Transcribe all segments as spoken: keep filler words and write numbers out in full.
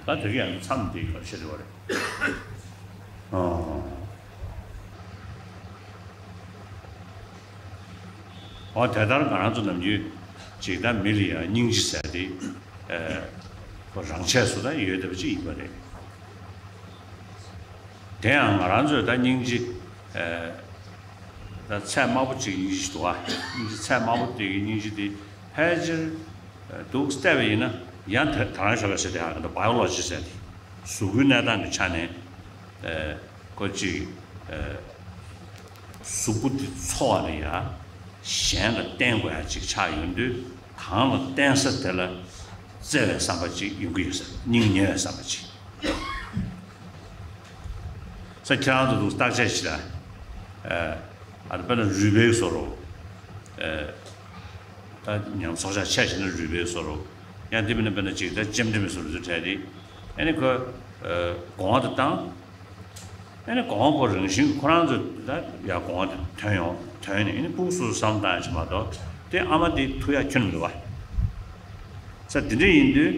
ད་དེ་ག་ཡང་མཚམས་འདི་ག་བཤད་འདུག་བ་རེད། ཨོ། ཨོ་དེ་ལྟར་ང་རང་ཚོ་ནམ་རྒྱུན་ཅིག་ད་མི་ལ་ཡང་སྙིང་རྗེ་ཟེར་དེ་ཁོ་རང་ཆས་སུ་ད་ཡོད་བསྡད་པ་ཅིག་ཡིན་པ་རེད། དེ་ཡང་ང་རང་ཚོས་ད་སྙིང་རྗེ་ད་ཚད་དམའ་པོ་ཅིག་སྙིང་རྗེ་ཞིག་འདུག་ཨ། སྙིང་རྗེ་ཚད་དམའ་པོ་དེ་གི་སྙིང་རྗེ་དེ་ཕལ་ཆེར་འདུག་བལྟས་པ་ཡིན་ན་ཡང་དེ་ད་རང་ཤོག་ག་ཟེར་དེ་ཧ་གི་འདུག་བ་ཡོ་ལོ་ཇི་ཟེར་དེ་གཟུགས་པོའི་གནས་སྟངས་ཀྱི་ཆ་ནས་ཁོ་ཅིག་གཟུགས་པོ་དེ་འཚོ་བ་ལ་ཡ་གཞན་ལ་བརྟེན་དགོས་ཡ་ཅིག་ཆགས་ཡོང་དུས་གང་ལ་བརྟེན་ས་དེ་ལ་བརྩེ་བའི་བསམ་པ་ཅིག་ཡོང་གི་ཡོད་ས། སྙིང་ཉེ་བའི་བསམ་པ་ཅིག་ས། ཁྱེད་རང་ཚོ་འདུག་བརྟག་དཔྱད་ཞིག་ལ། ཨ་དཔེར་ན་རུས་པའི་བཟོ་འདྲ། ད་ཉམས་ཚོགས་ཆག་ཆད་ཕྱིན་ན་རུས་པའི་བཟོ་འདྲ། ཡང་དེ་མིན་ན་དཔེར་ན་ཅིག་ད་ལྕེ་འབྲི་མི་བཟོ་འདྲ་ཚོ་གྲས་དེ། ཨ་ནི་ཁོ་གོང་བ་དུ་བཏང་། ཨ་ནི་གོང་བ་ཁོ་རང་བཞིན་གྱིས་ཁོ་རང་ཚོ་ད་ཡ་གོང་བ་དེ་ཐོན་ཡོང་ཐོན་ནས་ཨ་ནི་ཕྲུ་གུ་སོ་སོ་བསམ་བཏང་ཡ་ཞིག་མ་གཏོགས་དེ་ཨ་མ་དེ་ཐུག་ཡ་ཁྱོན་མི་འདུག་བ། ས་དེ་འདྲ་ཡིན་དུས་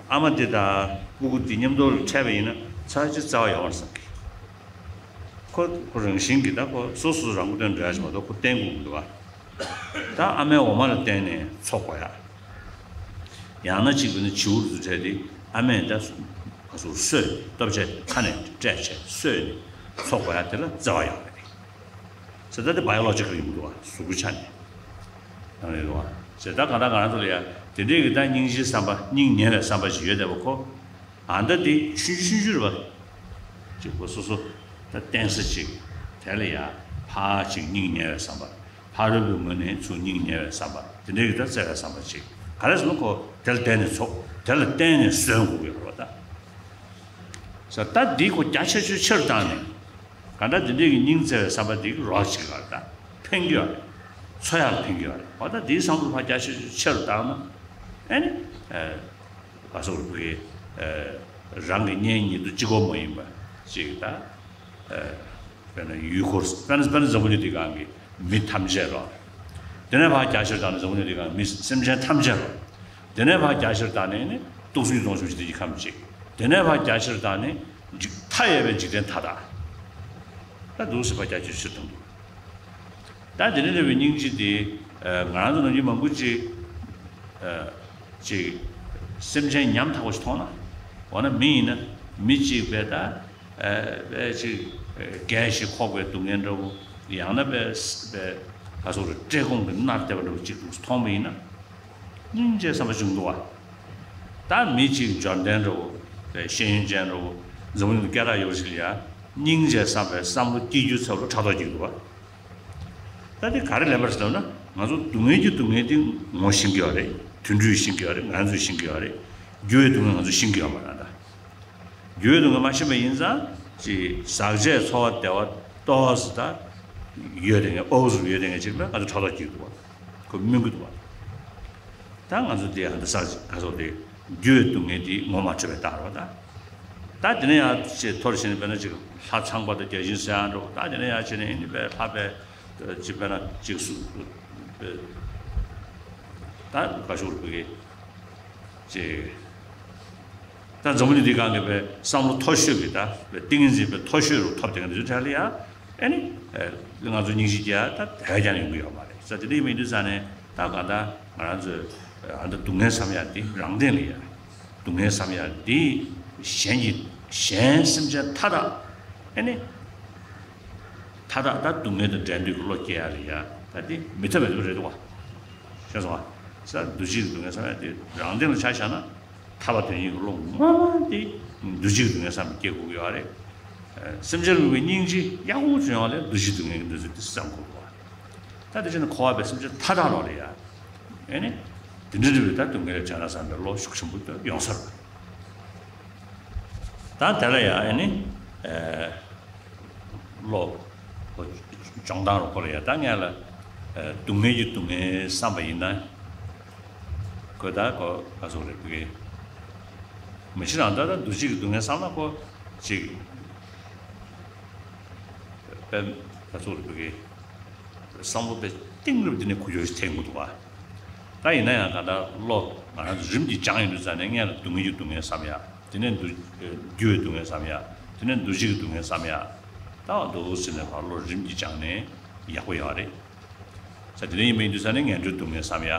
ཨ་མ་དེ་དང་སྤུ་གུ་དེ་མཉམ་དུ་འཕྲད་པ་ཡིན་ན་ཚ་ཅི་རྩ་བ་ཡོང་བར་བསམ་གི། ཁོ་ཁོ་རང་བཞིན་གྱིས་ད་ཁོ་སོ་སོ་རང་མགོ་ཐོན་འགྲོ་ཡ་ཞིག་མ་གཏོགས་ཁོ་བརྟེན་དགོས་མི་འདུག་བ། ད་ཨ་མའི་འོ་མ་ལ་བརྟེན་ནས་འཚོ་དགོས་ཡ། ཡང་ན་གཅིག་པུ་ནི་བྱིའུ་རུ་ཚོ་འཕྲད་དེ་ཨ་མས་ད་སུ་ག་ཚོད་གསོས་ནས་ལྟོ་ཆས་ཁ་ནས་སྤྲད་བྱས་གསོས་ནས་འཚོ་དགོས་ཡ་དེ་ལ་བརྩེ་བ་ཡོད་རེད། ཟེར་ད་དེ་བ་ཡོ་ལོ་ཇི་ཀལ་ཡིན་འདུག་བ། གཟུགས་པོའི་ཆ་ནས་ཡང་རེད་འདུག་བ། ཟེར་ད་གང་ལྟར་ང་རང་ཚོ་ལ་ཡ་དེ་འདྲས་ཀྱི་ད་སྙིང་རྗེའི་བསམ་པ་སྙིང་ཉེ་བའི་བསམ་པ་ཞིག་ཡོད་བསྡད་པ་ཁོ། ཨ་ད་དེ་ཆུང་ཆུང་ཆུང་ཆུང་རེད་བ། ཅིག་ཁོ་སོ་སོ་ད་བརྟེན་ས་ཅིག་དེ་ལ་ཡ་ཕར་ཅིག་སྙིང་ཉེ་བའི་བསམ་པ། ཕ་རོལ་པོའི་ངོས་ནས་ཚུར་སྙིང་ཉེ་བའི་བསམ་པ་དེ་འདྲའི་གི་ད་བརྩེ་བའི་བསམ་པ་ཅིག་ག་རེ་ཟེར་ན་ཁོ་དེ་ལ་བརྟེན་ནས་འཚོ་དེ་ལ་བརྟེན་ནས་གསོན་དགོས་ཀྱི་ཡོད་རེད་ད། ས་ད་འདི་ཁོ་རྒྱ་ཆེ་ཆེ་ཆེ་རུ་བཏང་ནས་ག་འདྲ་འདི་འདྲའི་གི་སྙིང་བརྩེ་བའི་བསམ་པ་འདི་གི་རོགས་ཅིག་ལ་ད་ཕན་གྱི་ཡོད་རེད། འཚོ་ཡག་ལ་ཕན་གྱི་ཡོད་རེད། འོ་ད་འདིའི་བསམ་བློ་ཕར་རྒྱ་ཆེ་ཆེ་ཆེ་རུ་བཏང་ན་ཨེ་ནི། བ་སོགས་རིགས་པའི་རང་གི་གཉེན་ཉེ་དུ་གཅིག་པོ་མ་ཡིན་པ་ཅིག་དང་། དཔེར་ན་ཡུལ་འཁོར་དཔེར་ན་དཔེར་ན་འཛམ་བུ་གླིང་འདི་སྒང་གི་མི་ཐམས་ཅད་ལོ། དེ་ནས་ཕར་རྒྱ་ཆེར་བཏང་ནས་འཛམ་བུ་གླིང་འདི་སྒང་མི་སེམས་ཅན་ཐམས་ཅད་ལོ། དེ་ནས་ཕར་རྒྱ་ཆེར་བཏང་ནས་ནི་སྟོང་གསུམ་གྱི་སྟོང་གསུམ་ཞི་བདེ་གི་ཁམས་ཅིག་དེ་ནས་ཕར་རྒྱ་ཆེར་བཏང་ནས་འཇིག་མཐའ་ཡས་པའི་འཇིག་རྟེན་མཐའ་དག་ད་འདུག་སེ་ཕར་རྒྱ་ཆེར་ཆེར་བཏང་འདུག་ད་དེ་ནས་འདྲ་བའི་སྙིང་རྗེ་དེ་ང་རང་ཚོ་ནང་བཞིན་མང་པོ་ཅིག་ཅིག་སེམས་ཅན་ཉམ་ཐག་པ་ཞིག་མཐོང་ན། འོ་ན་མི་ཡིན་ན་མི་གཅིག་པས་ད་པས་ཅིག་རྒས་ཤིང་འཁོགས་པའི་སྡུག་བསྔལ་འདྲ་བོ། ཡང་ན་པས་པས་ག་སོགས་རེ་བཀྲེས་སྐོམ་གྱི་མནར་བསྡད་པ་འདྲ་བོ་ཅིག་འདུག་མཐོང་བ་ཡིན་ན། སྙིང་རྗེའི་བསམ་པ་བྱུང་འདུག་བ། ད་མི་གཅིག་འབྱོར་ལྡན་འདྲ་བོ། པས་ཤེས་ཡོན་ཅན་འདྲ་བོ། འཛམ་བུ་གླིང་དུ་སྐད་གྲགས་ཡོད་པ་ཞིག་ལ་ཡ། སྙིང་རྗེ་བསམ་པའི་བསམ་བློ་སྐྱེ་རྒྱུའི་ཚབ་ལ་ཕྲག་དོག་སྐྱེ་འདུག་བ། ད་དེ་ག་རེ་ལབ་པ་རེད་ཟེར་ན་ང་ཚོ་སྡུག་བསྔལ་གྱི་སྡུག་བསྔལ་དེ་ངོ་ཤེས་ཀྱི་ཡོད་རེད། དུད་འགྲོས་ཤེས་ཀྱི་ཡོད་རེད། ང་ཚོས་ཤེས་ཀྱི་ཡོད་རེད། རྒྱུ་བའི་སྡུག་བསྔལ་ང་ཚོས་ཤེས་ཀྱི་ཡོད་མ་རེད་ད། རྒྱུ་བའི་སྡུག་བསྔལ་མ་ཤེས་པ་ཡིན་ཙང་ཅིག་ཟག་བཅས་ཚོར་བ་བདེ་བ་ཏོག་ཙམ་ད་ཡོད་དེ་ངས་ཨོ་ཟུར་ཡོད་དེ་ངས་ཅིག་ལ་ང་ཚོ་ཕྲག་དོག་སྐྱེ་འདུག་བ། ཁོ་སྨོན་གྱི་འདུག་བ། ད་ང་ཚོ་དེ་ཧ་ད་ས་ག་སོགས་དེ་རྒྱུ་བའི་སྡུག་བསྔལ་དེ་ངོ་མ་འཕྲོད་པའི་རྟགས་རེད་བ་ད། ད་དེ་ནས་ཡང་ཅིག་མཐོ་རུ་ཕྱིན་ནས་དཔེར་ན་ཅིག་ལྷ་ཚངས་པ་དང་བརྒྱ་བྱིན་ཟེར་ཡང་འགྲོ། ད་དེ་ནས་ཡང་ཕྱིན་ནས་ཡིན་ནི་པའི་ལྷ་པའི་ཅིག་དཔེར་ན་ཅིག་སུ་ད་ག་ཤོག་རུ་གི་ཅིག་ད་འཛམ་བུ་གླིང་འདི་སྒང་གི་པའི་བསམ་བློ་མཐོ་ཤོས་ཀྱི་ད་པའི་ཏིང་ངེ་འཛིན་པའི་མཐོ་ཤོས་རུ་ཐོབ་དེ་ག་འདི་ཚོ་གྲས་ལ་ཡང་ཨེ་ནི་ང་ཚོ་སྙིང་རྗེ་སྐྱེ་ཡ་ད་དེ་ག་ཀྱང་ཡོང་གི་ཡོད་མ་རེད་ས། དེ་འདྲ་ཡིན་པ་ཡིན་དུས་ཙང་ནས། ད་གང་ལྟར་ང་རང་ཚོས་ཨ་ད་སྡུག་བསྔལ་བསམ་ཡག་འདི་རང་སྟེང་ལ་ཡ། སྡུག་བསྔལ་བསམ་ཡག་འདི་གཞན་གྱི་གཞན་སེམས་ཅན་མཐའ་དག་ཨེ་ནི། མཐའ་དག་ད་སྡུག་བསྔལ་དང་བྲལ་འདོད་ཀྱི་བློ་སྐྱེ་ཡག་ལ་ཡ་ད་འདི་མི་ཐུབ་པའི་ལུགས་རེད་འདུག་བ། ཤེས་སོང་བ། ས་འདུ་བྱེད་ཀྱི་སྡུག་བསྔལ་བསམ་ཡག་འདི་རང་སྟེང་ལ་ཆ་བཞག་ན། ཐར་པ་དོན་གཉེར་གྱི་བློ་ངོ་མ་དེ་འདུ་བྱེད་ཀྱི་སྡུག་བསྔལ་བསམ་པ་སྐྱེ་དགོས་ཀྱི་ཡོད་རེད། སེམས་ཅན་ལུས་པའི་སྙིང་རྗེ་ཡག་པོ་བྱུང་ཡོང་བ་ལས་འདུ་བྱེད་སྡུག་བསྔལ་གྱི་འདུ་ཚུལ་དེ་བསམ་དགོས་ཀྱི་ཡོད་རེད། ད་དེ་བྱས་ན་འཁོར་བ་པའི་སེམས་ཅན་མཐའ་དག་ལོག་ལ་ཡ། ཨེ་ནི། དེ་འདྲ་འདྲ་བའི་ད་སྡུག་བསྔལ་ལས་བྲལ་ན་བསམ་པའི་བློ་ཤུགས་ཆེན་པོ་ཡོང་ས་རེད། ད་དེ་ལ་ཡ་ཨེ་ནི། བློ། སྦྱོང་སྟངས་རུ་ཁོ་ལ་ཡ་ད་ངས་ལ། སྡུག་བསྔལ་གྱི་སྡུག་བསྔལ་བསམ་པ་ཡིན་ན། ཁོ་ད་ཁོ་ག་ཚོད་རེད་བུ་གེ། མི་ཤི་རང་ད་ད་འདུ་བྱེད་ཀྱི་སྡུག་བསྔལ་བསམ་ན་ཁོ་ཅིག་དཔེ་ག་ཚོད་རེད་བུ་གེ། བསམ་བློ་དཔེ་གཏིང་རབ་འདི་ནས་ཁུ་ཡོ་ཞིག་འཐེན་དགོས་འདུག་བ། ད་ཡིན་ན་ཡང་ག་ད་བློ་ང་རང་ཚོ་རིམ་གྱིས་སྦྱངས་ཡོང་དུས་ཙང་ནས་སྔོན་ལ་སྡུག་བསྔལ་གྱི་སྡུག་བསྔལ་བསམ་ཡ། དེ་ནས་འདུ་རྒྱུ་བའི་སྡུག་བསྔལ་བསམ་ཡ། དེ་ནས་འདུ་བྱེད་ཀྱི་སྡུག་བསྔལ་བསམ་ཡ། ད་འདུག་ཟེར་ནས་ཕར་བློ་རིམ་གྱིས་སྦྱངས་ནས་ཡག་པོ་ཡོད་རེད། ས་དེ་ནས་ཡིན་པ་ཡིན་དུས་ས་ནས་ངན་འགྲོའི་སྡུག་བསྔལ་བསམ་ཡ།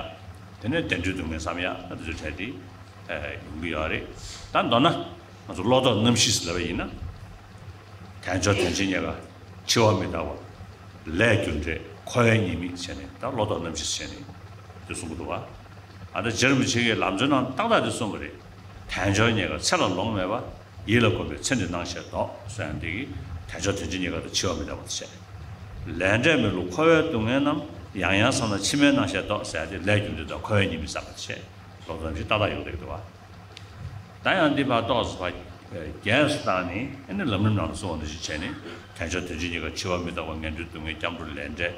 དེ་ནས་བདེ་འགྲོའི་སྡུག་བསྔལ་བསམ་ཡ། ད་དེ་ཚོའི་གྲས་དེ་ཡོང་གི་ཡོད་རེད། ད་མདོར་ན་ང་ཚོ་བློ་ལྡོག་རྣམ་བཞི་ཟེར་ལབ་པ་ཡིན་ན། དལ་འབྱོར་དོན་ཆེན་རྙེད་དཀའ་འཆི་བ་མི་རྟག་པ། ལས་རྒྱུ་འབྲས་འཁོར་བའི་ཉེས་དམིགས་བྱས་ནས་ད་བློ་ལྡོག་རྣམ་བཞི་བྱས་ནས་དེ་གསུང་གི་འདུག་བ། ཨ་ད་རྗེ་རིན་པོ་ཆེ་གིས་ལམ་གཙོའི་ནང་ཏག་ཏག་དེ་གསུངས་པ་རེད། དལ་འབྱོར་རྙེད་དཀའ་ཚེ་ལ་ལོང་མེད་པ། ཡིད་ལ་གོམས་པས་ཚེ་འདི་སྣང་ཞེས་འདོགས་ཟེར་ཡང་འདི་གིས་དལ་འབྱོར་དོན་ཆེན་རྙེད་དཀའ་དང་འཆི་བ་མི་རྟག་པ་དེ་བཤད། ལས་འབྲས་མི་བསླུ་འཁོར་བའི་སྡུག་བསྔལ་རྣམས། ཡང་ཡང་བསམས་ན་ཕྱི་མའི་སྣང་ཞེས་འདོགས་ཟེར་ཡང་དེ་ལས་རྒྱུ་འབྲས་དང་འཁོར་བའི་ཉེས་དམིགས་བསམ་པ་བཤད། ལོག་ཙམ་ཞིག་ཏག་ཏག་ཡོང་བསྡད་འདུག་བ། ད་ཡང་འདི་ཕར་ཏོག་ཙམ་ཕར་རྒྱས་སུ་བཏང་ནས་ཨ་ནི་ལམ་རིམ་ནང་དུ་སོང་བ་འདི་ཞིག་བྱས་ནས་དལ་འབྱོར་དོན་ཆེན་རྙེད་དཀའ་འཆི་བ་མི་རྟག་པ་ངན་འགྲོའི་སྡུག་བསྔལ་སྐྱབས་འགྲོ་ལས་འབྲས།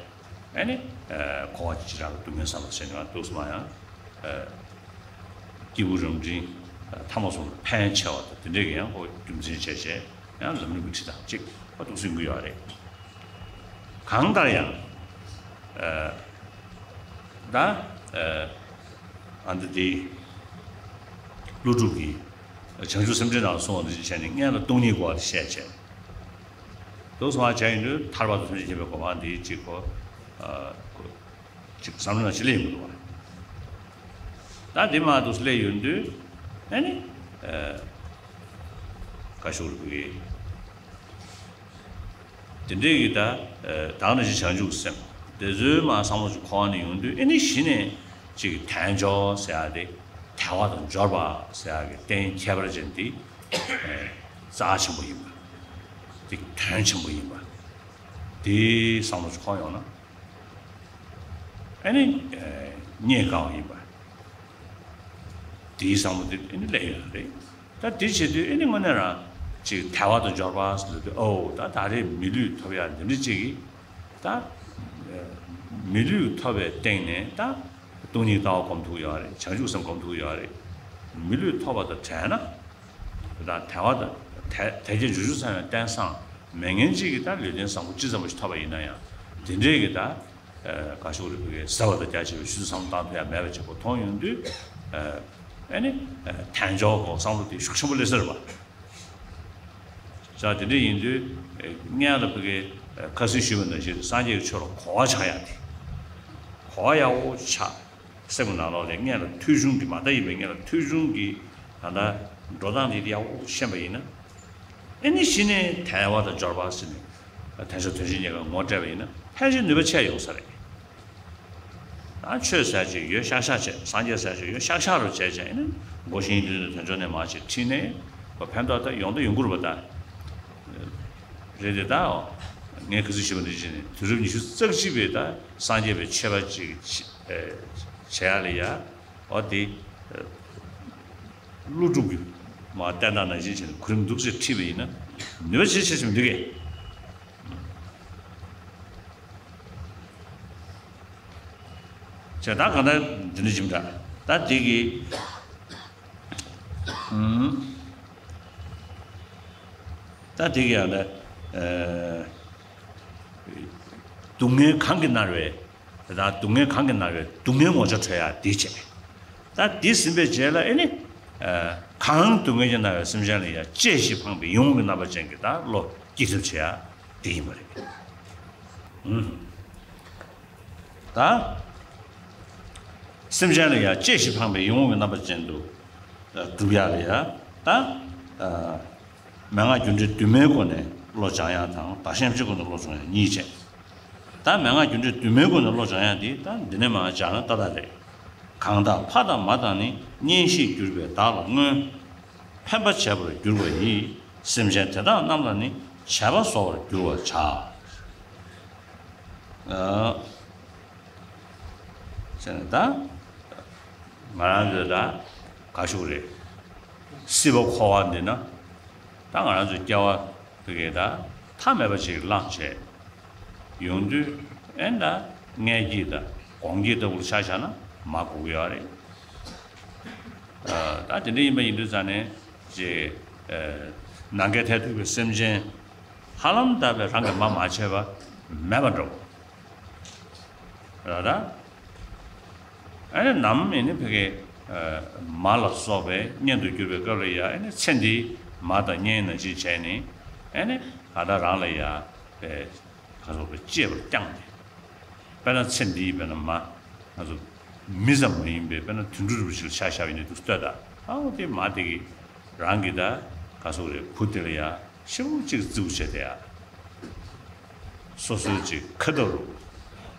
ཨ་ནི། ཨ་འཁོར་བ་སྤྱི་བྱེ་བྲག་གི་སྡུག་བསྔལ་བསམ་པ་བྱས་ནས་ང་འདུག་སེ་མར་ཡང་། ཨ་སྐྱེས་བུ་རབ་འབྲིང་ཐ་མ་གསུམ་ལ་ཕན་ཆེ་བ་དང་དེ་འདྲས་ཀྱི་ཡང་ཁོ་རྒྱུ་མཚན་བྱས་བྱས་ཡང་ལམ་རིམ་གྱི་ཁྲིད་དང་གཅིག་ཁོ་འདུག་སེ་ཡོང་གི་ཡོད་རེད། གང་ལྟར་ཡང་། ཨ་ད་ཨ་ཨ་འདི་དེ་ཀླུ་སྒྲུབ་ཀྱིས་བྱང་ཆུབ་སེམས་འགྲེལ་ནང་གསུངས་པ་འདི་བྱས་ནས་སྔོན་ལ་སྟོང་ཉིད་དགོས་པ་དེ་བཤད་བྱས། འདུག་སེ་མར་བྱས་ཡོང་དུས་ཐར་པ་དང་ཐམས་ཅད་མཁྱེན་པའི་གོ་འཕང་འདི་གཅིག་གོ་ཨ་ཅིག་བསམ་བློ་ནང་ཅིག་སླེབས་ཡོང་གི་འདུག་བ། ད་འདི་མར་འདུག་སེ་སླེབས་ཡོང་དུས་ཨ་ནི་ཨ་བཀའ་ཤོག་རུ་བུ་གི་དེ་འདྲས་ཀྱི་ད་ཨ་བདག་ནི་ཅིག་བྱང་ཆུབ་སེམས་དེ་ཚོའི་མར་བསམ་བློ་ཅིག་འཁོར་ནས་ཡོང་དུས་ཨ་ནི་གཞི་ནས་ཅིག་དལ་འབྱོར་ཟེར་ཡ་དེ་དལ་བ་དང་འབྱོར་བ་ཟེར་ཡ་གི་རྟེན་ཁྱད་པར་ཅན་དེ་ཨ་རྩ་ཆེན་པོ་ཡིན་པ་དེ་དོན་ཆེན་པོ་ཡིན་པ་དེ་བསམ་བློ་ཅིག་འཁོར་ཡོང་ན། ཨ་ནི་རྙེད་དཀའ་བ་ཡིན་པ། དེའི་བསམ་བློ་དེ་ཨ་ནི་སླེབས་ཡོད་རེད། ད་དེ་བྱེད་དུས་ཨ་ནི་དངོས་གནས་རང་ཅིག་དལ་བ་དང་འབྱོར་པ་ཟེར་དུས་ཨོ་ད་ད་རེས་མི་ལུས་ཐོབ་ཡ་འདི་འདྲ་ཅིག་གིས་ད་མི་ལུས་ཐོབ་པའི་སྟེང་ནས་ད་སྟོང་ཉིད་ལྟ་བ་སྒོམ་ཐུབ་ཡོད་རེད། བྱང་ཆུབ་སེམས་སྒོམ་ཐུབ་ཡོད་རེད། མི་ལུས་ཐོབ་པ་དང་བྲལ་ན། དང་དལ་བ་དང་དལ་དལ་བརྒྱད་འབྱོར་བཅུ་ཚང་བའི་རྟེན་བཟང་མེད་མཁན་གཅིག་གིས་ད་ལུས་རྟེན་བཟང་པོ་ཅི་ཙམ་ཞིག་ཐོབ་པ་ཡིན་ན་ཡང་དེ་འདྲའི་གི་ད་ཨ་བཀའ་ཤོག་རུ་བུ་གའི་ཟ་བ་དང་རྒྱ་ཆེ་བའི་ཆུ་ཚོད་བསམ་བློ་བཏང་ཐུབ་ཡ་མེད་པ་ཅིག་གོ་མཐོང་ཡོང་དུས་ཨ་ནི་དལ་འབྱོར་གོ་བསམ་བློ་དེ་ཤུགས་ཆེན་པོ་སླེབས་ས་རེད་པ། ས་དེ་འདྲ་ཡིན་དུས་སྔོན་ལ་བུ་གའི་ཁ་སང་ཞུས་པ་ནང་བཞིན་སངས་རྒྱས་ཀྱི་ཆོས་ལ་གོ་བ་ཆགས་ཡ་དེ་གོ་བ་ཡག་པོ་ཆགས། སེམས་ཀྱི་ནང་ལོགས་ལ་སྔོན་ལ་ཐོས་བྱུང་གི་མ་མཐའ་ཡིན་པའི་སྔོན་ལ་ཐོས་བྱུང་གི་ད་ལྟ་འགྲོ་སྟངས་དེ་ཡག་པོ་ཤེས་པ་ཡིན་ན། ཨ་ནི་གཞི་ནས་དལ་བ་དང་འབྱོར་པ་ཟེར་ནས་དལ་འབྱོར་དོན་ཆེན་རྙེད་དཀའ་ངོ་སྤྲད་པ་ཡིན་ན་ཕལ་ཆེར་ནུས་པ་ཆེ་ཡོང་ས་རེད། ད་ཆོས་ཟེར་ཅིག་ཡོད་ཤག་ཤག་བྱས། སངས་རྒྱས་ཟེར་ཅིག་ཡོད་ཤག་ཤག་རུ་བྱས་བྱས་ཨ་ནི་མགོ་ཤེས་ཡིན་དུས་དོན་ཆོག་ནས་མ་ཅིག་ཁྲིད་ནས་ཕན་ཐོགས་ད་ཡོང་ད་ཡོང་གི་རེད་པ་ད། རེད་དེ་ད། ངས་ཁ་སང་ཞུས་པ་འདི་བྱས་ནས་དུས་རབས་ཉི་ཤུ་རྩ་གཅིག་པའི་ད་སངས་རྒྱས་པའི་ཆོས་པ་ཅིག་བྱེད་ཡ་ལ་ཡ། འོ་དེ། ཀླུ་སྒྲུབ་ཀྱི་མ་བསྟན་སྟངས་ནང་བཞིན་བྱས་ནས་གོ་རིམ་འདུག་སེ་ཁྲིད་པ་ཡིན་ན་ནུས་པ་ཆེ་ཆེ་ཞིག་འདུག་གས། བྱས་ད་གང་ལྟར་འདི་འདྲ་ཞིག་འདྲ་ད་དེ་གི། ཨུམ། ད་དེ་གི་ཡང་ན། ཨ་སྡུག་བསྔལ་གང་གིས་མནར་བའི། དེ་དག་སྡུག་བསྔལ་གང་གིས་མནར་བའི་སྡུག་བསྔལ་ངོ་ཚ་ཁྲོལ་ཡ་འདི་བྱས། ད་འདི་ཟིན་པའི་རྗེས་ལ་ཨེ་ནི། ཨ་གང་སྡུག་བསྔལ་གྱིས་མནར་བའི་སེམས་ཅན་ལ་ཡང་གཅེས་ཤིང་ཕངས་པའི་ཡིད་འོང་གི་རྣམ་པ་ཅན་གྱི་ད་བློ་སྐྱེད་ཐབས་བྱེད་ཡ་འདི་ཡིན་པ་རེད། ཨུམ། ད་སེམས་ཅན་ལ་ཡང་གཅེས་ཤིང་ཕངས་པའི་ཡིད་འོང་གི་རྣམ་པ་ཅན་དུ་སྒྲུབ་ཡ་ལ་ཡང་ད། མན་ངག་རྒྱུ་འབྲས་དུ་མའི་སྒོ་ནས་བློ་སྦྱང་ཡག་དང་བདག་གཞན་གཅིག་པུ་ནས་བློ་སྦྱོང་ཡག་གཉིས་བྱས། ད་མན་ངག་རྒྱུ་འབྲས་དུ་མའི་སྒོ་ནས་བློ་སྦྱང་ཡག་འདི་ད་འདི་ནས་མར་སྦྱངས་ན་ཏག་ཏག་རེད། གང་དག་ཕ་དང་མ་དང་ནི། གཉེན་བཤེས་གྱུར་པས་བདག་ལ་བསྔོ། ཕན་པ་བྱེད་པར་འགྱུར་བ་ཡིས། སེམས་ཅན་དེ་དག་རྣམས་ལ་ནི། བྱས་པ་གསོག་པར་འགྱུར་བར་བྱ། ཨ། ཟེར་ནས་ད། ང་རང་ཚོས་ད་ག་ཞུ་རེད། སྲིད་པ་འཁོར་བ་འདི་ན། ད་ང་རང་ཚོའི་སྐྱེ་བ་དེ་གའི་ད་མཐའ་མེད་པ་ཅིག་བླངས་བྱས་ཡོང་དུས་ཨེ་ད་མངལ་སྐྱེས་དང་སྒོང་སྐྱེས་ལྟ་བུར་ཆ་བཞག་ན་མ་གོ་གི་ཡོད་རེད། ད་དེ་འདྲ་ཡིན་པ་ཡིན་དུས་ཙང་ནས་ཅིག་ནམ་མཁའི་མཐས་གཏུགས་པའི་སེམས་ཅན་ཧ་ལམ་ད་བས་རང་གིས་མ་མ་བྱས་པ་མེད་པ་འདྲ་བོ། ར་ད། ཨ་ནི་ནམ་ཨེ་ནི་ཕ་གི་ མ་ལ་སོགས་པའི་གཉེན་དུ་གྱུར་པའི་སྐབས་ལ་ཡང་ཨ་ནི་ཚེ་འདིའི་མ་དང་གཉེན་ནང་བཞིན་བྱས་ནས་ཨ་ནི་གང་ལྟར་རང་ལ་ཡང་ག་སོགས་པའི་གཅེས་པར་བསྐྱངས་ཏེ། དཔེར་ན་ཚེ་འདིའི་དཔེར་ན་མ་ང་ཚོ་མི་ཙམ་མ་ཡིན་པའི་དཔེར་ན་དུད་འགྲོ་རིགས་ཅིག་ལ་ཆ་བཞག་པ་ཡིན་ན་འདུག་ལྟོས་དང་། ཨའོ་དེ་མ་དེ་གི་རང་གི་ད་ག་སོགས་རེད། བུ་དེ་ལ་ཡང་ཤེའུ་གཅིག་བརྩིའུ་བྱས་ཏེ་ཡ། སོ་སོའི་ཅིག་ཁ་ཐུག་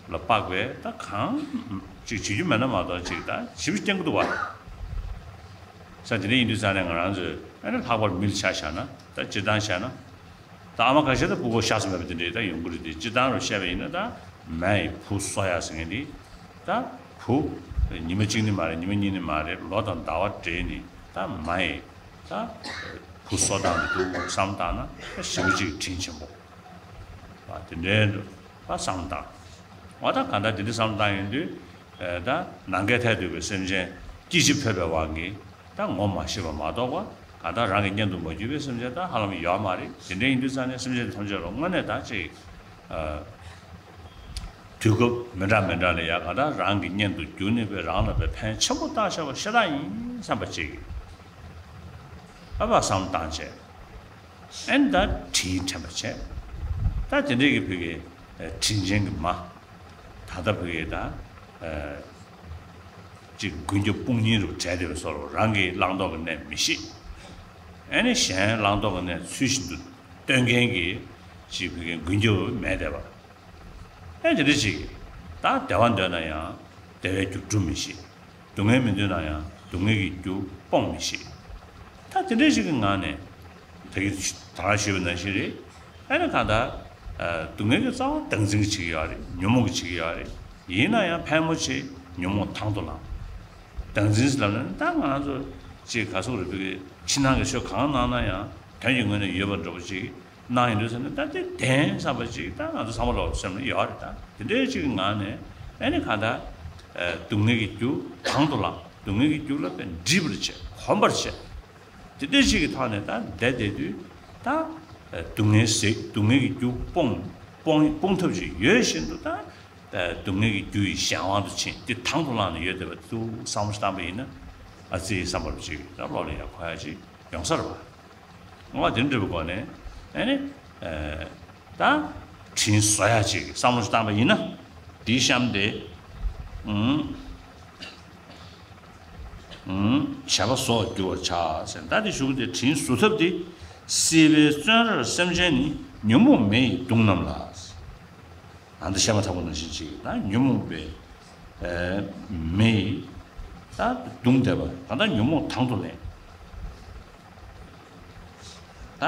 ལ་དཔག་པའི་ད་གང་ཅིག་བྱེད་རྒྱུ་མེད་ན་མ་གཏོགས་ཅིག་ད་ཞིབ་སྐྱང་གི་འདུག་བ། ས་དེ་འདྲ་ཡིན་དུས་ཙང་ནས་ང་རང་ཚོས་ཨ་ནི་ལྷག་པར་མི་ལ་ཆ་བཞག་ན་ད་སྤྱིར་བཏང་བཤད་ན། ད་ཨ་མ་ཁ་ཤས་ད་ཕྲུ་གུ་ཤ་ཚ་མེད་པ་དེ་འདྲའི་ད་ཡོང་གི་རེད་དེ། སྤྱིར་བཏང་རུ་བཤད་པ་ཡིན་ན་ད་མ་ཡི་བུ་གསོ་ཡག་ཟེར་མཁན་དེ། ད་བུ་ཉི་མ་གཅིག་ནི་མ་རེད། ཉི་མ་གཉིས་ནི་མ་རེད། ལོ་དང་ཟླ་བ་འབྲེལ་ནས་ད་མ་ཡི་ད་བུ་གསོ་སྟངས་དེ་འདུག་བསམ་བཏང་ན་ད་ཞེ་པོ་ཅིག་དྲིན་ཆེན་པོ། ཨ་དེ་འདྲའི་འདུག་ཨ་བསམ་བཏང་། འོ་ད་གང་ལྟར་དེ་འདྲ་བསམ་བཏང་ཡོང་དུས། ཨ་ད་ནམ་མཁའི་མཐས་གཏུགས་པའི་སེམས་ཅན་སྐྱེ་འཆི་འཕོས་པའི་དབང་གིས་ད་ངོ་མ་ཤེས་པ་མ་གཏོགས་པ་གང་ལྟར་རང་གི་གཉེན་དུ་མ་གྱུར་པའི་སེམས་ཅན་ད་ཧ་ལམ་ཡོད་མ་རེད། དེ་འདྲ་ཡིན་དུས་ཙང་ནས་སེམས་ཅན་ཐམས་ཅད་ལ་དངོས་གནས་ད་ཅིག་ཨ་དུས་སྐབས་མི་འདྲ་མི་འདྲ་ལ་ཡ་གང་ལྟར་རང་གི་གཉེན་དུ་གྱུར་ནས་པའི་རང་ལ་པའི་ཕན་ཆེན་པོ་བཏགས་བཞག་པ་ཤ་སྟག་ཡིན་བསམ་པ་ཅིག་ཨ་བ་བསམ་བཏང་བྱས། ཨན་ད་དྲིན་དྲན་པ་བྱས། ད་དེ་འདྲའི་གི་བུ་གའི་དྲིན་ཅན་གི་མ། ད་ལྟ་བུ་གའི་ད་ཅིག་མགོན་སྐྱབས་དཔུང་གཉེན་རུ་བྲལ་བསྡད་པའི་བཟོ་རུ་རང་གི་བླང་དོར་གི་གནས་མི་ཤེས། ཨ་ནི་གཞན་བླང་དོར་གི་གནས་ཚུལ་བཞིན་དུ་སྟོན་མཁན་གྱི་ཅིག་བུ་གའི་མགོན་སྐྱབས་མེད་བསྡད་པ། ཨ་དེ་འདྲ་ཅིག་ད་བདེ་བ་འདོད་ན་ཡང་བདེ་བའི་རྒྱུ་སྒྲུབ་མི་ཤེས། སྡུག་བསྔལ་མི་འདོད་ན་ཡང་སྡུག་བསྔལ་གྱི་རྒྱུ་སྤོང་མི་ཤེས། ད་དེ་འདྲའི་ཞིག་གི་ངང་ནས་ད་གིན་ད་རང་ཞུས་པ་ནང་བཞིན་རེད། ཨ་ནི་གང་ལྟར་སྡུག་བསྔལ་གྱི་རྩ་བ་སྡང་འཛིན་གྱིས་བྱེད་ཀྱི་ཡོད་རེད། ཉོན་མོངས་ཀྱིས་བྱེད་ཀྱི་ཡོད་རེད། ཡིན་ན་ཡང་ཕལ་མོ་ཆེ་ཉོན་མོངས་དང་དུ་བླངས། སྡང་འཛིན་ཟེར་ལབ་ན་ད་ང་ཚོ་ཅིག་ག་སོག་རེད་བོད་ཀྱི་ཕྱི་ནང་གི་ཆོས་གང་གནང་ན་ཡང་དོན་གྱི་ངོས་ནས་ཡོད་པ་འདྲ་པོ་ཅིག་གནང་ཡིན་དུས་ཟེར་ན་ད་དེ་བདེན་བསམ་པ་ཅིག་ད་ང་ཚོ་ཚང་མ་ལོག་སེམས་ལ་ཡོད་རེད། ད་དེ་འདྲའི་ཅིག་གི་ངང་ནས་ཨ་ནི་གང་ལྟར་སྡུག་བསྔལ་གྱི་རྒྱུ་དང་དུ་བླངས། སྡུག་བསྔལ་གྱི་རྒྱུ་ལ་དཔེ་འདྲིས་པར་བྱེད། གོམས་པར་བྱེད། དེ་འདྲའི་ཅིག་གི་ཐོག་ནས་ད་བསྡད་བསྡད་དུས་ད་སྡུག་བསྔལ་ཟེར་སྡུག་བསྔལ་གྱི་རྒྱུ་སྤོང་སྤོང་སྤོང་ཐབས་ཅིག་ཡོད་བཞིན་དུ་ད་སྡུག་བསྔལ་གྱི་རྒྱུ་ཡི་གཞན་དབང་དུ་ཕྱིན་དེ་དང་དུ་བླངས་ནས་ཡོད་བསྡད་པ་དེ་ཚོ་བསམ་བློ་ཞིག་བཏང་པ་ཡིན་ན་ཨ་ཙི་བསམ་པ་ཅིག་ད་བློ་ལ་ཡང་འཁོར་ཡ་ཅིག་ཡོང་ས་རེད་བ། ང་དེ་འདྲ་བའི་སྒོ་ནས་ཨ་ནི་ད་དྲིན་གཟོ་ཡ་ཅིག་བསམ་བློ་ཞིག་བཏང་པ་ཡིན་ན་དེའི་གཤམ་དེ་ཨུམ། བྱ་བ་སོགས་འགྱུར་བར་བྱ་ཟེར། ད་དེ་ཞུ་གི་དེ་དྲིན་གཟོ་ཐབས་དེ་སྲིད་པའི་བཙོན་རར་སེམས་ཅན་ནི་ཉོན་མོངས་མེ་ཡིས་གདུང་རྣམས་ལ། ཨ་ནི་བཤད་མ་ཐག་པ་ནང་བཞིན་ཅིག་ད་ཉོན་མོངས་པའི་མེ་ཡིས་ད་གདུང་བསྡད་པ་གང་ལྟར་ཉོན་མོངས་དང་དུ་ལེན། ད་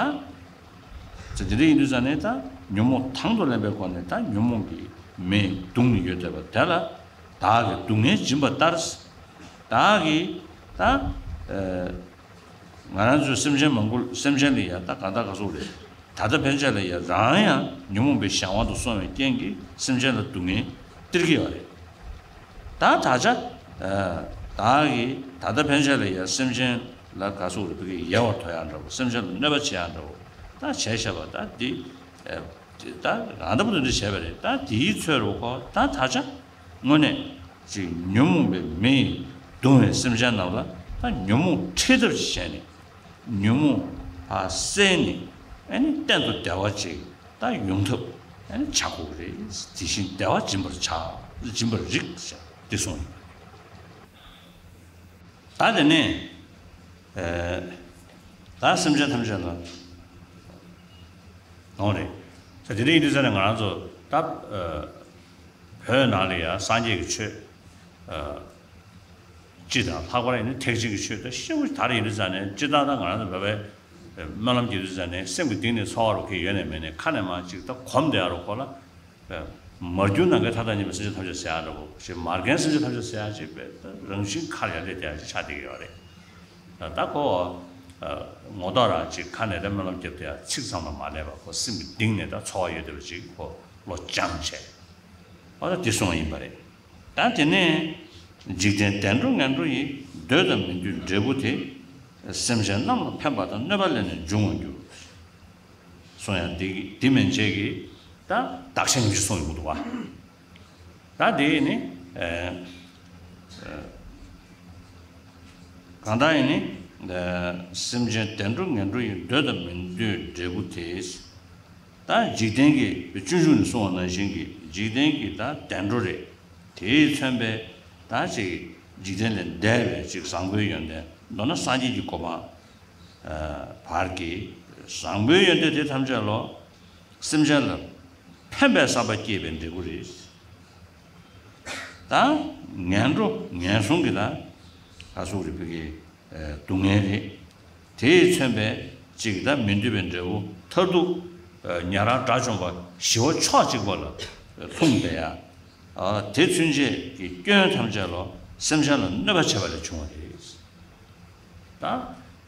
དེ་འདྲ་ཡིན་དུས་ཙང་ནས་ད་ཉོན་མོངས་དང་དུ་ལེན་པའི་སྒོ་ནས་ད་ཉོན་མོངས་ཀྱི་མེ་ཡིས་གདུང་ནས་ཡོད་བསྡད་པ་དེ་ལ། བདག་གིས་སྡུག་བསྔལ་སྦྱིན་པ་ལྟར། བདག་གིས་ད་ཨ་ང་རང་ཚོའི་སེམས་ཅན་མང་པོ་སེམས་ཅན་ལ་ཡང་ད་གང་ལྟར་ག་ཚོད་རེད། ད་ལྟ་ཕན་ཆད་ལ་ཡང་རང་ཡང་ཉོན་མོངས་པའི་གཞན་དབང་དུ་སོང་བའི་རྐྱེན་གྱིས་སེམས་ཅན་ལ་སྡུག་བསྔལ་སྟེར་གྱི་ཡོད་རེད། ད་ད་ཆ་ཨ་བདག་གིས་ད་ལྟ་ཕན་ཆད་ལ་ཡང་སེམས་ཅན་ལ་ག་ཚོད་རེད་བོད་ཀྱི་ཡལ་བར་དོར་ཡག་འདྲ་པོ་སེམས་ཅན་ལ་གནོད་པ་བྱེད་ཡག་འདྲ་པོ་ད་བྱས་བཞག་པ་ད་འདི་ཨ་ད་གང་ལྟ་བུ་དེ་འདྲ་བྱས་པ་རེད། ད་དེའི་ཚོད་རུ་ཁོ་ད་ད་ཆ། དངོས་གནས་ཅིག་ཉོན་མོངས་པའི་མེ་ཡིས་གདུང་བའི་སེམས་ཅན་རྣམས་ལ་ད་ཉོན་མོངས་ཁྲིད་ཐབས་ཤིག་བྱས་ནས་ཉོན་མོངས་ཕར་བསལ་ནས་ཨ་ནི་གཏན་དུ་བདེ་བ་ཅིག་ད་ཡོང་ཐབས་ཨ་ནི་བྱ་དགོས་ཀྱི་རེད། དེ་བཞིན་བདེ་བ་སྦྱིན་པར་བྱ། སྦྱིན་པར་རིགས་ཟེར་འདི་གསུངས་ཡོད། ད་དེ་ནས་ཨ་ད་སེམས་ཅན་ཐམས་ཅད་ལ་འོང་རེད། ད་དེ་འདྲ་ཡིན་དུས་ཙང་ནས་ང་རང་ཚོ་ད་ཨ། བོད་ནང་ལ་ཡང་སངས་རྒྱས་ཀྱི་ཆོས་ཨ་སྤྱི་དང་ལྷག་པར་ཡིན་ན་ཐེག་ཆེན་གྱི་ཆོས་དང་ཤེས་བོ་དར་ཡིན་དུས་ཙང་ནས་སྤྱི་བཏང་ད་ང་རང་ཚོ་བོད་པའི་སྨོན་ལམ་རྒྱག་དུས་ཙང་ནས་སེམས་ཀྱི་གཏིང་ནས་ཚོར་བ་རུ་ཁྱེར་ཡོད་ནས་མེད་ནས་ཁ་ནས་མར་ཅིག་ད་གོམས་བསྡད་ཡ་རུ་ཁོ་ལ་མ་གྱུར་ནམ་མཁའི་མཐའ་དང་མཉམ་པའི་སེམས་ཅན་ཐམས་ཅད་ཟེར་ཡ་འདྲ་བོ་ཞེས་མ་རྒན་སེམས་ཅན་ཐམས་ཅད་ཟེར་ཡ་ཅིག་བས་ད་རང་བཞིན་ཁ་ཡར་ལས་དེ་ཡ་ཅིག་ཆགས་བསྡད་ཀྱི་ཡོད་རེད། ད་ཁོ་ངོ་ཐོག་རང་ཅིག་ཁ་ནས་ད་སྨོན་ལམ་རྒྱབ་དེ་ཡ་ཚིག་ཙམ་ལ་མ་ལས་པ་ཁོ་སེམས་ཀྱི་གཏིང་ནས་ད་ཚོར་བ་ཡོད་བསྡད་པ་ཅིག་ཁོ་བློ་སྦྱངས་བྱས། ཨོ་ད་དེ་གསུངས་པ་ཡིན་པ་རེད། ད་དེ་ནས་འཇིག་རྟེན་བདེ་འགྲོ་ངན་འགྲོ་ཡི། འདོད་དང་མི་འདོད་འབྲས་བུ་དེ། སེམས་ཅན་རྣམས་ལ་ཕན་པ་དང་། གནོད་པ་ལས་ནི་འབྱུང་བར་འགྱུར། གསུངས་ཡང་འདི་འདི་མན་ཆད་ཀྱི་ད་བདག་གཞན་ཉིད་ཀྱིས་གསུངས་ཡོང་གི་འདུག་བ། ད་དེ་ནི་ཨ་ཨ་ གང་ལྟར་ཡིན་ནི། སེམས་ཅན་བདེ་འགྲོ་ངན་འགྲོ་ཡི་འདོད་དང་མི་འདོད་འབྲས་བུ་དེ། ད་འཇིག་རྟེན་གྱི་སྤྱོད་འཇུག་ནས་གསུངས་པ་ནང་བཞིན་གྱི་འཇིག་རྟེན་གྱི་ད་བདེ་འགྲོ་རེད། དེས་མཚོན་པའི་ད་ཅིག་འཇིག་རྟེན་ལས་འདས་པའི་ཅིག་བཟང་པོའི་ཡོན་ཏན། མདོར་ན་སངས་རྒྱས་ཀྱི་གོ་འཕང་བར་གྱི་བཟང་པོའི་ཡོན་ཏན་དེ་ཐམས་ཅད་ལོ། སེམས་ཅན་ལ་ཕན་པའི་བསམ་པ་སྐྱེས་པའི་འབྲས་བུ་རེད། ད་ངན་འགྲོ་ངན་སོང་གི་ད་ག་སོགས་རིགས་པའི་གི་སྡུག་བསྔལ་རེད། དེས་མཚོན་པའི་ཅིག་ད་མི་འདོད་པའི་འབྲས་བུ་མཐར་ཐུག་ཉན་རང་དགྲ་བཅོམ་པ་ཞི་བ་ཕྱོགས་གཅིག་པ་ལ་ལྷུང་བསྡད་ཡ། དེ་ཚུན་ཆད་ཀྱི་སྐྱོན་ཐམས་ཅད་ལོ། སེམས་ཅན་ལ་གནོད་པ་བྱས་པ་ལས་བྱུང་བ་རེད། ད་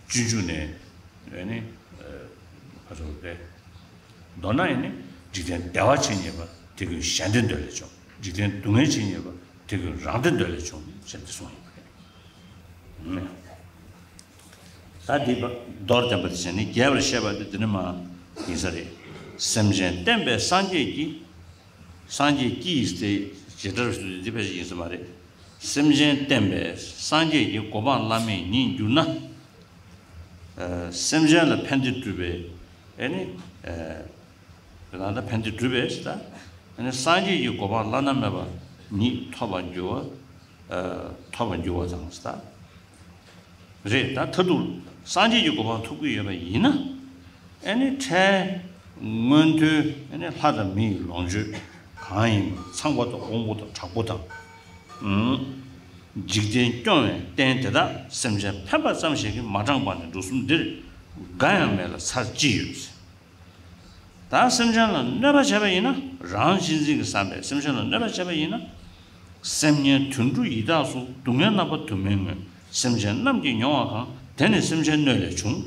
སྤྱོད་འཇུག་ནས་ཨེ་ནི་ཨ་ག་ཟེར་དགོས་རེད། མདོར་ན་ཨེ་ནི་འཇིག་རྟེན་བདེ་བ་བྱེད་ཉེས་པ་དེ་ཀུན་གཞན་དོན་འདོད་ལས་བྱུང་། འཇིག་རྟེན་སྡུག་བསྔལ་བྱེད་ཉེས་པ་དེ་ཀུན་རང་དོན་འདོད་ལས་བྱུང་ཟེར་ཏེ་གསུངས་ཡོད་པ་རེད། ད་འདི་མདོར་བསྟན་པ་དེ་བྱས་ནས་རྒྱས་པར་བཤད་པ་དེ་འདི་ནི་མ་ཡིན་ས་རེད། སེམས་ཅན་བསྟན་པའི་སངས་རྒྱས་ཀྱིས། སངས་རྒྱས་ཀྱིས་ཟེར་ཇི་ལྟར་ཞུ་འདི་ཕལ་ཆེར་ཡིན་ས་མ་རེད། སེམས་ཅན་བསྟན་པའི་སངས་རྒྱས་ཀྱི་གོ་འཕང་བླ་མེད་ཉིད་གྱུར་ན། ཨ་སེམས་ཅན་ལ་ཕན་བདེ་སྒྲུབ་པའི་ཨེ་ནི་ཨ་ད་ལྟ་ཕན་བདེ་སྒྲུབ་པའི་ཟེར་ད། ཨེ་ནི་སངས་རྒྱས་ཀྱི་གོ་འཕང་བླ་ན་མེད་པ་ཉིད་ཐོབ་པར་འགྱུར་བ། ཨ་ཐོབ་པར་འགྱུར་བ་དང་ཟེར་ད། རེད། ད་མཐར་ཐུག་སངས་རྒྱས་ཀྱི་གོ་འཕང་ཐོབ་ཀྱི་ཡོད་པ་ཡིན་ན། ཨེ་ནི་འཕྲལ་མངོན་མཐོའི་ཨེ་ནི་ལྷ་དང་མི་ཡི་ལོངས་སྤྱོད་གང་ཡིན་པ་ཚངས་པ་དང་དབང་པོ་དང་དྲག་པོ་དང་། ཨུམ། འཇིག་རྟེན་སྐྱོང་བའི་རྟེན་དེ་དག་སེམས་ཅན་ཕན་པ་ཙམ་ཞིག་གིས་མ་དྲངས་པ་ནི་འབྲུ་གསུམ་འདིར་འགའ་ཡང་མེད་ལ་ཚར་ཅི་ཡོད། ད་སེམས་ཅན་ལ་གནོད་པ་བྱས་པ་ཡིན་ན། རང་གཅེས་འཛིན་གྱི་བསམ་པས་སེམས་ཅན་ལ་གནོད་པ་བྱས་པ་ཡིན་ན། སེམས་ངན་དུད་འགྲོ་ཡི་དྭགས་སོགས་སྡུག་བསྔལ་རྣམ་པ་དུ་མའི་ངོས་སེམས་ཅན་རྣམས་ཀྱིས་མྱོང་བ་གང་། དེ་ནི་སེམས་ཅན་གནོད་ལས་བྱུང་།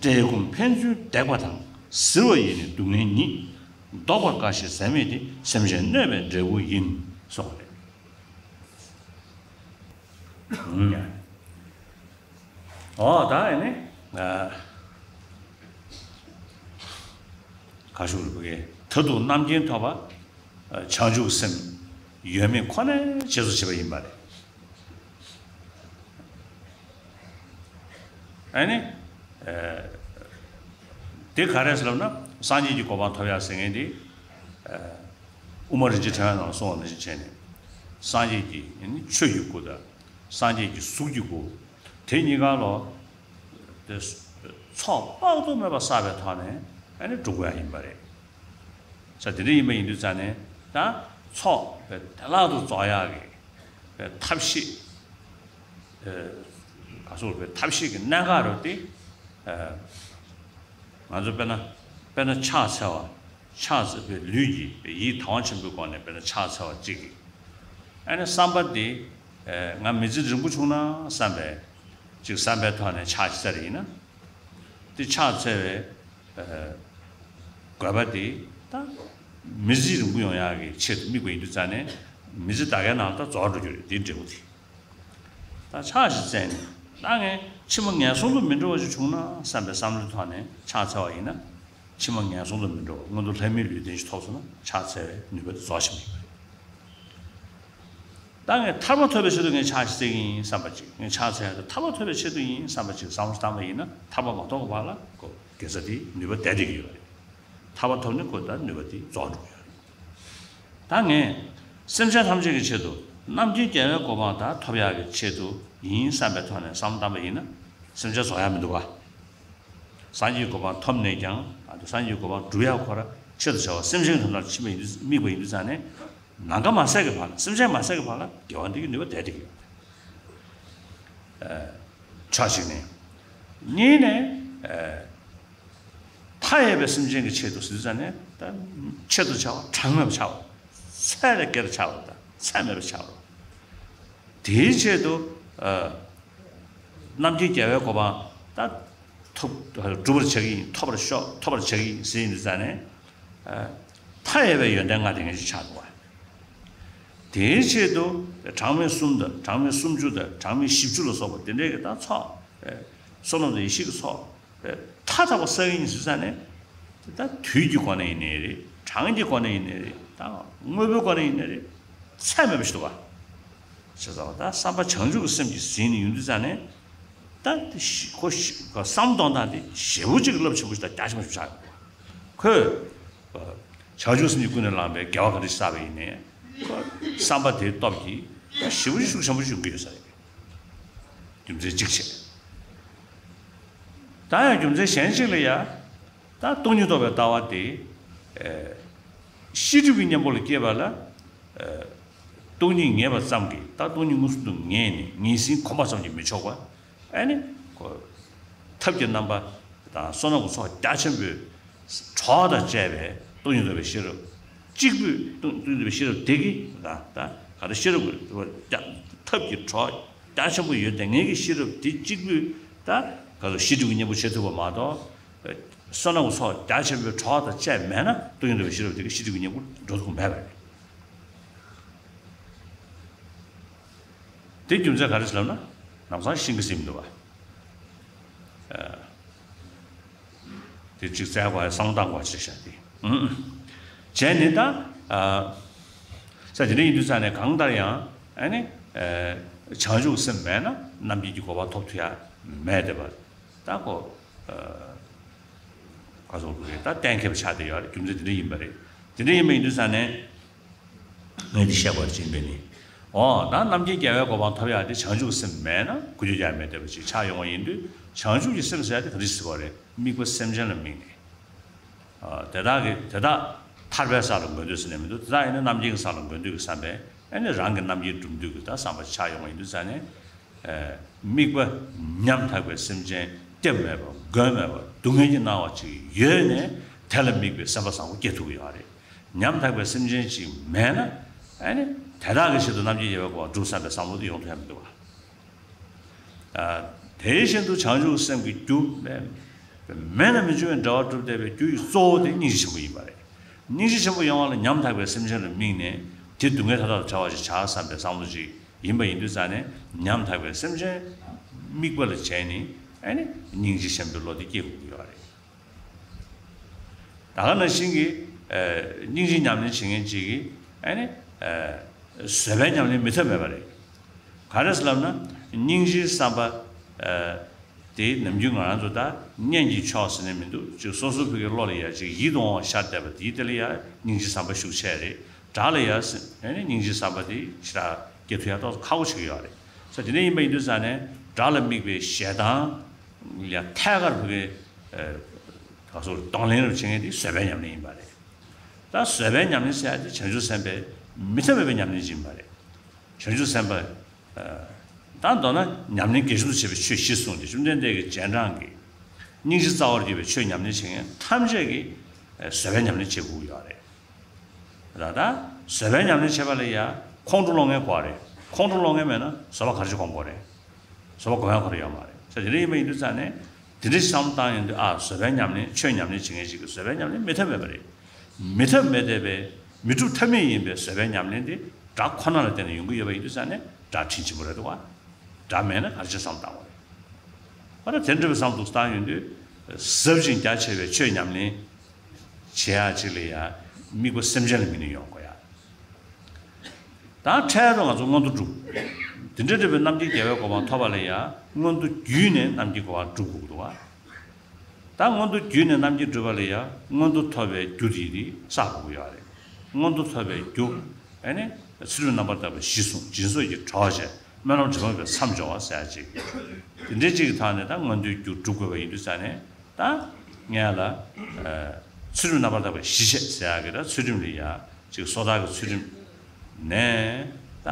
བཀྲེས་སྐོམ་ཕན་ཚུན་འདེགས་པ་དང་། གཟིར་བ་ཡིས་ནི་སྡུག་བསྔལ་ཉིད། བཟློག་པར་དཀའ་ཞེས་ཟད་མེད་དེ། སེམས་ཅན་གནོད་པའི་འབྲས་བུ་ཡིན། གསུངས་པ་རེད། ཨོ་ད་ཨེ་ནི་ཨ་ག་ཞུ་རུ་བུ་གའི་མཐར་ཐུག་རྣམ་མཁྱེན་ཐོབ་པ་བྱང་ཆུབ་སེམས་ཡོད་མེད་ཁོ་ནའི་རྗེས་སུ་བྱེད་པ་ཡིན་པ་རེད། ཨེ་ནི་ཨ་དེ་ག་རེ་ཟེར་ལབ་ན། སངས་རྒྱས་ཀྱི་གོ་འཕང་ཐོབ་ཡག་ཟེར་མཁན་དེ་ཨ་དབུ་མ་རིན་ཆེན་ཕྲེང་བའི་ནང་གསུངས་པ་ནང་བཞིན་བྱས་ནས། སངས་རྒྱས་ཀྱི་ཨེ་ནི་ཆོས་ཀྱི་སྐུ་དང་། སངས་རྒྱས་ཀྱི་གཟུགས་ཀྱི་སྐུ། དེ་གཉིས་ཀ་ལོ། དེ་ཚོགས་དཔག་ཏུ་མེད་པ་བསགས་པའི་ཐོག་ནས་ཨ་ནི་འགྲུབ་དགོས་ཡ་ཡིན་པ་རེད། ས་དེ་འདྲ་ཡིན་པ་ཡིན་དུས་ཙང་ནས་ད་ཚོགས་དཔེ་བདེ་བླག་ཏུ་རྫོགས་ཡག་གི་དཔེ་ཐབས་ཤེས། ཨེ་ག་སོགས་དཔེ་ཐབས་ཤེས་ཀྱི་གནད་འགག་རེད་དེ། ཨེ་ང་ཚོ་དཔེར་ན་དཔེར་ན་ཕྱག་འཚལ་བ། ཕྱག་འཚལ་བའི་ལུས་ཀྱིས་ཡིད་དང་བ་ཆེན་པོའི་སྒོ་ནས་དཔེར་ན་ཕྱག་འཚལ་བ་གཅིག་གིས། ཨ་ནི་བསམ་པ་འདི་ཨེ་ང་མི་ཚེ་རིང་པོ་བྱུང་ན་བསམ་པའི་ཅིག་བསམ་པའི་ཐོག་ནས་ཕྱག་ཅིག་འཚལ་ཡིན་ན། འདི་ཕྱག་འཚལ་བའི་ཨེ་དགོས་པ་འདི་ད་མི་ཚེ་རིང་པོ་ཡོང་ཡག་གི་ཆེད་དུ་དམིགས་པ་ཡིན་དུས་ཙང་ནས་མི་ཚེ་ད་གའི་ནང་ལ་ད་རྫོགས་འགྲོ་རྒྱུ་རེད། འདིའི་འབྲས་བུ་དེ། ད་ཕྱག་ཅིག་འཚལ་ནས་ད་ངས་ཕྱི་མ་ངན་སོང་དུ་མི་འགྲོ་བ་ཞིག་བྱུང་ན་བསམ་པའི་བསམ་བློའི་ཐོག་ནས་ཕྱག་འཚལ་བ་ཡིན་ན། ཕྱི་མ་ངན་སོང་དུ་མི་འགྲོ་བ་མངོན་མཐོ་ལྷ་མིའི་ལུས་རྟེན་ཞིག་ཐོབ་སོང་ན་ཕྱག་འཚལ་བའི་ནུས་པ་དེ་རྫོགས་ཕྱིན་པ་ཡིན་པ་རེད། ད་ངས་ཐར་པ་ཐོབ་པའི་ཆེད་དུ་ངས་ཕྱག་ཅིག་འཚལ་གྱི་ཡིན་བསམ་པ་ཅིག་ངས་ཕྱག་འཚལ་ཡ་དེ་ཐར་པ་ཐོབ་པའི་ཆེད་དུ་ཡིན་བསམ་པ་ཅིག་བསམ་བློ་བཏང་པ་ཡིན་ན་ཐར་པ་མ་ཐོབ་ཀྱི་བར་ལ་ཁོ་དགེ་རྩ་དེའི་ནུས་པ་བསྡད་བསྡད་ཀྱི་ཡོད་རེད། ཐར་པ་ཐོབ་ནས་ཁོ་ད་ནུས་པ་དེ་རྫོགས་འགྲོ་གི་ཡོད་རེད། ད་ངས་སེམས་ཅན་ཐམས་ཅད་ཀྱི་ཆེད་དུ་རྣམ་མཁྱེན་རྒྱལ་བའི་གོ་འཕང་ད་ཐོབ་ཡག་གི་ཆེད་དུ་ཡིན་བསམ་པའི་ཐོག་ནས་བསམ་བློ་བཏང་པ་ཡིན་ན་སེམས་ཅན་རྫོགས་ཡག་མི་འདུག་ག་སངས་རྒྱས་གོ་འཕང་ཐོབ་ནས་ཀྱང་ཨ་ནི་སངས་རྒྱས་གོ་འཕང་སྒྲུབ་ཡག་ཁོ་ར་ཆེད་དུ་བྱ་བ་སེམས་ཅན་གྱི་དོན་དག་ལ་ཕྱིན་པ་ཡིན་དུས་དམིགས་པ་ཡིན་དུས་ཙང་ནས་ནམ་མཁའ་མ་ཟད་ཀྱི་བར་ལ་སེམས་ཅན་མ་ཟད་ཀྱི་བར་ལ་དགེ་བ་འདི་གི་ནུས་པ་བསྡད་བསྡད་ཀྱི་ཡོད་རེད། ཕྱོགས་གཅིག་ནས། གཉིས་ནས། མཐའ་ཡས་པའི་སེམས་ཅན་གྱི་ཆེད་དུ་ཟེར་ཙང་ནས་ད་ཆེད་དུ་བྱ་བ་གྲངས་མེད་པ་བྱ་བ། ཚད་ལས་བརྒལ་བ་བྱ་བ་དང་ཚད་མེད་པ་བྱ་བ། དེའི་ཆེད་དུ་རྣམ་མཁྱེན་རྒྱལ་བའི་གོ་འཕང་ད་ཐོབ་སྒྲུབ་པར་བྱ་གི་ཡིན། ཐོབ་པར་ཤོག་ཐོབ་པར་བྱ་གི་ཡིན་ཟེར་ཡིན་དུས་ཙང་ནས་མཐའ་ཡས་པའི་ཡོན་ཏན་ལྔ་དེ་ངེས་ཅིག་ཆགས་འདུག་བ། དེའི་ཆེད་དུ་གྲངས་མེད་གསུམ་དང་གྲངས་མེད་སུམ་ཅུ་དང་གྲངས་མེད་བཞི་བཅུ་ལ་སོགས་པ་དེ་འདྲའི་གི་ད་ཚོགས། བསོད་ནམས་དང་ཡེ་ཤེས་ཀྱི་ཚོགས། མཐའ་དག་པ་བསགས་ཡིན་ཟེར་ཙང་ནས། ད་དུས་ཀྱི་སྒོ་ནས་ཡིན་ནའི་རེད། གྲངས་ཀྱི་སྒོ་ནས་ཡིན་ནའི་རེད། ད་དངོས་པོའི་སྒོ་ནས་ཡིན་ནའི་རེད། ཚད་མེད་པ་ཞིག་འདུག་བ། ཞེས་ཟེར་བ་ད་བསམ་པ་བྱང་ཆུབ་ཀྱི་སེམས་ཀྱིས་ཟིན་ནས་ཡོང་དུས་ཙང་ནས། ད་དེ་ཤི་ཁོ་ཤི་ཁོ་བསམ་གཏོང་སྟངས་དེ་ཞེ་པོ་ཅིག་རླབས་ཆེན་པོ་ཞིག་དང་རྒྱ་ཆེན་པོ་ཞིག་ཆགས་ཡོང་བ། ཁོས་བྱང་ཆུབ་སེམས་ཀྱིས་ཀུན་ནས་བསླངས་པའི་དགེ་བ་ག་རེ་བསགས་པ་ཡིན་ནའི། ཁོ་བསམ་པ་དེའི་སྟོབས་ཀྱིས་ད་ཞེ་པོ་ཅིག་ཤུགས་ཆེན་པོ་ཞིག་ཡོང་གི་ཡོད་ས་རེད། རྒྱུ་མཚན་གཅིག་བྱས། ད་ཡང་རྒྱུ་མཚན་གཞན་ཞིག་ལ་ཡ། ད་སྟོང་ཉིད་རྟོགས་པའི་ལྟ་བ་དེ། ཨེ། ཤེས་སྒྲིབ་ཀྱི་གཉེན་པོ་ལ་སྐྱེས་པ་ལ། ཨེ། སྟོང་ཉིད་ངེས་པ་ཙམ་གྱིས་ད་སྟོང་ཉིད་མངོན་སུམ་དུ་ངེས་ནས་ངེས་ཟིན་གོམས་པ་ཙམ་གྱིས་མི་ཆོག་པ། ཨ་ནི། ཁོ། ཐབས་ཀྱི་རྣམ་པ་དང་བསོད་ནམས་ཀྱི་ཚོགས་རྒྱ་ཆེན་པོའི་གྲོགས་དང་བཅས་པའི་སྟོང་ཉིད་རྟོགས་པའི་ཤེས་རབ་གཅིག་པུས་སྟོང་སྟོང་ཉིད་རྟོགས་པའི་ཤེས་རབ་དེ་གིས་ད་ད་ག་རེ་ཤེས་རབ་ཀྱི་རྒྱ་ཐབས་ཀྱི་གྲོགས་རྒྱ་ཆེན་པོ་ཡོད་དེ་ངེས་ཀྱི་ཤེས་རབ་དེ་གཅིག་པུས་ད་ག་རེ་ཤེས་སྒྲིབ་ཀྱི་གཉེན་པོ་བྱེད་ཐུབ་པ་མ་གཏོགས། བསོད་ནམས་ཀྱི་ཚོགས་རྒྱ་ཆེན་པོའི་གྲོགས་དང་བཅས་མེད་ན་སྟོང་ཉིད་རྟོགས་པའི་ཤེས་རབ་དེ་གིས་ཤེས་སྒྲིབ་ཀྱི་གཉེན་པོར་འགྲོ་ཐུབ་མེད་པ་རེད། དེ་རྒྱུ་མཚན་ག་རེ་ཟེར་ལབ་ན། ལམ་སང་ཤིང་གི་སེམས་འདུག་བ། ཨ། དེ་གཅིག་བཙལ་དགོས་ཡ་བསམ་བློ་བཏང་དགོས་ཅེས་བཤད་དེ། ཨུམ། བྱས་ནས་ད། ཨ། ས་དེ་འདྲ་ཡིན་དུས་ཙང་ནས་གང་ལྟར་ཡང་ཨ་ནི། ཨ། བྱང་ཆུབ་སེམས་མེད་ན་རྣམ་མཁྱེན་གྱི་གོ་འཕང་ཐོབ་ཐུབ་ཡ་མེད་དེ་བ། ད་ཁོ། ཨ། ག་ཚོད་རེད་ད་གཏན་འཁེལ་བ་ཆགས་བསྡད་ཡོད་རེད། རྒྱུ་མཚན་དེ་འདྲ་ཡིན་པ་རེད། དེ་འདྲ་ཡིན་པ་ཡིན་དུས་ཙང་ནས། ངས་འདི་བཤད་དགོས་ཅིག་ཡིན་པས་ནི། འོ་ད་རྣམ་མཁྱེན་རྒྱལ་བའི་གོ་འཕང་ཐོབ་ཡག་དེ་བྱང་ཆུབ་སེམས་མེད་ན་གོ་རྒྱུ་ཡང་མེད་བསྡད་པ་ཅིག་ཆགས་ཡོང་བ་ཡིན་དུས། བྱང་ཆུབ་ཀྱི་སེམས་ཟེར་ཡག་དེ་ག་རེ་ཟེར་དགོས་རེད། དམིགས་པ་སེམས་ཅན་ལ་དམིགས་ནས། ཨ། དེ་དག་གི་དེ་དག་ཐར་པའི་ས་ལ་འགོད་འདོད་ཟེར་ནས་མི་འདུག་དེ་དག་ཡིན་ན་རྣམ་མཁྱེན་གྱི་ས་ལ་འགོད་འདོད་ཀྱི་བསམ་པས་ཨ་ནི་རང་གི་རྣམ་མཁྱེན་སྒྲུབ་འདོད་ཀྱི་ད་བསམ་པ་ཆགས་ཡོང་བ་ཡིན་དུས་ཙང་ནས། ཨ། དམིགས་པ་ཉམ་ཐག་པའི་སེམས་ཅན་སྐྱབས་མེད་པ་མགོན་མེད་པ་སྡུག་བསྔལ་གྱིས་མནར་བ་ཅིག་ཡོད་ནས་དེ་ལ་དམིགས་པའི་སེམས་པ་བཟང་པོ་སྐྱེ་ཐུབ་ཀྱི་ཡོད་རེད། ཉམ་ཐག་པའི་སེམས་ཅན་ཅིག་མེད་ན། ཨ་ནི་དེ་དག་གི་ཆེད་དུ་རྣམ་མཁྱེན་རྒྱལ་བའི་གོ་འཕང་སྒྲུབ་བསམ་པའི་བསམ་བློ་དེ་ཡོང་ཐུབ་ཡ་མི་འདུག་བ། ཨ། དེ་བཞིན་དུ་བྱང་ཆུབ་སེམས་ཀྱི་རྒྱུ་མེད་མེད་ན་མི་འབྱུང་བའི་འབྲེལ་བ་གྲུབ་བསྡད་པའི་རྒྱུ་ཡི་གཙོ་བོ་དེ་སྙིང་རྗེ་ཆེན་པོ་ཡིན་པ་རེད། སྙིང་རྗེ་ཆེན་པོ་ཡོང་བ་ལ་ཉམ་ཐག་པའི་སེམས་ཅན་ལ་དམིགས་ནས་དེ་སྡུག་བསྔལ་མཐའ་དག་ཏུ་བྲལ་བ་ཞིག་བྱ་བསམ་པའི་བསམ་བློ་ཅིག་ཡིན་པ་ཡིན་དུས་ཙང་ནས་ཉམ་ཐག་པའི་སེམས་ཅན་དམིགས་པ་ལ་བྱས་ནས་ཨ་ནི་སྙིང་རྗེ་ཆེན་པོའི་བློ་དེ་སྐྱེ་དགོས་ཀྱི་ཡོད་རེད། ད་ག་ནང་བཞིན་གྱི། ཨ། སྙིང་རྗེ་ཉམས་ལེན་བྱེད་མཁན་ཅིག་གིས་ཨ་ནི། ཨ། བཟོད་པའི་ཉམས་ལེན་མི་ཐུབ་མེད་པ་རེད། ག་རེ་ཟེར་ལབ་ན། སྙིང་རྗེའི་བསམ་པ། ཨ། དེ་ནམ་རྒྱུན་ང་རང་ཚོ་ད་གཉེན་གྱི་ཕྱོགས་ཟེར་ནས་མི་འདུག་ཅིག་སོ་སོ་ཕ་གིའི་བློ་ལ་ཡ་ཅིག་ཡིད་དུ་འོང་བ་ཤར་བསྡད་པ་དེའི་དེ་ལ་ཡ་སྙིང་རྗེའི་བསམ་པ་ཤུགས་ཆེ་རེད། དགྲ་ལ་ཡ་ཟེར་ཨ་ནི་སྙིང་རྗེའི་བསམ་པ་དེ་ཞེ་དྲག་སྐྱེ་ཐུབ་ཡ་ཏོག་ཙམ་ཁག་པོ་ཆགས་ཀྱི་ཡོད་རེད། ས་དེ་འདྲ་ཡིན་པ་ཡིན་དུས་ཙང་ནས་དགྲ་ལ་དམིགས་པའི་ཞེ་སྡང་ལ་ཐད་ཀར་ཕ་གིའི། ཨ། ག་ཚོད་གདོང་ལེན་རུ་བྱེད་མཁན་དེ་བཟོད་པའི་ཉམས་ལེན་ཡིན་པ་རེད། ད་བཟོད་པའི་ཉམས་ལེན་ཟེར་ཡ་དེ་བྱང་ཆུབ་སེམས་དཔའི་མི་ཐབས་མེད་པའི་ཉམས་ལེན་ཅིག་ཡིན་པ་རེད། བྱང་ཆུབ་སེམས་དཔའ། ཨ། ད་མདོར་ན་ཉམས་ལེན་གལ་ཆེན་དུ་བྱེད་པའི་ཆོས་བཞི་གསུངས་ཏེ་བཅོམ་ལྡན་འདས་ཀྱི་རྗེས་འབྲང་གི་སྙིང་རྗེ་རྩ་བར་གྱུར་པའི་ཆོས་ཉམས་ལེན་བྱེད་མཁན་ཐམས་ཅད་ཀྱིས། ཨ། བཟོད་པའི་ཉམས་ལེན་བྱེད་དགོས་ཀྱི་ཡོད་རེད། ད་ལྟ་བཟོད་པའི་ཉམས་ལེན་བྱེད་པ་ལ་ཡ་ཁོང་ཁྲོ་སློང་མཁན་དགོས་རེད། ཁོང་ཁྲོ་སློང་མཁན་མེད་ན་བཟོད་པ་ག་རེ་བྱེད་སྒོམ་དགོས་རེད། བཟོད་པ་སྒོམ་ཡ་ག་རེ་ཡོད་མ་རེད། ས་དེ་འདྲ་ཡིན་པ་ཡིན་དུས་ཙང་ནས་དེ་འདྲ་བསམ་བློ་བཏང་ཡོང་དུས། ཨ། བཟོད་པའི་ཉམས་ལེན་ཆོས་ཉམས་ལེན་བྱེད་མཁན་ཞིག་གིས་བཟོད་པའི་ཉམས་ལེན་མི་ཐབས་མེད་པ་རེད། མི་ཐབས་མེད་བསྡད་པའི་མི་འགྲུབ་ཐབས་མེད་ཡིན་པའི་བཟོད་པའི་ཉམས་ལེན་དེ་དགྲ་ཁོ་ན་ལ་བརྟེན་ནས་ཡོང་གི་ཡོད་པ་ཡིན་དུས་ཙང་ནས་དགྲ་དྲིན་ཆེན་པོ་རེད་འདུག་བ། དགྲ་མེད་ན་ག་རེ་བྱས་བསམ་བློ་བཏང་དགོས་རེད། ཨ། ད་དེ་འདྲ་བའི་བསམ་བློ་བཏང་ཡོང་དུས་ཟབ་ཅིང་རྒྱ་ཆེ་བའི་ཆོས་ཉམས་ལེན་བྱེད་ཡག་ཅིག་ལ་ཡ་དམིགས་པ་སེམས་ཅན་ལ་དམིགས་ནས་ཡོང་དགོས་ཡ། ད་འཕྲལ་དུ་ང་ཚོ་མངོན་མཐོ་སྒྲུབ། དེ་འདྲ་འདྲ་བའི་རྣམ་མཁྱེན་རྒྱལ་བའི་གོ་འཕང་ཐོབ་པ་ལ་ཡ་མངོན་མཐོ་བརྒྱུད་ནས་རྣམ་མཁྱེན་གོ་འཕང་སྒྲུབ་དགོས་འདུག་བ། ད་མངོན་མཐོ་བརྒྱུད་ནས་རྣམ་མཁྱེན་སྒྲུབ་པ་ལ་ཡ་མངོན་མཐོ་ཐོབ་པའི་རྒྱུ་དེ་དེ་བསགས་དགོས་ཀྱི་ཡོད་རེད། མངོན་མཐོ་ཐོབ་པའི་རྒྱུ། ཨ་ནི་ཚུལ་ཁྲིམས་རྣམ་པར་དག་པའི་གཞི་བཟུང་། སྦྱིན་སོགས་ཀྱི་གྲོགས་བྱས། སྨོན་ལམ་དྲི་མ་མེད་པའི་མཚམས་སྦྱོར་བ་ཟེར་ཡ་ཅིག་དེ་འདྲའི་ཅིག་གི་ཐོག་ནས་ད་མངོན་མཐོའི་རྒྱུ་སྒྲུབ་དགོས་པ་ཡིན་དུས་ཙང་ནས། ད་ངས་ལ། ཨ། ཚུལ་ཁྲིམས་རྣམ་པར་དག་པའི་གཞི་བྱས་ཟེར་ཡག་གི་ད་ཚུལ་ཁྲིམས་ལ་ཡ་ཅིག་སོ་ཐར་གྱི་ཚུལ་ཁྲིམས་ནས། ད་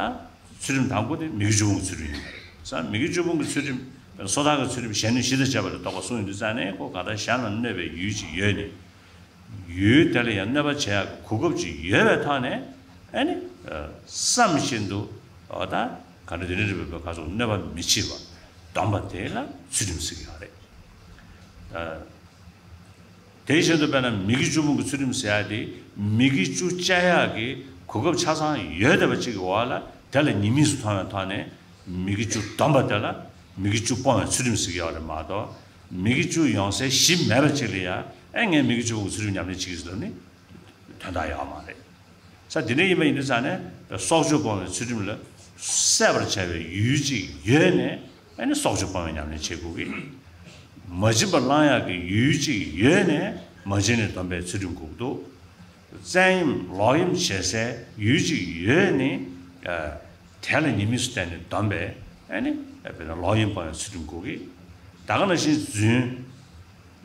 ཚུལ་ཁྲིམས་དང་པོ་དེ་མི་དགེ་བཅུ་སྤོང་གི་ཚུལ་ཁྲིམས་ཡིན་པ་རེད། ས་མི་དགེ་བཅུ་སྤོང་གི་ཚུལ་ཁྲིམས། སོ་ཐར་གྱི་ཚུལ་ཁྲིམས་གཞན་ནི་བཞི་དང་བཅས་པ་ལ་རྟོག་པ་བཟུང་ཡོང་དུས་ཙང་ནས་ཁོ་ག་ད་གཞན་ལ་གནོད་པའི་ཡུལ་ཅིག་ཡོད་ནས། ཡུལ་དེ་ལ་ཡང་གནོད་པ་བྱེད་ཡག་གི་གོ་སྐབས་ཅིག་ཡོད་པའི་ཐོག་ནས། ཨ་ནི། ཨ། བསམ་བཞིན་དུ། འོ་ད་ག་འདྲ་དེ་འདྲ་རེད་པའི་ག་ཚོད་གནོད་པ་མི་བྱེད་པ་སྡོམ་པ་དེ་ལ་ཚུལ་ཁྲིམས་ཟེར་གྱི་ཡོད་རེད། ཨ། དེ་བཞིན་དུ་དཔེར་ན་མི་དགེ་བཅུ་སྤོང་གི་ཚུལ་ཁྲིམས་ཟེར་ཡག་དེ་མི་དགེ་བཅུ་སྤྱད་ཡག་གི་གོ་སྐབས་ཆ་ཚང་ཡོད་བསྡད་པ་ཅིག་གི་འོག་ལ་དེ་ལ་ཉེས་དམིགས་སུ་མཐོང་བའི་ཐོག་ནས། མི་དགེ་བཅུ་སྡོམ་པ་དེ་ལ་མི་དགེ་བཅུ་སྤོང་བའི་ཚུལ་ཁྲིམས་ཟེར་གྱི་ཡོད་རེད་མ་གཏོགས། མི་དགེ་བཅུ་ཡོང་སའི་གཞི་མེད་པ་ཅིག་ལ་ཡ། ཨེ། ངས་མི་དགེ་བཅུ་སྤོང་གི་ཚུལ་ཁྲིམས་ཉམས་ལེན་བྱེད་ཀྱི་ཟེར་ནི་དོན་དག་ཡོད་མ་རེད། ས་དེ་འདྲ་ཡིན་པ་ཡིན་དུས་ཙང་ནས་སྲོག་གཅོད་སྤོང་བའི་ཚུལ་ཁྲིམས་ལ་ སད་པར་བྱ་བའི་ཡུལ་གཅིག་ཡོད་ནས་ཨ་ནི་སྲོག་གཅོད་སྤོང་བའི་ཉམས་ལེན་བྱེད་དགོས་ཀྱི། མ་བྱིན་པ་བླང་ཡག་གི་ཡུལ་གཅིག་ཡོད་ནས་མ་བྱིན་ནས་སྡོམ་པའི་ཚུལ་ཁྲིམས་དགོས་ཀྱི་འདུག། བཙན་གཡེམ་ལོག་གཡེམ་བྱེད་སའི་ཡུལ་གཅིག་ཡོད་ནས་དེ་ལ་ཉེས་དམིགས་སུ་བལྟས་ནས་སྡོམ་པའི་ཨ་ནི་དཔེར་ན་ལོག་གཡེམ་སྤོང་བའི་ཚུལ་ཁྲིམས་དགོས་ཀྱི། ད་ག་ནང་བཞིན་རྫུན་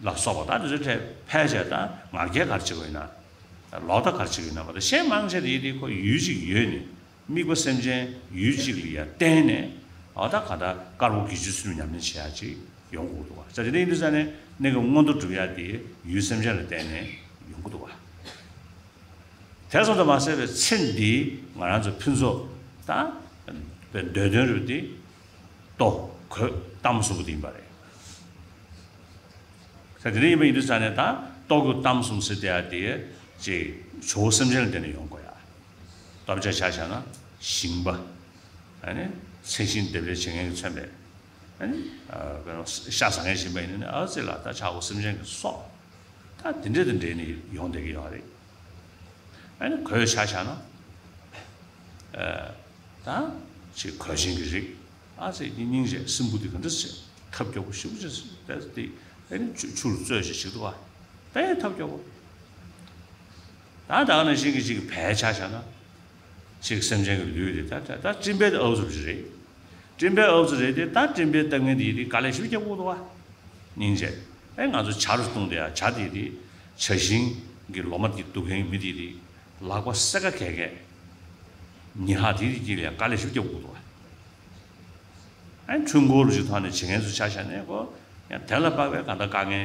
ལ་སོགས་པ་ད་དེ་ཚོའི་གྲས་ཕལ་ཆེར་ད་ངར་སྐད་ག་རེ་བྱེད་དགོས་ཡིན་ན། ལོག་ལྟ་ག་རེ་བྱེད་དགོས་ཡིན་ན་མ་གཏོགས་གཞན་མང་ཆེ་དེ་ཡིན་དེ་ཁོ་ཡུལ་གཅིག་ཡོད་ནས། དམིགས་པ་སེམས་ཅན་ཡུལ་གཅིག་ལ་ཡ་བརྟེན་ནས་ཨ་ད་ག་ད་དཀར་པོ་གྱི་ཆུ་སུན་ཉམས་ལེན་བྱེད་ཡ་ཅིག་ཡོང་དགོས་འདུག་བ། ས་དེ་འདྲ་ཡིན་དུས་ས་ནས་གནས་སྐབས་མངོན་མཐོ་སྒྲུབ་ཡ་དེ་ཡུལ་སེམས་ཅན་ལ་བརྟེན་ནས་ཡོང་གི་འདུག་བ། དེ་ཙམ་དུ་མ་ཟད་པའི་ཚེ་འདིའི་ང་རང་ཚོ་ཕུན་ཚོགས་དང་འདོད་དོན་རུ་དེ་ལྟོ་གོས་གཏམ་གསུམ་པོ་དེ་ཡིན་པ་རེད། ས་དེ་འདྲ་ཡིན་པ་ཡིན་དུས་ས་ནས་ད་ལྟོ་གོས་གཏམ་གསུམ་ཟེར་དེ་ཡ་དེ་ཅིག་ཇོ་བོ་སེམས་ཅན་ལ་བརྟེན་ནས་ཡོང་དགོས་ཡ། ལྟོ་ཆས་ཆ་བཞག་ན་ཞིང་པ། ཨ་ནི་ཚེ་ཞིང་འདེབས་ལས་བྱེད་མཁན་གྱིས་མཚོན་པའི་ཨ་ནི་ཤ་ཟ་མཁན་ཞིང་པ་ཡིན་ན་ཨ་ཙི་ལ་ད་ཆ་བོ་སེམས་ཅན་གྱི་སྲོག་ད་དེ་འདྲས་དེ་འདྲས་ནས་ཡོང་བསྡད་ཀྱི་ཡོད་རེད། ཨ་ནི་གོས་ཆ་བཞག་ན་ད་ཅིག་གོས་ཆེན་གྱི་རིགས་ཨ་ཙི་སྙིང་རྗེ་སྲིན་འབུ་དེ་ག་འདྲས་བྱས་ཐབས་སྐྱོ་པོ་ཞེ་པོ་ཅིག་ད་དེ་ཨ་ནི་ཆུ་ལ་བཙོས་བྱས་བྱེད་འདུག་བ། ད་ཡང་ཐབས་སྐྱོ་པོ། ད་ད་ག་ནང་བཞིན་གྱི་ཅིག་བལ་ཆ་བཞག་ན། ཅིག་སེམས་ཅན་གྱི་ལུས་རེད་ད་ད་ད་སྤྲིན་བལ་དེ་ཨའུ་ཙམ་ཞིག་རེད། སྤྲིན་བལ་ཨའུ་ཙམ་རེད་དེ་ད་སྤྲིན་བལ་བཏབ་མཁན་དེ་ཡིན་དེ་དཀའ་ལས་ཞིག་རྒྱག་དགོས་འདུག་བ། སྙིང་རྗེ། ཨེ་ང་ཚོ་བྱ་རུ་བཏུང་དེ་ཡ་བྱ་དེ་ཡིན་དེ་བྱ་ཞིང་གི་ལོ་མ་དེ་གཏུབ་མཁན་མི་དེ་ཡིན་དེ་ལག་པ་སེ་ཀ་གས་གས། ཉི་ཧ་དེ་དེ་དཀྱིལ་ལ་ཡ་དཀའ་ལས་ཞིག་རྒྱག་དགོས་འདུག་བ། ཨེ་འཕྲུལ་འཁོར་ཞིག་ཐོག་ནས་བྱེད་མཁན་ཚོ་ཆ་བཞག་ནས་གོ་ཡང་དེ་ལ་དཔག་པའི་གང་ལྟར་དཀའ་ངལ།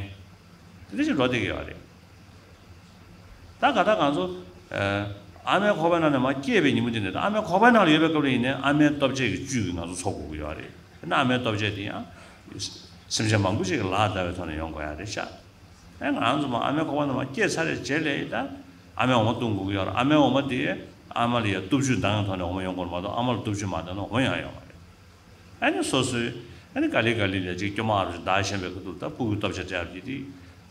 དེ་འདྲ་ཞིག་འགྲོ་བསྡད་ཀྱི་ཡོད་རེད། ད་ག་ད་ང་ཚོ་ཨ་མའི་ཁོག་པའི་ནང་ནས་མར་སྐྱེས་པའི་ཉིན་མོ་དེ་ནས་ད་ཨ་མའི་ཁོག་པའི་ནང་ལ་ཡོད་པའི་སྐབས་ལ་ཡིན་ནའི་ཨ་མའི་ལྟོ་ཆས་ཀྱི་བཅུད་ཀྱིས་ང་ཚོ་འཚོ་དགོས་ཀྱི་ཡོད་རེད། དེ་ན་ཨ་མའི་ལྟོ་ཆས་དེ་ཡང་སེམས་ཅན་མང་པོ་ཞིག་གི་ལག་བརྡབས་པའི་ཐོག་ནས་ཡོང་དགོས་ཡ་རེད་ཤག། ཨ་ང་རང་ཚོ་མར་ཨ་མའི་ཁོག་པའི་ནང་མར་སྐྱེས་ཚར་བའི་རྗེས་ལ་ད་ཨ་མའི་འོ་མ་བཏུང་དགོས་ཀྱི་ཡོད་རེད། ཨ་མའི་འོ་མ་དེ་ཨ་མ་ལ་ཡ་གཏུབ་བཅུད་འདང་ཡང་ཐོག་ནས་འོ་མ་ཡོང་དགོས་མ་གཏོགས་ཨ་མ་ལ་གཏུབ་བཅུད་མ་འདང་ན་འོ་མ་ཡང་ཡོང་མ་རེད། ཨ་ནི་སོ་སོའི་ཨ་ནི་ག་ལེ་ག་ལེ་ལས་ཅིག་སྐྱོ་མ་ཨ་རུ་ཟླ་ཤན་པའི་ཁ་ཐུག་ད་ཕྲུ་གུའི་ལྟོ་ཆས་སྤྲད་ཡག་དེ་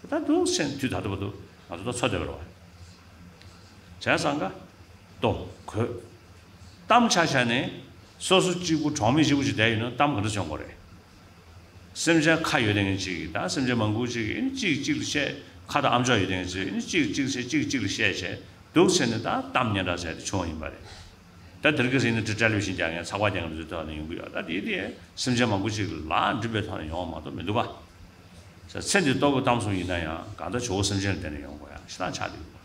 དེ་ད་འདུག་སེ་དུས་ད་ལྟ་བར་དུ་ང་ཚོ་ད་འཚོ་བསྡད་པ་རེད་བ། བྱས་ཙང་ཀ་ལྟོ་གོས་གཏམ་ཆ་བཞག་ནས་སོ་སོ་གཅིག་པུ་གྲོགས་མེད་གཅིག་པུ་ཞིག་བསྡད་ཡོད་ན་གཏམ་ག་འདྲ་བྱུང་དགོས་རེད། སེམས་ཅན་ཁ་ཡོད་མཁན་གཅིག་གིས་ད་སེམས་ཅན་མང་པོ་གཅིག་གིས་ཨ་ནི་གཅིག་གཅིག་ལ་བཤད་ཁ་དང་ཨམ་ཅོག་ཡོད་མཁན་གཅིག་ཨ་ནི་གཅིག་གཅིག་ལ་བཤད་གཅིག་གཅིག་ལ་བཤད་བྱས་འདུག་སེ་ནས་ད་གཏམ་སྙན་གྲགས་ཟེར་དེ་བྱུང་བ་ཡིན་པ་རེད། ད་དེར་གི་ཟིན་ནས་ཊེ་ལི་ཝི་ཤན་རྒྱག་མཁན་ཚགས་པར་རྒྱག་མཁན་ཚོའི་ཐོག་ནས་ཡོང་གི་ཡོད། ད་དེ་དེ་སེམས་ཅན་མང་པོ་ཅིག་ལ་འགྲིག་པའི་ཐོག་ནས་ཡོང་བ་མ་གཏོགས་མི་འདུག་ག་ཚེ་འདི་ལྟོ་གོས་གཏམ་གསུམ་ཡིན་ན་ཡང་གང་ལྟར་ཇོ་བོ་སེམས་ཅན་ལ་བརྟེན་ནས་ཡོང་དགོས་ཡ་ཞེ་དྲག་ཆགས་བསྡད་ཡོད་པ།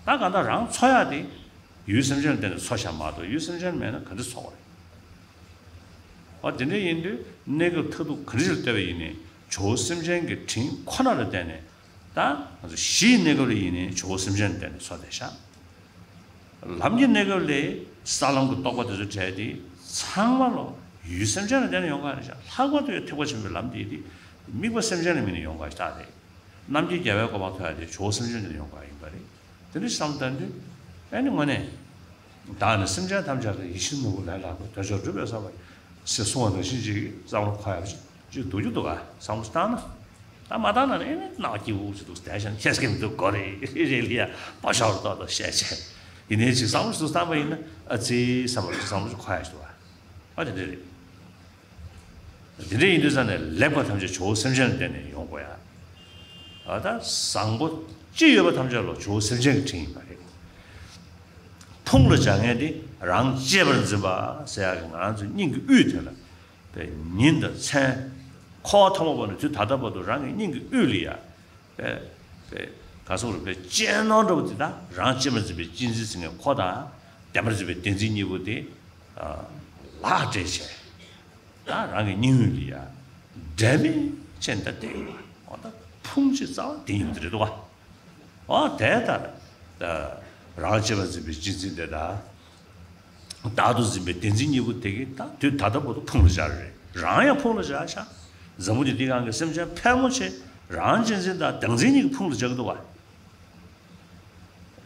ད་གང་ལྟར་རང་འཚོ་ཡ་དེ་ཡུལ་སེམས་ཅན་ལ་བརྟེན་ནས་འཚོ་བཞག་མ་གཏོགས་ཡུལ་སེམས་ཅན་མེད་ན་ག་འདྲ་འཚོ་དགོས་རེད། འོ་དེ་འདྲ་ཡིན་དུས་གནས་སྐབས་མཐར་ཐུག་ག་འདྲ་ཞིག་ལ་ལྟོས་པ་ཡིན་ནའི་ཇོ་བོ་སེམས་ཅན་གྱི་དྲིན་ཁོ་ན་ལ་བརྟེན་ནས། ད་ང་ཚོ་གཞིའི་གནས་སྐབས་ལ་ཡིན་ནའི་ཇོ་བོ་སེམས་ཅན་ལ་བརྟེན་ནས་འཚོ་བསྡད་ཤག། ལམ་གྱི་གནས་སྐབས་ལ་ས་ལམ་གྱི་རྟོགས་པ་དེ་ཚོ་བྲལ་ཏེ་ཚང་མ་ལོ་ཡུལ་སེམས་ཅན་ལ་བརྟེན་ནས་ཡོང་ག་རེད་ཤག། ལྷག་པར་དུ་ཡང་ཐེག་པ་ཆེན་པོའི་ལམ་དེ་དེ་དམིགས་པ་སེམས་ཅན་ལ་དམིགས་ནས་ཡོང་ག་ཞིག་རེད། རྣམ་མཁྱེན་རྒྱལ་བའི་གོ་འཕང་ཐོབ་ཡ་དེ་ཇོ་བོ་སེམས་ཅན་ལ་ཡོང་ག་ཡིན་པ་རེད། དེ་འདྲ་བསམ་བཏང་དུས་ཨ་ནི་དངོས་གནས་བདག་ནི་སེམས་ཅན་ཐམས་ཅད་ལ་ཡིད་བཞིན་ནོར་བུ་ལས་ལྷག་པའི་དོན་མཆོག་སྒྲུབ་པའི་བསམ་པ་ཞེས་གསུངས་པ་ནང་བཞིན་ཅིག་བསམ་བློ་འཁོར་ཡག་ཅིག་འདུག་རྒྱུ་འདུག་ག། བསམ་བློ་བཏང་ན། ད་མ་བཏང་ན་ནི་ཨེ་ནི་སྣང་བ་སྐྱིད་པོ་ཞིག་འདུག་བསྡད་ཤག་ཁྱེད་སྐད་མི་འདུག་གོ་རེ་རེ་ལ་ཡ་པ་ཤོར་ཏོག་ཏོག་བཤད་བྱས། ཡིན་ནའི་ཅིག་བསམ་བློ་ཞིག་འདུག་བཏང་པ་ཡིན་ན་ཨ་ཙི་བསམ་བློ་ཞིག་བསམ་བློ་ཞིག་འཁོར་ཡག་ཞིག་འདུག་ག། ཨ་དེ་འདྲ་རེད། དེ་འདྲ་ཡིན་དུས་ཙང་ནས་ལེགས་པ་ཐམས་ཅད་ཇོ་བོ་སེམས་ཅན་ལ་བརྟེན་ནས་ཡོང་དགོས་ཡ། ཨ་ད་བཟང་པོ་ཅི་ཡོད་པ་ཐམས་ཅད་ལོ་ཇོ་བོ་སེམས་ཅན་གྱི་དྲིན་ཡིན་པ་རེད། ཕུང་ལ་བྱ་ངན་འདི་རང་གཅེས་པར་འཛིན་པ་ཟེར་ཡག་གི་ང་རང་ཚོའི་སྙིང་གི་དབུས་དེ་ལ་པའི་ཉིན་དང་མཚན་འཁོར་བ་ཐོག་མ་བར་ནས་དུས་ད་ལྟ་བར་དུ་རང་གི་སྙིང་གི་དབུས་ལ་ཡ། པའི་པའི་ག་སོགས་རུ་པའི་གཅེས་ནོར་འདྲ་བོ་དེ་དག་རང་གཅེས་པར་འཛིན་པའི་གཅེས་འཛིན་ཟེར་མཁན་ཁོ་དང་བདེན་པར་འཛིན་པའི་བདེན་འཛིན་གཉིས་པོ་དེ་ལག་སྦྲེལ་བྱས། ད་རང་གི་སྙིང་དབུས་ལ་ཡ་འབྲལ་མེད་ཅན་ད་དེ་ཡོད་པ་འོ་ད་ཕུང་བྱེད་རྩ་བ་དེ་ཡིན་པ་རེད་འདུག་ག། འོ་དེ་ལྟར་ད་རང་གཅེས་པར་འཛིན་པའི་གཅེས་འཛིན་དེ་དང་བདག་ཏུ་འཛིན་པའི་བདེན་འཛིན་གཉིས་པོ་དེ་གིས་ད་དུས་ད་ལྟ་བར་དུ་ཕུང་ལ་བཞག་རེད། རང་ཡང་ཕུང་ལ་བཞག་ཤག། འཛམ་བུ་གླིང་འདི་སྒང་གི་སེམས་ཅན་ཕལ་མོ་ཆེ་རང་གཅེས་འཛིན་དང་བདག་འཛིན་གཉིས་ཀྱིས་ཕུང་ལ་བཞག་གི་འདུག་ག།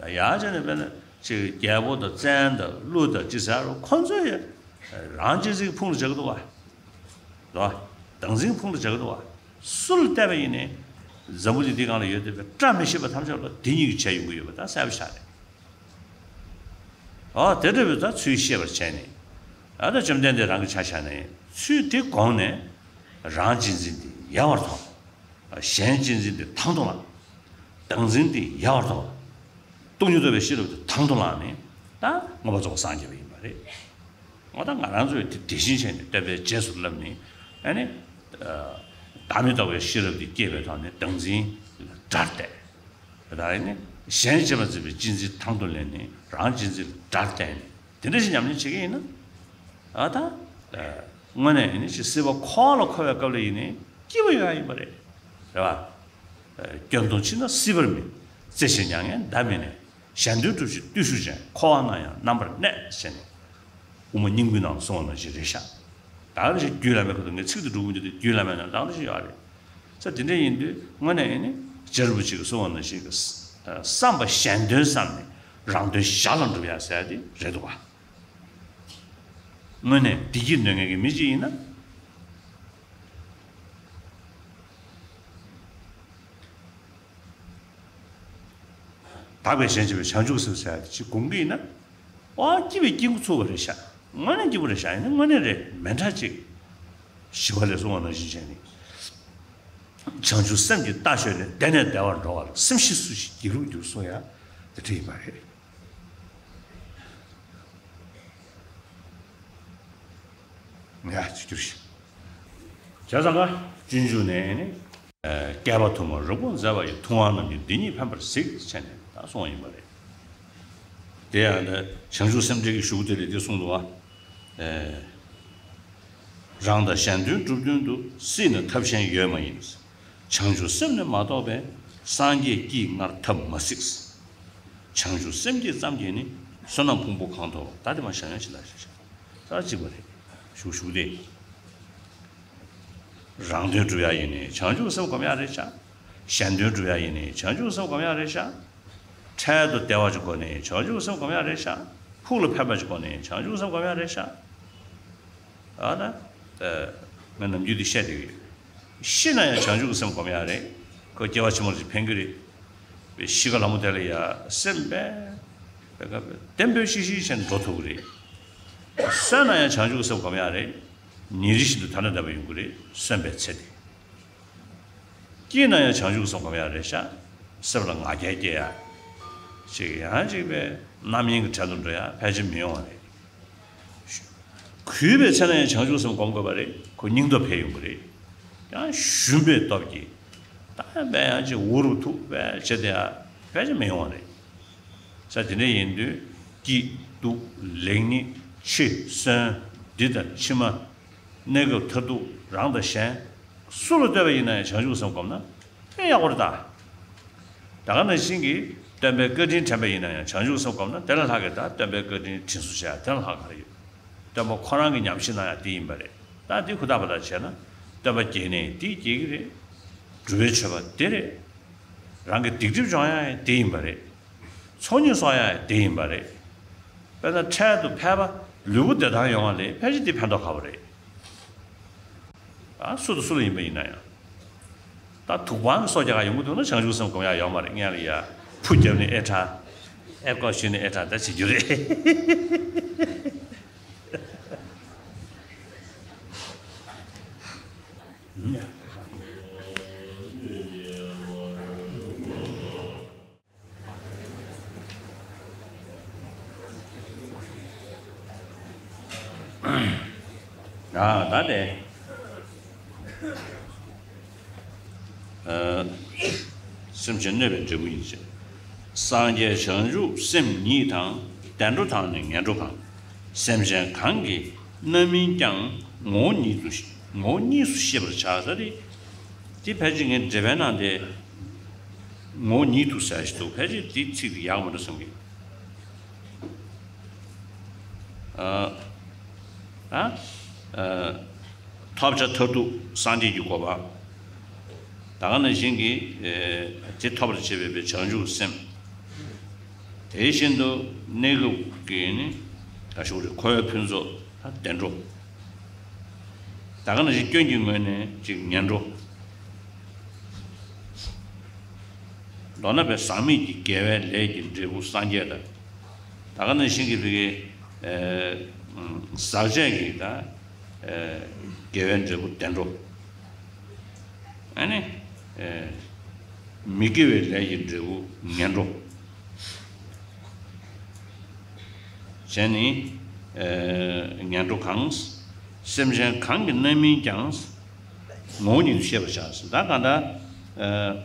ཡང་བྱས་ནས་དཔེར་ན་ཅིག་རྒྱལ་པོ་དང་བཙན་དང་ཀླུ་དང་ཅི་ཟེར་རུང་ཁོ་ཚོས་ཡང་རང་གཅེས་འཛིན་གྱི་ཕུང་ལ་བཞག་གི་འདུག་བ། རེད་བ། བདག་འཛིན་གྱི་ཕུང་ལ་བཞག་གི་འདུག་བ། སུ་ལ་བལྟས་པ་ཡིན་ནའི་འཛམ་བུ་གླིང་འདི་སྒང་ལ་ཡོད་བསྡད་པའི་བཀྲ་མི་ཤིས་པ་ཐམས་ཅད་ལ་འདི་གཉིས་ཀྱིས་བྱས་ཡོང་གི་ཡོད་པ་ད་གསལ་པོ་ཆགས་རེད། ཨ་དེ་འདྲ་བའི་ད་ཚུལ་ཤེས་པར་བྱས་ནས། ཨ་ད་བཅོམ་ལྡན་འདས་རང་གི་ཆ་བཞག་ནས་ཚུལ་དེ་དགོངས་ནས། རང་གཅེས་འཛིན་དེ་ཡལ་བར་དོར། གཞན་གཅེས་འཛིན་དེ་དང་དུ་བླངས། བདག་འཛིན་དེ་ཡལ་བར་དོར། སྟོང་ཉིད་རྟོགས་པའི་ཤེས་རབ་དེ་དང་དུ་བླངས་ནས་ད་མངོན་པར་རྫོགས་པར་སངས་རྒྱས་པ་ཡིན་པ་རེད། འོ་ད་ང་རང་ཚོས་དེ་དེ་བཞིན་བྱས་ནས་སྟོན་པས་རྗེས་སུ་བསླབས་ནས། ཨ་ནི། བདག་མེད་རྟོགས་པའི་ཤེས་རབ་དེ་སྐྱེས་པའི་ཐོག་ནས་བདག་འཛིན་ལ་དགྲར་གཏད། ད་ཨ་ནི་གཞན་གཅེས་པར་འཛིན་པའི་གཅེས་འཛིན་དང་དུ་ལེན་ནས་རང་གཅེས་འཛིན་ལ་དགྲར་གཏད་ནས་དེ་འདྲ་ཞིག་ཉམས་ལེན་བྱེད་ཀྱི་ཡིན་ན། ཨ་ད། དངོས་གནས་ཡིན་ན་ཅིག་སྲིད་པ་འཁོར་བ་ལ་འཁོར་བའི་སྐབས་ལ་ཡིན་ནའི་སྐྱིད་པོ་ཡོང་ཡ་ཡིན་པ་རེད། རེད་བ། སྐྱོན་གདོང་མཆིས་ན་སྲིད་པར་མིན། བརྩེ་ཞེས་མྱ་ངན་འདའ་མི་ནུས། གཞན་དོན་སྒྲུབ་ཕྱིར་བརྟུལ་ཞུགས་ཅན། འཁོར་བ་ན་ཡང་རྣམ་པར་གནས་ཟེར་ནས། དབུ་མ་སྙིང་པོའི་ནང་གསུངས་པ་ནང་བཞིན་རེད་ཤག་ད་ག་ནང་བཞིན་རྒྱུད་བླ་མའི་ཁ་ཐུག་ངས་ཚིག་ཏུ་སྒྲུབ་མི་འདུག་སྟེ། རྒྱུད་བླ་མའི་ནང་ད་ག་ནང་བཞིན་ཡོད་རེད། ས་དེ་འདྲ་ཡིན་དུས་དངོས་གནས་ཡིན་ནི་རྗེ་རིན་པོ་ཆེ་གིས་གསུངས་པ་ནང་བཞིན་གྱི། བསམ་པ་གཞན་དོན་བསམ་ནས་རང་དོན་ཞར་ལ་འགྲུབ་ཡ་ཟེར་ཡ་དེ་རེད་འདུག་བ། དངོས་གནས་བདེ་སྐྱིད་འདོད་མཁན་གྱི་མི་གཅིག་ཡིན་ན། དག་པའི་གཞན་གཅེས་པའི་བྱང་ཆུབ་སེམས་ཟེར་ཡ་དེ་ཅིག་སྒོམ་གྱི་ཡིན་ན། ཨོ་སྐྱིད་པའི་སྐྱིད་འགོ་ཚུགས་པ་རེད་ཤག་དངོས་གནས་སྐྱིད་པོ་རེད་ཤག་ཡིན་ན་དངོས་གནས་རེད། མི་འདྲ་ཅིག་ཞི་བ་ལྷས་གསུངས་པ་ནང་བཞིན་བྱས་ནས། བྱང་ཆུབ་སེམས་ཀྱི་རྟ་ཞོན་ནས། བདེ་ནས་བདེ་བར་འགྲོ་བར། སེམས་ཤེས་སུ་ཞིག་སྒྱིད་ལུག་འགྱུར་གསུངས་ཡ་དེ་འདྲ་ཡིན་པ་རེད། ཡ་ཅིག་གྱུར་ཞིག་བྱས་ཙང་ཀ་སྤྱོད་འཇུག་ནས་ནི། བསྐལ་པ་དུ་མར་རིག་པ་མཛད་པ་ཡི། ཐུབ་དབང་རྣམས་ཀྱིས་འདི་ཉིད་ཕན་པར་གཟིགས་ཟེར་ནས་ད་གསུངས་པ་ཡིན་པ་རེད། དེ་ཡང་ནི་བྱང་ཆུབ་སེམས་འགྲེལ་གྱི་གཞུག་དེ་ལས་འདི་གསུངས་འདུག་བ། རང་དང་གཞན་དོན་སྒྲུབ་དོན་དུ། སྲིད་ནི་ཐབས་གཞན་ཡོད་མ་ཡིན། བྱང་ཆུབ་སེམས་ནི་མ་གཏོགས་པའི། སངས་རྒྱས་ཀྱིས་སྔར་ཐབས་མ་གཟིགས། བྱང་ཆུབ་སེམས་ཀྱིས་ཙམ་གྱིས་ནི། བསོད་ནམས་ཕུང་པོ་གང་ཐོབ་པ། ད་དེ་མ་བཞག་ཡང་ཅི་ལ་ཞེས་བྱ། ད་གཅིག་པ་རེད། གཞུག་གཞུག་དེ། རང་དོན་སྒྲུབ་ཡ་ཡིན་ནའི་བྱང་ཆུབ་སེམས་སྒོམ་ཡ་རེད་ཤག་གཞན་དོན་སྒྲུབ་ཡ་ཡིན་ནའི་བྱང་ཆུབ་སེམས་སྒོམ་ཡ་རེད་ཤག་འཕྲལ་དུ་བདེ་བ་ཅིག་དགོས་ནའི་བྱང་ཆུབ་སེམས་སྒོམ་ཡ་རེད་ཤག་ཕུགས་ལ་ཕན་པ་ཅིག་དགོས་ནའི་བྱང་ཆུབ་སེམས་སྒོམ་ཡ་རེད་ཤག་ཨ་ན། ཨ། ང་ནམ་རྒྱུན་འདི་བཤད་བསྡད་ཀྱི་ཡོད། ཤི་ན་ཡང་བྱང་ཆུབ་ཀྱི་སེམས་སྒོམ་ཡག་རེད། ཁོ་སྐྱེ་བ་ཕྱི་མར་ཅིག་ཕན་གྱི་རེད། པའི་ཤི་ཁ་ལ་མོ་དེ་ལ་ཡ་སེམས་པས། པའི་ཁ་བདེན་པའི་ཤི་ཤི་བྱས་ནས་འགྲོ་ཐུབ་ཀྱི་རེད། གསོན་ན་ཡང་བྱང་ཆུབ་ཀྱི་སེམས་སྒོམ་ཡག་རེད། ཉིན་རེ་བཞིན་དུ་ཐ་ན་དད་པ་ཡོང་གི་རེད། གསོན་པའི་ཚེ་དེ། སྐྱིད་ན་ཡང་བྱང་ཆུབ་སེམས་སྒོམ་ཡག་རེད་ཤག་སེམས་ལ་ང་རྒྱལ་སྐྱེ་ཡག་ཅིག་ཡང་ཅིག་པའི་རྣམ་གཡེང་གི་བྲལ་དུ་འགྲོ་ཡག་ཕལ་ཆེར་མི་ཡོང་བ་རེད། གུས་པའི་ཚེ་ན་ཡང་བྱང་ཆུབ་སེམས་སྒོམ་དགོས་པ་རེད། ཁོ་སྙིང་སྟོབས་འཕེལ་ཡོང་གི་རེད། ཡང་ཞུམ་པའི་སྟོབས་ཀྱིས་ད་དཔེ་ཡང་ཅིག་འུ་རུ་ཐུག་པའི་བྱེད་དེ་ཡག་ཕལ་ཆེར་མི་ཡོང་བ་རེད། ས་དེ་འདྲ་ཡིན་དུས་སྐྱིད་སྡུག་ལེགས་ཉེས་འཆི་གསོན་འདི་དང་ཕྱི་མ། གནས་སྐབས་མཐར་ཐུག་རང་དང་གཞན། སུ་ལ་ལྟོས་པ་ཡིན་ན་ཡང་བྱང་ཆུབ་སེམས་སྒོམ་ན་དཔེ་ཡག་པོ་རེད་ད། ད་ག་ནང་བཞིན་གྱི་སྟོན་པའི་བཀའ་དྲིན་དྲན་པ་ཡིན་ན་ཡང་བྱང་ཆུབ་སེམས་སྒོམ་ན་དེ་ལས་ལྷག་གི་ད་སྟོན་པའི་བཀའ་དྲིན་དྲིན་གཟོ་བྱ་ཡ་དེ་ལས་ལྷག་ག་རེ་ཡོད། སྟོན་པ་ཁོ་རང་གི་ཉམས་ཞིབ་གནང་ཡ་དེ་ཡིན་པ་རེད། ད་འདི་ཧུར་ཐག་པ་ཐག་བྱས་ན་སྟོན་པ་དགྱེས་ནས་འདི་དགྱེས་ཀྱི་རེད། སྒྲུབ་པའི་མཆོད་པ་འདི་རེད། རང་གི་སྡིག་སྒྲིབ་སྦྱོང་ཡ་དེ་ཡིན་པ་རེད། ཚོགས་གཉིས་གསོག་ཡ་དེ་ཡིན་པ་རེད། དཔེར་ན་འཕྲལ་དུ་ཕལ་པ་ལུས་པོ་བདེ་ཐང་ཡོང་བ་ལས་ཕལ་ཆེར་འདི་ཕན་ཐོགས་ཁག་པོ་རེད། ཨ་སུ་དང་སུ་ལ་ཡིན་པ་ཡིན་ན་ཡང་། ད་དུག་པའང་གསོག་རྒྱག་ག་ཡོང་གི་འདུག་ན་བྱང་ཆུབ་སེམས་སྒོམ་ཡག་ཡོད་མ་རེད། སྔོན་ལ་ཡ་ཕུ་བརྒྱབ་ནས་ཨེ་དྲག་ཨེ་ཀོ་ཞུས་ནས་ཨེ་དྲག་ད་བྱེད་རྒྱུ་རེད། ཨ་ད་དེ། ཨ། སེམས་ཅན་གནོད་པའི་འབྲས་བུ་ཡིན་ཞེས། སངས་རྒྱས་བྱང་ཆུབ་སེམས་ཉིད་དང་། བདེ་འགྲོ་དང་ནི་ངན་འགྲོ་གང་། སེམས་ཅན་གང་གི་རྣམ་སྨིན་ཀྱང་། ངོ་བོ་ཉིད་དུ་ངོ་བོ་གཉིས་སུ་ཤེས་པར་བྱ། ད་དེ། དེ་ཕལ་ཆེར་ངས་འགྲེལ་པའི་ནང་དེ། ངོ་བོ་ཉིད་དུ་ཟེར་ཞིག་འདུག་ཕལ་ཆེར་དེའི་ཚིག་དེ་ཡག་མ་འདུག་བསམ་གི། ཨ། ཨ། ཨ། ཐོབ་བྱ་མཐར་ཐུག་སངས་རྒྱས་ཀྱི་གོ་འཕང་། ད་ག་ནང་བཞིན་གྱི། ཨ། དེ་ཐོབ་པར་བྱེད་པའི་བྱང་ཆུབ་སེམས། དེ་བཞིན་དུ་གནས་སྐབས་ཀྱི་ནི། ད་ཞུ་རེ་འཁོར་བའི་ཕུན་ཚོགས་བདེ་འགྲོ། ད་ག་ནང་བཞིན་སྐྱོན་གྱི་ངོས་ནས་ཅིག་ངན་འགྲོ། མདོར་ན་པའི་ཟག་མེད་ཀྱི་དགེ་བའི་ལས་ཀྱི་འབྲས་བུ་སངས་རྒྱས་དང་། ད་ག་ནང་བཞིན་གྱི་ཕ་གི་ཟག་བཅས་ཀྱི་ད་དགེ་བའི་འབྲས་བུ་བདེ་འགྲོ། ཨ་ནི་མི་དགེ་བའི་ལས་ཀྱི་འབྲས་བུ་ངན་འགྲོ། བྱས་ནས་ངན་འགྲོ་གང་། སེམས་ཅན་གང་གི་རྣམ་སྨིན་ཀྱང་། ངོ་བོ་ཉིད་དུ་ཤེས་པར་བྱ། ད་གང་ལྟར་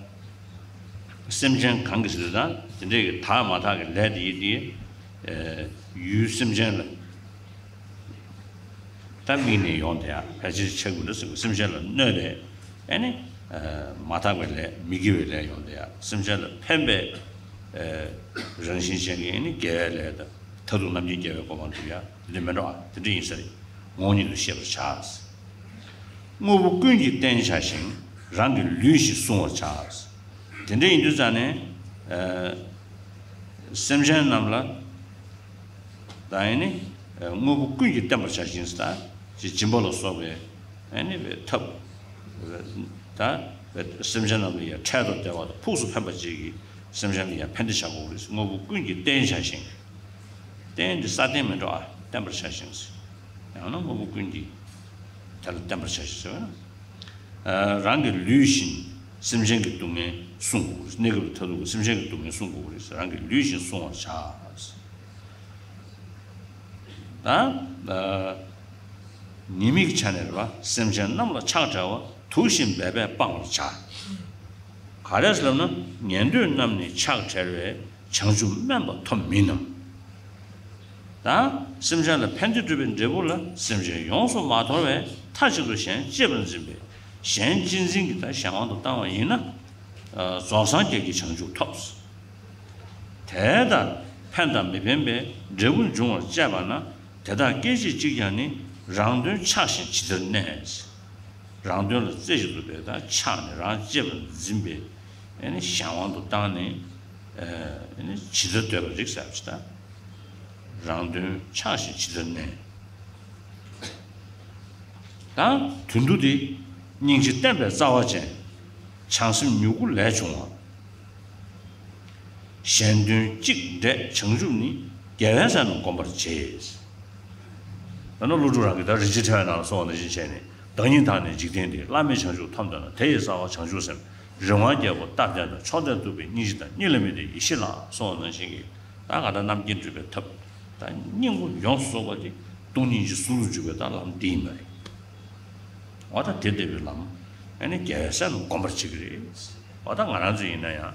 སེམས་ཅན་གང་གི་ཟེར་དུས་ད་དེ་འདྲའི་གི་དག་མ་དག་གི་ལས་དེ་ཡིན་ཏེ། ཡུལ་སེམས་ཅན་ལ་ད་དམིགས་ནས་ཡོང་དེ་ཡང་ཕལ་ཆེར་ཆགས་ཀྱི་འདུག་ཟེར་བའི་སེམས་ཅན་ལ་གནོད་དེ། ཨ་ནི་མ་དག་པའི་ལས་མི་དགེ་བའི་ལས་ཡོང་དེ་ཡང་སེམས་ཅན་ལ་ཕན་པའི་རང་བཞིན་ཅན་གྱི་ཨ་ནི་དགེ་བའི་ལས་དང་མཐར་ཐུག་རྣམ་མཁྱེན་རྒྱལ་བའི་གོ་འཕང་འགྲུབ་ཡ་དེ་འདྲ་མེད་འགྲོ། ཨ་དེ་འདྲ་ཡིན་ས་རེད། ངོ་བོ་ཉིད་དུ་ཤེས་པར་བྱ། དངོས་པོ་ཀུན་གྱི་རྟེན་བྱ་ཞིང་། རང་གི་ལུས་བཞིན་བསྲུང་བར་བྱ། དེ་འདྲ་ཡིན་དུས་ཙང་ནས་སེམས་ཅན་རྣམས་ལ་ད་ཨ་ནི་དངོས་པོ་ཀུན་གྱི་བརྟེན་པར་བྱ་ཞིང་ཟེར། ད་སྦྱིན་པ་ལ་སོགས་པའི་ཨ་ནི་ཐབས་ད་སེམས་ཅན་རྣམས་ལ་ཡང་འཕྲལ་དུ་བདེ་བ་དང་ཕུགས་སུ་ཕན་པ་བཅས་ཀྱི་སེམས་ཅན་ལ་ཡང་ཕན་བདེ་བྱ་དགོས་རེད། དངོས་པོ་ཀུན་གྱི་རྟེན་བྱ་ཞིང་། རྟེན་འདི་ས་རྟེན་མི་འགྲོ་ཨ། བརྟེན་པར་བྱ་ཞིང་། ཡང་ན་དངོས་པོ་ཀུན་གྱི་དེ་ལ་བརྟེན་པར་བྱ་ཞིང་ཟེར་བ་ན། རང་གི་ལུས་བཞིན་སེམས་ཅན་གྱི་སྡུག་བསྔལ་བསྲུང་དགོས་རེད། གནས་སྐབས་མཐར་ཐུག་གི་སེམས་ཅན་གྱི་སྡུག་བསྔལ་བསྲུང་དགོས་རེད། རང་གི་ལུས་བཞིན་བསྲུང་བར་བྱ། ད་ཉེས་དམིགས་ཆ་ནས་རེད་པ། སེམས་ཅན་རྣམས་ལ་ཆགས་བྲལ་བ། དུག་བཞིན་འབད་པས་སྤང་བར་བྱ། ག་རེ་ཟེར་ལབ་ན། ཉན་ཐོས་རྣམས་ནི་ཆགས་བྲལ་བས། བྱང་ཆུབ་དམན་པ་ཐོབ་མིན་ནམ། ད་སེམས་ཅན་ལ་ཕན་བདེ་སྒྲུབ་པའི་འབྲས་བུ་ལ་སེམས་ཅན་ཡོངས་སུ་མ་དོར་བས་མཐའ་གཅིག་ཏུ་གཞན་གཅེས་པར་འཛིན་པས། གཞན་གཅེས་འཛིན་གྱི་ད་གཞན་དབང་དུ་བཏང་བ་ཡིན་ན། རྫོགས་སངས་རྒྱས་ཀྱི་བྱང་ཆུབ་ཐོབ། དེ་ལྟར་ཕན་དང་མི་ཕན་པའི་འབྲས་བུ་འབྱུང་བར་བྱེད་པ་ན། དེ་དག་སྐད་ཅིག་གཅིག་ཀྱང་ནི། རང་དོན་ཆགས་ཤིང་ཇི་ལྟར་གནས། རང་དོན་ལ་རྩེ་གཅིག་ཏུ་བས་ད་ཆགས་ནས་རང་གཅེས་པར་འཛིན་པའི་ཨ་ནི་གཞན་དབང་དུ་བཏང་ནས་ཨ་ནི་ཇི་ལྟར་འདོད་པར་རིགས་ཟེར་བ་ཞིག་དང་། རང་དོན་ཆགས་ཤིང་ཇི་ལྟར་གནས། དང་། དོན་དུ་དེ། སྙིང་རྗེ་བརྟན་པའི་རྩ་བ་ཅན། བྱང་སེམས་མྱུ་གུ་ལས་བྱུང་བ། གཞན་དོན་གཅིག་འབྲས་བྱང་ཆུབ་ནི། རྒྱལ་བའི་སྲས་རྣམས་བསྒོམ་པར་བྱེད། ད་ནི་ཀླུ་སྒྲུབ་རང་གིས་ད་རིན་ཆེན་ཕྲེང་བའི་ནང་ལ་གསུངས་པ་ནང་བཞིན་བྱས་ནས། བདག་ཉིད་དག་ནས་འཇིག་རྟེན་འདིར། བླ་མེད་བྱང་ཆུབ་ཐོབ་འདོད་ན། དེ་ཡི་རྩ་བ་བྱང་ཆུབ་སེམས། རིག་དབང་རྒྱལ་པོ་སྟབས་བདེ་དང་། མཆོག་ལྡན་གདུག་པའི་སྙིང་རྗེ་དང་། གཉིས་ལ་མི་ལྡན་ཡེ་ཤེས་ལའང་། གསུངས་པ་ནང་བཞིན་གྱི་ད་ག་ད་རྣམ་མཁྱེན་སྒྲུབ་པའི་ཐབས། ད་སྙིང་པོ་ཡོངས་སུ་རྫོགས་པ་དེ་སྟོང་ཉིད་ཀྱི་གཟུགས་ལ་འཇུག་པའི་ད་ལམ་འདི་ཡིན་པ་རེད། འོ་ད་དེ་ལྟ་བུའི་ལམ་ཨ་ནི་རྒྱལ་བའི་སྲས་རྣམས་བསྒོམ་པར་བྱེད་ཀྱི་རེད། འོ་ད་ང་རང་ཚོ་ཡིན་ན་ཡང་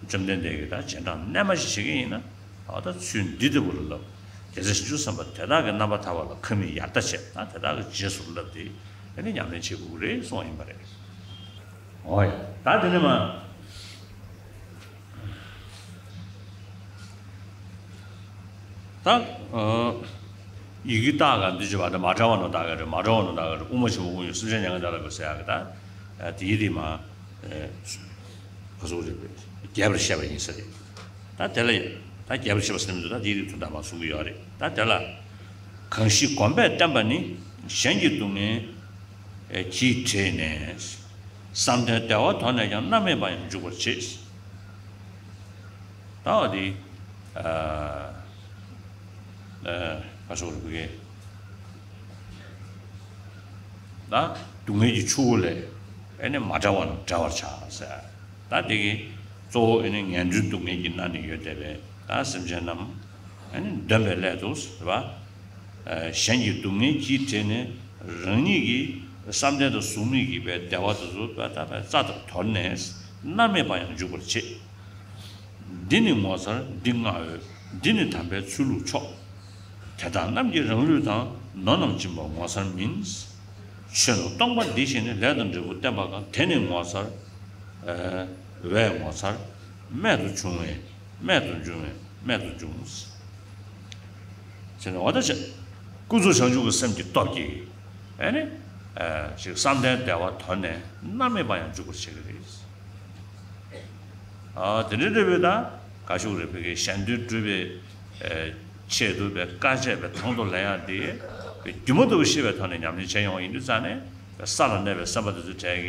བཅོམ་ལྡན་འདས་ཀྱིས་ད་རྗེས་འབྲང་རྣལ་མ་ཞིག་བྱེད་ཀྱི་ཡིན་ན། འོ་ད་ཚུལ་འདི་ལྟ་བུ་ལ་བསླབ། རྒྱལ་སྲས་བྱང་ཆུབ་སེམས་དཔའ་དེ་དག་གི་རྣམ་པར་ཐར་པ་ལ་ཁ་མིག་ཡར་ལྟ་བྱས། ད་དེ་དག་གི་རྗེས་སུ་བསླབ་སྟེ་ཨ་ནི་ཉམས་ལེན་བྱེད་དགོས་ཀྱི་རེད་གསུངས་པ་ཡིན་པ་རེད། འོ་ཡ། ད་དེ་ནས་མ། ད་ཨ་ཡི་གེ་རྟགས་ག་འདི་བྱེད་པ་དེ་མ་བྲལ་བ་རྣམས་དག་གི་རེད། མ་བྲལ་བ་རྣམས་དག་གི་རེད། དབུ་མ་ཆེན་པོ་དབུ་ཡོད། སེམས་ཅན་མྱ་ངན་འདས་ལ་འགོད་ཟེར་ཡག་གི་ད་དེའི་རིགས་མ་ག་ཚོད་རེད། རྒྱས་པར་བཤད་པ་ཡིན་ས་རེད། ད་དེ་ལ་ད་རྒྱས་པར་བཤད་པ་ཟེར་མི་འདུག་ད་དེའི་རིགས་དོན་དག་མ་གསུང་གི་ཡོད་རེད། ད་དེ་ལ། གང་ཞིག་གོམས་པས་བརྟན་པ་ནི། གཞན་གྱི་སྡུག་བསྔལ་གྱིས་བྲེལ་ནས། བསམ་གཏན་བདེ་བ་དོར་ནས་ཀྱང་། མནར་མེད་པར་ཡང་འཇུག་པར་བྱེད། ད་འོ་དེ་ཨ་ཨ་ག་ཟེར་དགོས་རེད། ད་སྡུག་བསྔལ་གྱི་ཆུ་བོ་ལས་ཨ་ནི་མ་བསྒྲལ་བ་རྣམས་བསྒྲལ་བར་བྱ་ཟེར། ད་དེ་གི་གཙོ་བོ་ཨ་ནི་ངན་འགྲོའི་སྡུག་བསྔལ་གྱིས་མནར་ནས་ཡོད་བསྡད་པའི་ད་སེམས་ཅན་རྣམས་ཨ་ནི་འདོན་པའི་སླད་དུ་ཟེར་བ། གཞན་གྱི་སྡུག་བསྔལ་གྱིས་བྲེལ་ནས་རང་ཉིད་ཀྱི་བསམ་གཏན་དང་གཟུགས་མེད་ཀྱི་བའི་བདེ་བ་དེ་ཚོ་བའི་ད་བའི་རྩ་དང་དོར་ནས་མནར་མེད་པར་ཡང་འཇུག་པར་བྱེད། འདི་ནི་ངོ་མཚར་འདི་བསྔགས་འོས། འདི་ནི་དམ་པའི་ཚུལ་ལུགས་མཆོག་དེ་དག་རྣམས་ཀྱིས་རང་ལུས་དང་། ནོར་རྣམས་སྦྱིན་པ་ངོ་མཚར་མིན། ཆོས་རྣམས་སྟོང་པ་འདི་བཞིན་ནི། ལས་དང་འབྲས་བུ་བསྟན་པ་གང་། དེ་ནི་ངོ་མཚར་བས་ངོ་མཚར། རྨད་དུ་བྱུང་བས་རྨད་དུ་བྱུང་བས་རྨད་དུ་བྱུང་། ཟེར་ནས་འོ་ད་བྱས། ཀུན་རྫོབ་བྱང་ཆུབ་ཀྱི་སེམས་ཀྱི་སྟོབས་ཀྱིས་ཨ་ནི་ཅིག་བསམ་གཏན་བདེ་བ་དོར་ནས་མནར་མེད་པར་ཡང་འཇུག་པར་བྱེད་ཀྱི་རེད། ཨ་དེ་འདྲའི་འདྲ་བའི་ད་ག་ཤུག་རེད། བོད་ཀྱི་གཞན་དོན་སྒྲུབ་པའི་ཆེད་དུ་བའི་དཀའ་སྤྱད་པའི་དང་དུ་ལེན་ཡག་དེ་སྒྱུ་མ་ལྟ་བུ་ཤེས་པའི་ཐོག་ནས་ཉམས་ལེན་བྱས་ཡོང་ཡིན་དུས་ཙང་ནས། ས་ལ་གནས་པའི་སེམས་དཔའ་དེ་ཚོའི་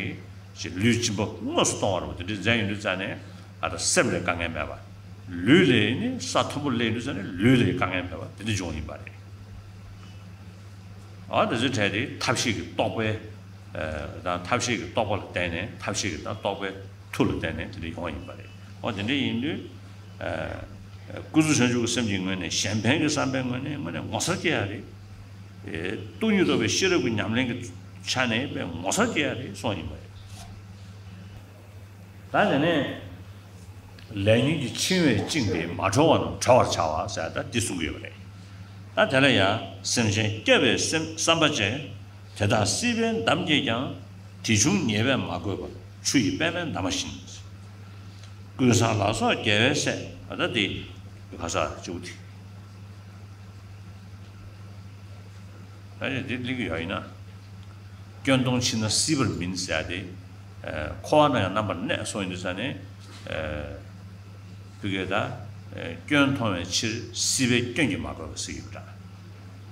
གྲས་ཀྱིས་ཅིག་ལུས་སྦྱིན་པ་དངོས་སུ་གཏོང་བ་རེད་པ། དེ་འདྲའི་མཛད་ཡོང་དུས་ཙང་ནས་ཨ་ད་སེམས་ལ་དཀའ་ངལ་མེད་པ། ལུས་ལ་ནི་ས་མཐོན་པོ་སླེབས་དུས་ཙ་ནས་ལུས་ལ་དཀའ་ངལ་མེད་པ་དེ་འདྲ་འབྱུང་ཡིན་པ་རེད། ཨ་དེ་ཚོའི་གྲས་དེ་ཐབས་ཤེས་ཀྱི་རྟོག་པའི་ཨ་དང་ཐབས་ཤེས་ཀྱི་རྟོག་པ་ལ་བརྟེན་ནས་ཐབས་ཤེས་ཀྱི་དང་རྟོག་པའི་མཐུ་ལ་བརྟེན་ནས་དེ་འདྲ་ཡོང་བ་ཡིན་པ་རེད། ཨོ་དེ་འདྲ་ཡིན་དུས་ཨ་ཀུན་རྫོབ་བྱང་ཆུབ་ཀྱི་སེམས་ཀྱི་ངོས་ནས་གཞན་ཕན་གྱི་བསམ་པའི་ངོས་ནས་དངོས་གནས་ངོ་མཚར་སྐྱེ་ཡ་རེད། ཨེ་སྟོང་ཉིད་རྟོགས་པའི་ཤེས་རབ་ཀྱི་ཉམས་ལེན་གྱི་ཆ་ནས་དཔེ་ངོ་མཚར་སྐྱེ་ཡ་རེད་གསུངས་ཡིན་པ་རེད། ད་དེ་ནས་ལས་ཉོན་གྱི་འཆིང་བས་བཅིངས་ཏེ་མ་གྲོལ་བ་རྣམས་གྲོལ་བར་བྱ་བ་ཟེར་ད་འདི་གསུང་གི་ཡོད་པ་རེད། ད་དེ་ལ་ཡང་སེམས་ཅན་སྐྱོབ་པའི་སེམས་བསམ་པ་ཅན། དེ་དག་སྲིད་པའི་འདམ་སྐྱེས་ཀྱང་། དེ་བྱུང་ཉེས་པས་མ་གོས་པར། ཆུ་ཡི་པདྨའི་འདབ་མ་བཞིན། ཀུན་བཟང་ལ་སོགས་རྒྱལ་བའི་སྲས། ད་འདི་ག་ས་གཅིག་པུ་དེ། ད་ནི་འདི་གླེང་གི་ཡོད་ཡིན་ན། སྐྱོན་མཐོང་ཕྱིར་ན་སྲིད་པར་མིན་ཟེར་ཡ་དེ། ཨ་འཁོར་བ་ན་ཡང་རྣམ་པར་གནས་སོང་ཡིན་དུས་ཙ་ནས། ཨ་བུ་གས་ད། ཨ་སྐྱོན་མཐོང་བའི་ཕྱིར་སྲིད་པའི་སྐྱོན་གྱིས་མ་གོས་པ་ཟེར་གྱི་ཡོད་འདྲ།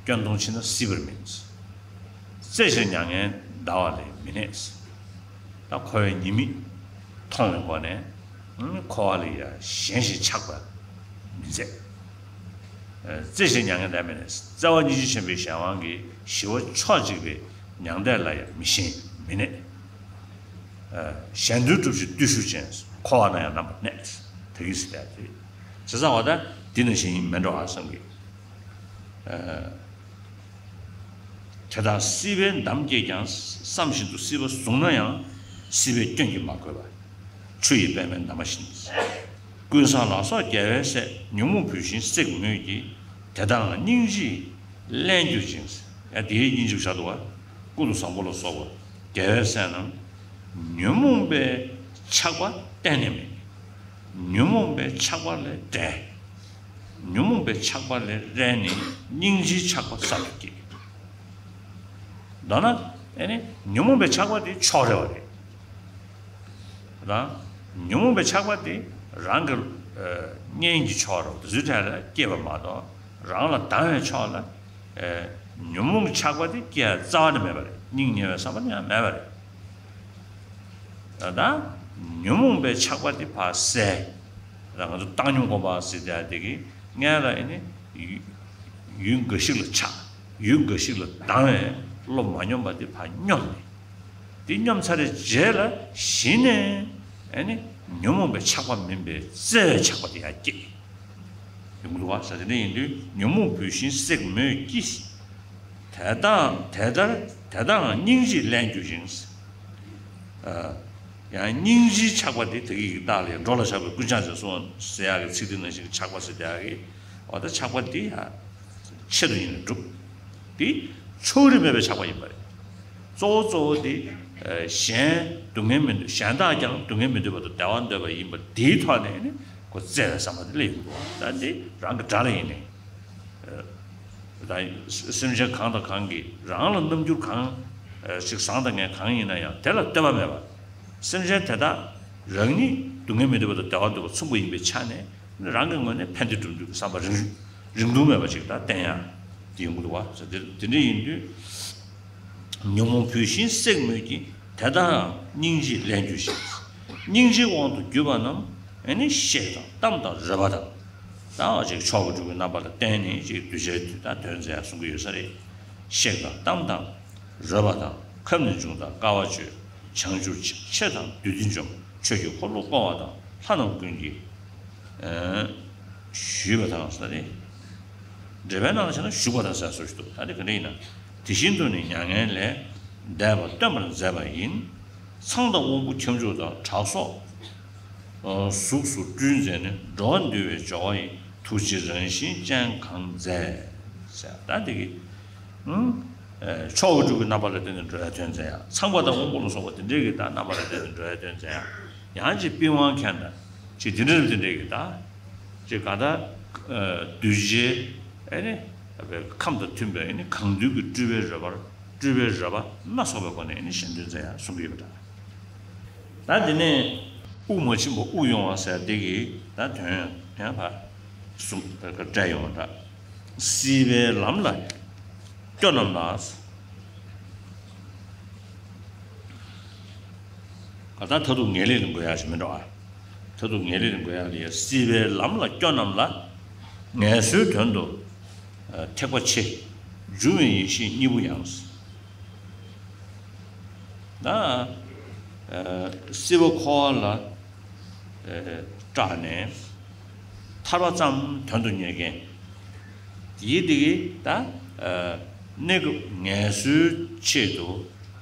སྐྱོན་མཐོང་ཕྱིར་ན་སྲིད་པར་མིན། རྩེ་ཞིང་མྱ་ངན་འདའ་བ་ལས་མི་གནས། ད་འཁོར་བའི་ཉེས་དམིགས་མཐོང་བའི་སྒོ་ནས། ཨ་འཁོར་བ་ལ་ཡང་ཞེན་ཞིང་ཆགས་པ་མི་མཛད། ཨ་རྩེ་ཞིང་མྱ་ངན་འདའ་མི་གནས། བརྩེ་བ་སྙིང་རྗེ་ཆེན་པོའི་གཞན་དབང་གིས་ཞི་བ་ཕྱོགས་གཅིག་པའི་མྱང་འདས་ལ་ཡང་མི་ཞེན་མི་གནས། ཨ་གཞན་དོན་སྒྲུབ་ཕྱིར་བརྟུལ་ཞུགས་ཅན། འཁོར་བ་ན་ཡང་རྣམ་པར་གནས། དེ་གིས་ཟེར་ཏེ། བྱས་ཙང་བ་ད་འདི་ནང་བཞིན་མེད་འགྲོ་ཨ་བསམ་གི། ཨ་དེ་དག་སྲིད་པའི་འདམ་སྐྱེས་ཀྱང་། བསམ་བཞིན་དུ་སྲིད་པ་བཟུང་ན་ཡང་། སྲིད་པའི་སྐྱོན་གྱིས་མ་གོས་པ། ཆུ་ཡི་པདྨའི་འདབ་མ་བཞིན། ཀུན་བཟང་ལ་སོགས་རྒྱལ་བའི་སྲས། ཉོན་མོངས་བུད་ཤིང་བསྲེགས་མོད་ཀྱི། དེ་དག་སྙིང་རྗེས་བརླན་གྱུར་ཅིང་། ཡང་དེའི་སྙིང་རྗེ་བཞག་འདུག་བ། ཀུན་ཏུ་བཟང་པོ་ལ་སོགས་པ་རྒྱལ་བའི་སྲས་རྣམས། ཉོན་མོངས་པའི་ཆགས་པ་གཏན་ནས་མེད། ཉོན་མོངས་པའི་ཆགས་པ་ལས་བྲལ། ཉོན་མོངས་པའི་ཆགས་པ་ལས་བྲལ་ནས་སྙིང་རྗེའི་ཆགས་པ་གསར་དུ་སྐྱེ། མདོར་ན་ཨེ་ནི་ཉོན་མོངས་པའི་ཆགས་པ་དེ་ཕྱོགས་རེ་བ་རེད། རང་ཉོན་མོངས་པའི་ཆགས་པ་དེ་རང་གི་ཨ་གཉེན་གྱི་ཕྱོགས་རེ་བ་དེ་ཚོའི་གྲས་ལ་སྐྱེས་པ་མ་གཏོགས། རང་ལ་སྡང་བའི་ཕྱོགས་ལ་ཨེ་ཉོན་མོངས་ཀྱི་ཆགས་པ་དེ་སྐྱེ་ཡ་རྩ་བ་ནས་མེད་པ་རེད། སྙིང་ཉེ་བའི་བསམ་པ་ནི་ཡང་མེད་པ་རེད། ད་ཉོན་མོངས་པའི་ཆགས་པ་དེ་ཕར་བསལ། ད་ང་ཚོ་བཏང་སྙོམས་སྒོམ་པ་ཟེར་དེ་དེ་གི་སྔོན་ལ་ཨེ་ནི་ཡུལ་ཡུལ་འགའ་ཞིག་ལ་ཆགས། ཡུལ་འགའ་ཞིག་ལ་སྡང་བའི་བློ་མ་སྙོམས་པ་དེ་ཕར་སྙོམས་ནས། དེ་སྙོམས་ཚར་བའི་རྗེས་ལ་གཞི་ནས་ཨེ་ནི་ཉོན་མོངས་པའི་ཆགས་པ་མིན་པའི་བརྩེ་བའི་ཆགས་པ་དེ་ཡར་སྐྱེ་ཡོང་གི་འདུག་བ། ཟེར་དེ་འདྲ་ཡིན་དུས་ཉོན་མོངས་བུད་ཤིང་བསྲེགས་མོད་ཀྱི། དེ་དག་དེ་ལྟར་དེ་དག་སྙིང་རྗེས་བརླན་གྱུར་ཅིང་། ཨ་ཡང་སྙིང་རྗེའི་ཆགས་པ་དེ་དེ་གི་རྟགས་ལས་འགྲོ་ལ་ཆགས་པའི་ཀུན་ཆགས་ཟེར་སོང་ཟེར་ཡག་གི་ཚིག་དེ་ནང་བཞིན་གྱི་ཆགས་པ་ཟེར་དེ་ཡག་གི་འོ་ད་ཆགས་པ་དེ་ཡང་ཆེད་དུ་ཡིན་ནས་གྲུབ། དེ་ཕྱོགས་རིས་མེད་པའི་ཆགས་པ་ཡིན་པ་རེད། གཙོ་བོ་གཙོ་བོ་དེ་ཨ་གཞན་སྡུག་བསྔལ་མི་འདོད། གཞན་དག་ཀྱང་སྡུག་བསྔལ་མི་འདོད་པ་དང་བདེ་བ་འདོད་པ་ཡིན་པ་དེའི་ཐོག་ནས་ནི་ཁོ་བརྩེ་བའི་བསམ་པ་དེ་སླེབས་ཡོང་གི་འདུག་ད་འདི་རང་གི་དགྲ་ལ་ཡིན་ནས། ད་སེམས་ཅན་གང་དང་གང་གིས་རང་ལ་རྣམ་འགྱུར་གང་ཞིག་བཟང་དང་ངན་གང་ཡིན་ན་ཡང་དེ་ལ་ལྟོས་པ་མེད་པར། སེམས་ཅན་དེ་དག་རང་ཉིད་སྡུག་བསྔལ་མི་འདོད་པ་དང་བདེ་བ་འདོད་པ་མཚུངས་པ་ཡིན་པའི་ཆ་ནས་རང་གི་ངོས་ནས་ཕན་བདེ་སྒྲུབ་འདོད་ཀྱི་བསམ་པ་རིང་རིང་ཐུང་མེད་པ་ཞིག་ད་བསྟན་ཡ་དེ་ཡོང་གི་འདུག་བ། དེ་འདྲ་ཡིན་དུས། ཉོན་མོངས་བུད་ཤིང་བསྲེགས་མོད་ཀྱི། དེ་དག་སྙིང་རྗེས་བརླན་གྱུར་ཅིང་། སྙིང་རྗེའི་དབང་དུ་གྱུར་པ་རྣམས་ཨེ་ནི་གཤེགས་དང་གཏམས་དང་རོལ་པ་དང་། ད་ཅིག་མཆོག་གི་སྤྲུལ་སྐུའི་རྣམ་པ་ལ་བརྟེན་ནས་ཅིག་གདུལ་བྱའི་དུས་ད་དོན་མཛད་ཡ་གསུང་གི་ཡོད་ས་རེད། གཤེགས་དང་གཏམས་དང་རོལ་པ་དང་། ཁབ་ནས་བྱུང་དང་དཀའ་བ་སྤྱོད། བྱང་ཆུབ་ཆེ་དང་བདུད་སྡེ་འཇོམས། ཆོས་ཀྱི་འཁོར་ལོ་བསྐོར་བ་དང་། ལྷ་རྣམས་ཀུན་གྱིས་ཨེ་ཞུས་པ་དང་ཟེར་ཏེ། འགྲེལ་པའི་ནང་ལ་བྱས་ན་བཞུགས་པ་དང་ཟེར་སྲོལ་ཞིག་འདུག་ད་དེ་ག་འདྲ་ཡིན་ན། དེ་བཞིན་དུ་ནི་མྱ་ངན་ལས་འདས་པ་སྟོན་པར་མཛད་པ་ཡིན། ཚངས་དང་དབང་པོ་ཁྱབ་འཇུག་དང་དྲག་སོགས་གཟུགས་སུ་སྤྲུལ་མཛད་ནས། འགྲོ་བ་འདུལ་བའི་སྦྱོར་བ་ཡི། ཐུགས་རྗེའི་རང་བཞིན་ཅན་གང་མཛད། ཟེར་ད་དེ་གི་ཨུམ། ཨེ་མཆོག་གི་སྤྲུལ་སྐུའི་རྣམ་པ་ལ་བརྟེན་ནས་འགྲོ་བའི་དོན་མཛད་ཡ། ཚངས་པ་དང་དབང་པོ་ལ་སོགས་པ་དེ་འདྲའི་གི་ད་རྣམ་པ་ལ་བརྟེན་ནས་འགྲོ་བའི་དོན་མཛད་ཡ། ཡང་ཅིག་པི་ཝང་མཁན་དང་ཅིག་དེ་འདྲ་རེ་དེ་འདྲའི་གི་ད་ཅིག་ག་ད་ཨེ་གདུལ་བྱའི་ཨེ་ནི་ཁམས་དང་མཐུན་པའི་ཨེ་ནི་གང་འདུལ་གྱི་སྤྲུལ་པའི་རོལ་པར་སྤྲུལ་པའི་རོལ་པ་སྣ་ཚོགས་པའི་སྒོ་ནས་ཨེ་ནི་གཞན་དོན་མཛད་ཡ་གསུང་གི་ཡོད་པ་འདྲ། ད་དེ་ནས་དབུགས་མ་ཕྱིན་པ་དབུགས་དབྱུང་བ་ཟེར་དེ་གི་ད་དོན་ཡང་ཕར་གསུངས་བཀྲལ་ཡོང་བ་འདྲ། སྲིད་པའི་ལམ་ལ་སྐྱོ་རྣམས་ལ། ད་མཐར་ཐུག་ངེས་ལེགས་ལ་འགོད་ཡག་ཞིག་མིན་འགྲོ་ཨ། མཐར་ཐུག་ངེས་ལེགས་མགོན་ཡང་ལ་ཡ། སྲིད་པའི་ལམ་ལ་སྐྱོ་རྣམས་ལ། ངལ་གསོའི་དོན་དུ་ཐེག་པ་ཆེ། འབྱུང་བའི་ཡེ་ཤེས་གཉིས་པོ་ཡང་། ད་སྲིད་པ་འཁོར་བ་ལ་སྐྲག་ནས་ཐར་པ་ཙམ་དོན་དུ་གཉེར་མཁན། དེའི་དེ་གི་ད་གནས་སྐབས་ངལ་གསོའི་ཆེད་དུ་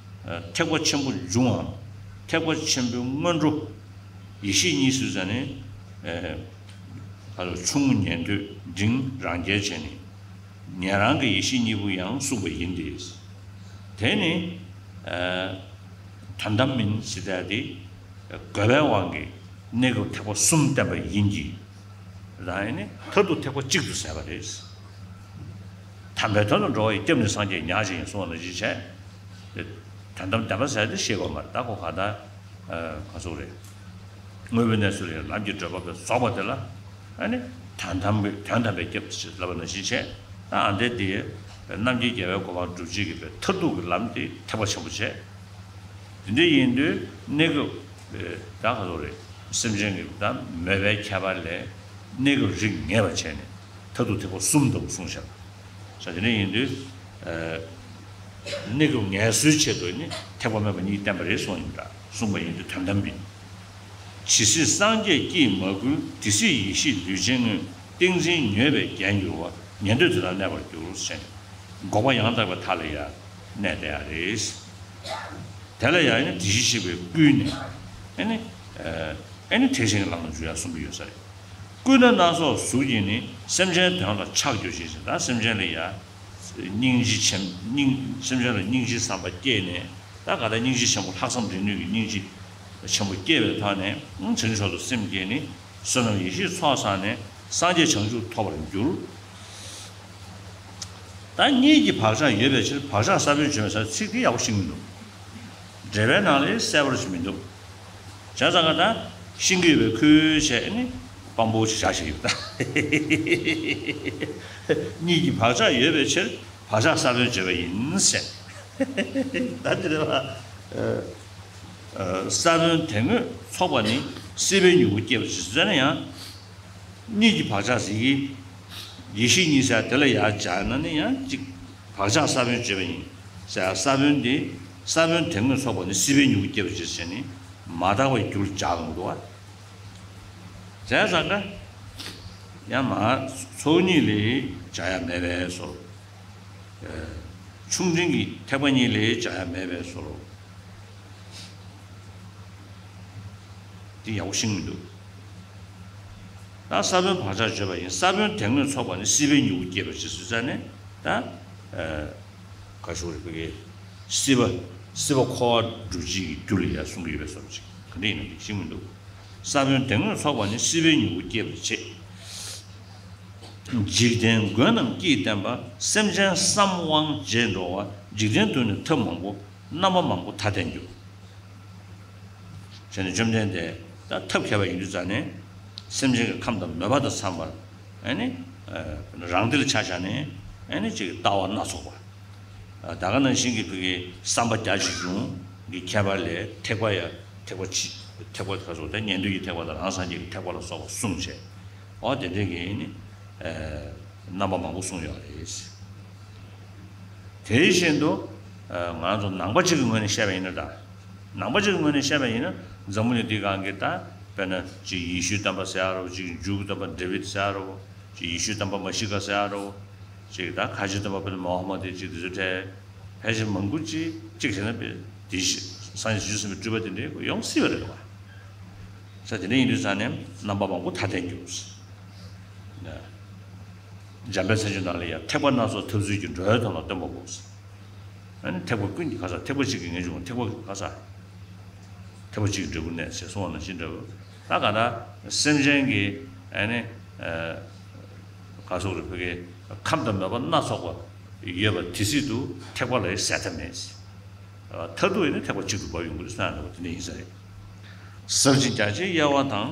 ཐེག་པ་ཆེན་པོ་འབྱུང་བའམ་ཐེག་པ་ཆེན་པོའི་སྔོན་འགྲོ་ཡེ་ཤེས་གཉིས་སུ་ཟ་ནས་ཆུང་ངུ་ཉན་ཐོས་འབྲིང་རང་རྒྱལ་བྱས་ནས་ཉན་རང་གི་ཡེ་ཤེས་གཉིས་པོ་ཡང་གསུངས་པ་ཡིན་ཏེ། དེ་ནི་དོན་དམ་མིན་ཟེར་ཡ་དེ་དགོས་པའི་དབང་གིས་གནས་སྐབས་ཐེག་པ་གསུམ་བསྟན་པ་ཡིན་གྱི། རང་ཡིན་ནི་མཐར་ཐུག་ཐེག་པ་གཅིག་ཏུ་ཟད་པ་རེད། དམ་པའི་དོན་དུ་འགྲོ་བ་ཡི། སྐྱབས་ནི་སངས་རྒྱས་ཉག་གཅིག་ཡིན་གསུངས་པ་ནང་བཞིན་བྱས། དོན་དམ་བདེན་པ་ཟེར་དེ་ཤེས་དགོས་མ་རེད། ད་ཁོ་ག་ད་ག་ཚོད་རེད། དངོས་པོའི་གནས་ཚུལ་ལ་ལམ་གྱི་བགྲོད་པ་པས་རྫོགས་པ་དེ་ལ་ཨ་ནི་དོན་དམ་པའི་དོན་དམ་པའི་སྐྱབས་ཞེས་ལབ་པ་ནང་བཞིན་བྱས། ད་ཨ་འདྲ་དེ་རྣམ་མཁྱེན་རྒྱལ་བའི་གོ་འཕང་སྒྲུབ་བྱེད་ཀྱི་པའི་མཐར་ཐུག་གི་ལམ་དེ་ཐེག་པ་ཆེན་པོ་བྱས། དེ་འདྲ་ཡིན་དུས་གནས་སྐབས་ད་ག་ཚོད་རེད། སེམས་ཅན་གྱི་ད་མོས་པའི་ཁྱད་པར་ལས་གནས་སྐབས་རིགས་ངེས་པར་བྱས་ནས་མཐར་ཐུག་ཐེག་པ་གསུམ་ལྟ་བུ་གསུངས་བཞག་པ། ས་དེ་འདྲ་ཡིན་དུས་གནས་སྐབས་ངལ་གསོའི་ཆེད་དུ་ནི་ཐེག་པ་དམན་པ་གཉིས་བསྟན་པ་རེད་གསུངས་ཡིན་འདྲ། གསུངས་པ་ཡིན་དུས་དོན་དམ་མིན། ཇི་སྲིད་སངས་རྒྱས་ཀྱིས་མ་བསྐུལ། དེ་སྲིད་ཡེ་ཤེས་ལུས་ཅན་དངོས། ཏིང་འཛིན་མྱོས་པས་བརྒྱལ་འགྱུར་བ། ཉན་ཐོས་དེ་དག་གནས་པར་འགྱུར་ཞེས། འགོག་པ་ཡང་དག་པའི་མཐའ་ལ་ཡང་གནས་བསྡད་ཡ་རེད། དེ་ལ་ཡང་ནི་དེ་བཞིན་གཤེགས་པས་བསྐུལ་ནས་ཨེ་ནི་ཨེ་ནི་ཐེག་ཆེན་གྱི་ལམ་ལ་འཇུག་ཡ་གསུངས་ཀྱི་ཡོད་ས་རེད། ཀུན་ཏུ་སྣ་ཚོགས་གཟུགས་ཀྱིས་ནི། སེམས་ཅན་དོན་ལ་ཕྱག་རྒྱུ་ཞེས་བྱ། ད་སེམས་ཅན་ལ་ཡ་སྙིང་རྗེ་ཆེན་སྙིང་སེམས་ཅན་ལ་སྙིང་རྗེའི་བསམ་པ་སྐྱེས་ནས། ད་ག་ད་སྙིང་རྗེ་ཆེན་པོ་ལྷག་བསམ་རིག་ནུས་ཀྱི་སྙིང་རྗེ་ཆེན་པོ་སྐྱེས་པའི་ཐོག་ནས་བྱང་ཆུབ་མཆོག་ཏུ་སེམས་བསྐྱེད་ནས་བསོད་ནམས་ཡེ་ཤེས་ཚོགས་བསགས་ནས་སངས་རྒྱས་བྱང་ཆུབ་ཐོབ་པར་འགྱུར། ད་གཉིས་ཀྱི་བག་ཆགས་ཡོད་པའི་ཕྱིར། བག་ཆགས་ས་བོན་བྱེད་པའི་ས་ཚིག་དེ་ཡག་པོ་ཤེས་མི་འདུག་འགྲེལ་པའི་ནང་ལ་གསལ་པོ་ཞིག་མི་འདུག་བྱས་ཙང་ཀ་ད་ཤེས་ཀྱི་ཡོད་པའི་ཁུལ་བྱས་ནས་དཔང་པོ་ཞིག་བཞག་བཞག་ཡོད་ད། གཉིས་ཀྱི་བག་ཆགས་ཡོད་པའི་ཕྱིར་བག་ཆགས་ས་བོན་བྱེད་པ་ཡིན་ཟེར། ད་དེ་རེད་བ། ས་བོན་དེ་དངོས་ཚོགས་པ་ནི། སྲིད་པའི་མྱུ་གུ་སྐྱེད་པར་བྱེད་ཟེར་ན་ཡང་། གཉིས་ཀྱི་བག་ཆགས་ཟེར་གྱི། ཡེ་ཤེས་གཉིས་ཟེར་དེ་ལ་ཡར་སྦྱར་ན་ནི་ཡང་གཅིག་བག་ཆགས་ས་བོན་བྱེད་པ་ཡིན་ཟེར། ས་བོན་དེ་ས་བོན་དེ་དངོས་ཚོགས་པ་ནི། སྲིད་པའི་མྱུ་གུ་སྐྱེད་པར་བྱེད་ཟེར་ནི་མ་དག་པའི་རྒྱུར་སྦྱར་ཡོང་གི་འདུག་བ། བྱས་ཙང་ཀ་ཡང་མ་ཚོགས་གཉིས་ལས་སྦྱར་ཡ་མེད་པས་སོ། ཆུང་འབྲིང་གི་ཐེག་པ་གཉིས་ལས་སྦྱར་ཡ་མེད་པས་སོ། དེ་ཡག་པོ་ཤེས་མི་འདུག་ད་ས་བོན་བག་ཆགས་བརྗོད་པ་ཡིན། ས་བོན་དེ་དངོས་ཚོགས་པ་ནི། སྲིད་པའི་མྱུ་གུ་སྐྱེད་པར་བྱེད་ཟེར་ཙང་ནས་ད་ག་ཞུ་རེད། བོད་ཀྱི་སྲིད་པ་སྲིད་པ་འཁོར་བ་སྒྲུབ་བྱེད་ཀྱི་རྒྱུ་ལ་ཡང་གསུང་གི་ཡོད་པའི་བཟོ་འདྲ་ཅིག་ག་འདྲ་ཡིན་ན་འདི་ཤེས་མི་འདུག་ས་བོན་དེ་དངོས་ཚོགས་པ་ནི། སྲིད་པའི་མྱུ་གུ་སྐྱེད་པར་བྱེད། འཇིག་རྟེན་མགོན་རྣམས་ཀྱིས་བསྟན་པ། སེམས་ཅན་བསམ་དབང་བྱེད་འགྲོ་བ། འཇིག་རྟེན་དུ་ནི་ཐབས་མང་པོ། རྣམ་པ་མང་པོ་མཐའ་བསྟན་འགྱུར། བྱས་ནས་བཅོམ་ལྡན་འདས་ད་ཐབས་མཁས་པ་ཡིན་དུས་ཙང་ནས་སེམས་ཅན་གྱི་ཁམས་དང་མོས་པ་དང་འཚམས་པར་ཨ་ནི་རང་སྡེ་ལ་ཆ་བཞག་ནས་ཨ་ནི་ཅིག་ལྟ་བ་སྣ་ཚོགས་པ། ད་ག་ནང་བཞིན་གྱི་བོད་ཀྱི་བསམ་པ་རྒྱ་ཆེ་ཆུང་གི་ཁྱད་པར་ལས་ཐེག་པ་ཡ་ཐེག་པ་ཆེ་ཐེག་པ་ཁ་སོགས་ད་ཉན་ཐོས་ཀྱི་ཐེག་པ་དང་རང་སངས་རྒྱས་ཀྱི་ཐེག་པ་ལ་སོགས་པ་གསུངས་བྱས། འོ་དེ་འདྲའི་གི་ནི་རྣམ་པ་མང་པོ་གསུངས་ཡོད་རེད། དེ་བཞིན་དུ་ང་ཚོ་ནང་པ་གཅིག་གི་ངོས་ནས་བཤད་པ་ཡིན་ན། ད་ནང་པ་གཅིག་གི་ངོས་ནས་བཤད་པ་ཡིན་ན་འཛམ་བུ་གླིང་འདི་སྒང་གི་ད་དཔེར་ན་ཅིག་ཡེ་ཤུའི་སྟོན་པ་ཟེར་ཡ་རོ། ཅིག་མཇུག་གི་སྟོན་པ་དེ་བིད་ཟེར་ཡ་རོ། ཅིག་ཡེ་ཤུའི་སྟོན་པ་མ་ཤི་ཀ་ཟེར་ཡ་རོ། ཅིག་ད་ཁ་ཆེ་སྟོན་པ་དཔེར་ན་མོ་ཧ་མ་དེ་ཅིག་དེ་ཚོ་གྲས་ཕལ་ཆེར་མང་པོ་ཅིག་ཅིག་བྱས་ན་དཔེ་དེ་བཞིན་སངས་རྒྱས་བྱང་ཆུབ་སེམས་དཔའི་སྤྲུལ་པ་དེ་འདྲའི་ཡོང་སྲིད་པ་རེད་བ། ས་དེ་འདྲ་ཡིན་དུས་ཙང་ནས་རྣམ་པ་མང་པོ་མཐའ་བསྟན་འགྱུར། འཇམ་དཔལ་མཚན་བརྗོད་ནང་ལ་ཡང་ཐེག་པ་སྣ་ཚོགས་ཐབས་ཚུལ་གྱིས། འགྲོ་བའི་དོན་ལ་སྟོན་པ་པོ། ཨ་ནི་ཐེག་པ་ཀུན་གྱི་ཁ་ས། ཐེག་པ་གཅིག་གི་ངེས་འབྱུང་། ཐེག་པ་གི་ཁ་ས། ཐེག་པ་གཅིག་གི་འབྲས་བུར་གནས་ཞེས་གསུངས་པ་ནང་བཞིན་འདྲ་བོ། ད་ག་ད་སེམས་ཅན་གྱི་ཨ་ནི་ག་སོགས་རེ་བོད་ཀྱི་ཁམས་དང་མོས་པ་སྣ་ཚོགས་པ་ཡོད་པ་དེ་སྲིད་དུ་ཐེག་པ་ལ་ཡང་ཟད་མཐའ་མེད། མཐར་ཐུག་ཡིན་ན་ཐེག་པ་གཅིག་ཏུ་བབས་ཡོང་གི་རེད་ཟེར་ན་འདྲ་བོ་དེ་འདྲ་ཡིན་ས་རེད། ཟབ་ཅིང་རྒྱ་ཆེའི་དབྱེ་བ་དང་།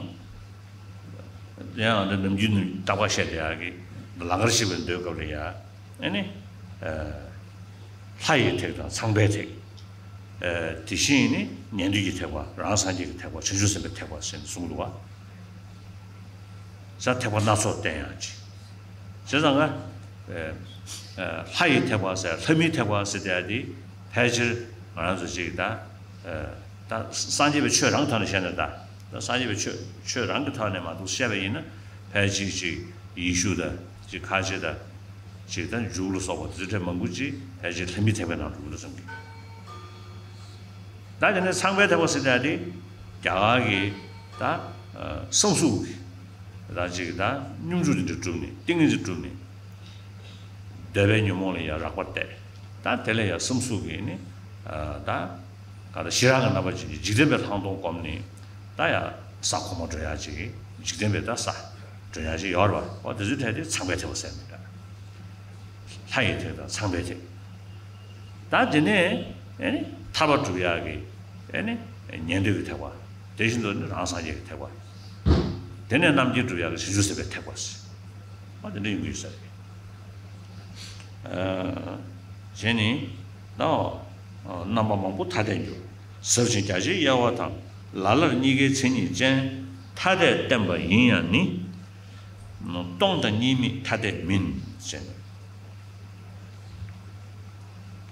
ཡང་འདི་ནམ་རྒྱུན་རྟག་པར་བཤད་བསྡད་ཡག་གི་ལམ་ཁར་གཤེགས་པའི་མདོའི་སྐབས་ལ་ཡ། ཨ་ནི། ལྷ་ཡི་ཐེག་དང་ཚངས་པའི་ཐེག་དེ་བཞིན་ནི་ཉན་ཐོས་ཀྱི་ཐེག་པ། རང་སངས་རྒྱས་ཀྱི་ཐེག་པ། བྱང་ཆུབ་སེམས་དཔའི་ཐེག་པ་ཟེར་ནས་གསུངས་འདུག་བ། ས་ཐེག་པ་སྣ་ཚོགས་བསྟན་ཡང་ཅིག་བྱས་ཙང་ང་ལྷ་ཡི་ཐེག་པ་ཟེར་ལྷ་མིའི་ཐེག་པ་ཟེར་དེ་ཕལ་ཆེར་ང་རང་ཚོ་ཅིག་ད། ད་སངས་རྒྱས་པའི་ཆོས་རང་གི་ཐོག་ནས་བཤད་ན་ད། ད་སངས་རྒྱས་པའི་ཆོས་ཆོས་རང་གི་ཐོག་ནས་མ་གཏོགས་བཤད་པ་ཡིན་ན་ཕལ་ཆེར་ཅིག་ཡེ་ཤུ་དང་ཅིག་ཁ་ཆེ་དང་ཅིག་ད་མཇུག་ལ་སོགས་པ་དེ་ཚོ་གྲས་མང་པོ་ཅིག་ཕལ་ཆེར་ལྷ་མིའི་ཐེག་པའི་ནང་འགྲོ་གི་འདུག་བསམ་གི། ད་དེ་ནས་ཚངས་པའི་ཐེག་པ་ཟེར་ཡ་དེ་རྒྱ་གར་གྱི་ད་བསམ་གཟུགས་ཀྱི་ད་ཅིག་ད་སྙོམས་འཇུག་དེ་འདྲ་གྲུབ་ནས་ཏིང་ངེ་འཛིན་གྲུབ་ནས། འདོད་པའི་ཉོན་མོངས་ལ་ཡང་རགས་པ་གཏད། ད་དེ་ལས་ཡང་བསམ་གཟུགས་ཀྱི་ནི། ད་ག་ད་ཞི་རགས་ཀྱི་རྣམ་པ་ཅན་གྱི་འཇིག་རྟེན་པའི་ལྷག་མཐོང་བསྒོམས་ནས། ད་ཡང་ས་གོང་མ་འགྲོ་ཡག་ཅིག་འཇིག་རྟེན་པའི་ད་ས་འགྲོ་ཡག་ཅིག་ཡོད་རེད་པ། འོ་དེ་ཚོའི་གྲས་དེ་ཚངས་པའི་ཐེག་པ་ཟེར་ནི་འདྲ། ལྷ་ཡི་ཐེག་དང་ཚངས་པའི་ཐེག་ད་དེ་ནས་ཨེ་ནི་ཐར་པ་སྒྲུབ་ཡག་གི་ཨེ་ནི་ཉན་ཐོས་ཀྱི་ཐེག་པ། དེ་བཞིན་དུ་ནི་རང་སངས་རྒྱས་ཀྱི་ཐེག་པ། དེ་ནས་རྣམ་མཁྱེན་སྒྲུབ་ཡག་གི་བྱང་ཆུབ་སེམས་དཔའི་ཐེག་པ་ཟེར། ཨ་དེ་འདྲ་ཡོང་གི་ཡོད་ས་རེད། ཨ་གཞན་ནི། ད་རྣམ་པ་མང་པོ་ཐ་དད་འགྱུར། ཟབ་ཅིང་རྒྱ་ཆེའི་དབྱེ་བ་དང་། ལ་ལར་གཉིས་ཀའི་མཚན་ཉིད་ཅན། ཐ་དད་བསྟན་པ་ཡིན་ཡང་ནི། སྟོང་དང་གཉིས་མེད་ཐ་དད་མིན། ཞེས་ནས།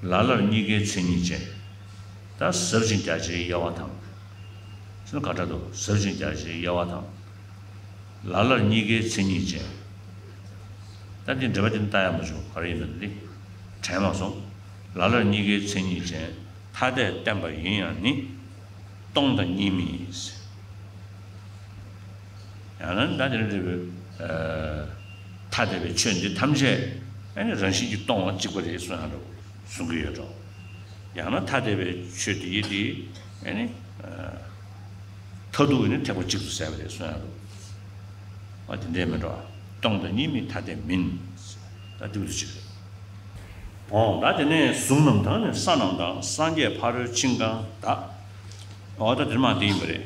ལ་ལར་གཉིས་ཀའི་མཚན་ཉིད་ཅན། ད་ཟབ་ཅིང་རྒྱ་ཆེའི་དབྱེ་བ་དང་། ཅི་ན་ག་འདྲ་འདུག་ཟབ་ཅིང་རྒྱ་ཆེའི་དབྱེ་བ་དང་། ལ་ལར་གཉིས་ཀའི་མཚན་ཉིད་ཅན། ད་འདི་འགྲེལ་པ་འདི་ལྟ་ཡག་མ་བྱུང་། ག་རེ་ཡིན་ན་འདི་དྲན་མ་སོང་། ལ་ལར་གཉིས་ཀའི་མཚན་ཉིད་ཅན། ཐ་དད་བསྟན་པ་ཡིན་ཡང་ནི། སྟོང་དང་གཉིས་མེད། ཡང་ན་ད་དེ་འདྲ་བའི་ཐ་དད་པའི་ཆོས་འདི་ཐམས་ཅད་ཨ་ནི་རང་བཞིན་གྱིས་སྟོང་བ་གཅིག་པ་རེད་གསུང་ཡག་འགྲོ་གསུང་གི་ཡོད་འགྲོ། ཡང་ན་ཐ་དད་པའི་ཆོས་དེ་ཡི་དེ་ཨ་ནི་མཐར་ཐུག་ནི་ཐེག་པ་གཅིག་ཏུ་ཟད་པ་རེད་གསུང་ཡག་འགྲོ། ཨ་དེ་འདྲས་མི་འགྲོ། སྟོང་དང་གཉིས་མེད་ཐ་དད་མིན། ད་དེ་འདྲ་ཅིག་རེད། འོང་ད་དེ་ནས་གཟུགས་རྣམས་དང་ནི་ས་རྣམས་དང་། སངས་རྒྱས་ཕ་རོལ་ཕྱིན་གང་དག་འོ་ད་དེ་མ་དེ་ཡིན་པ་རེད།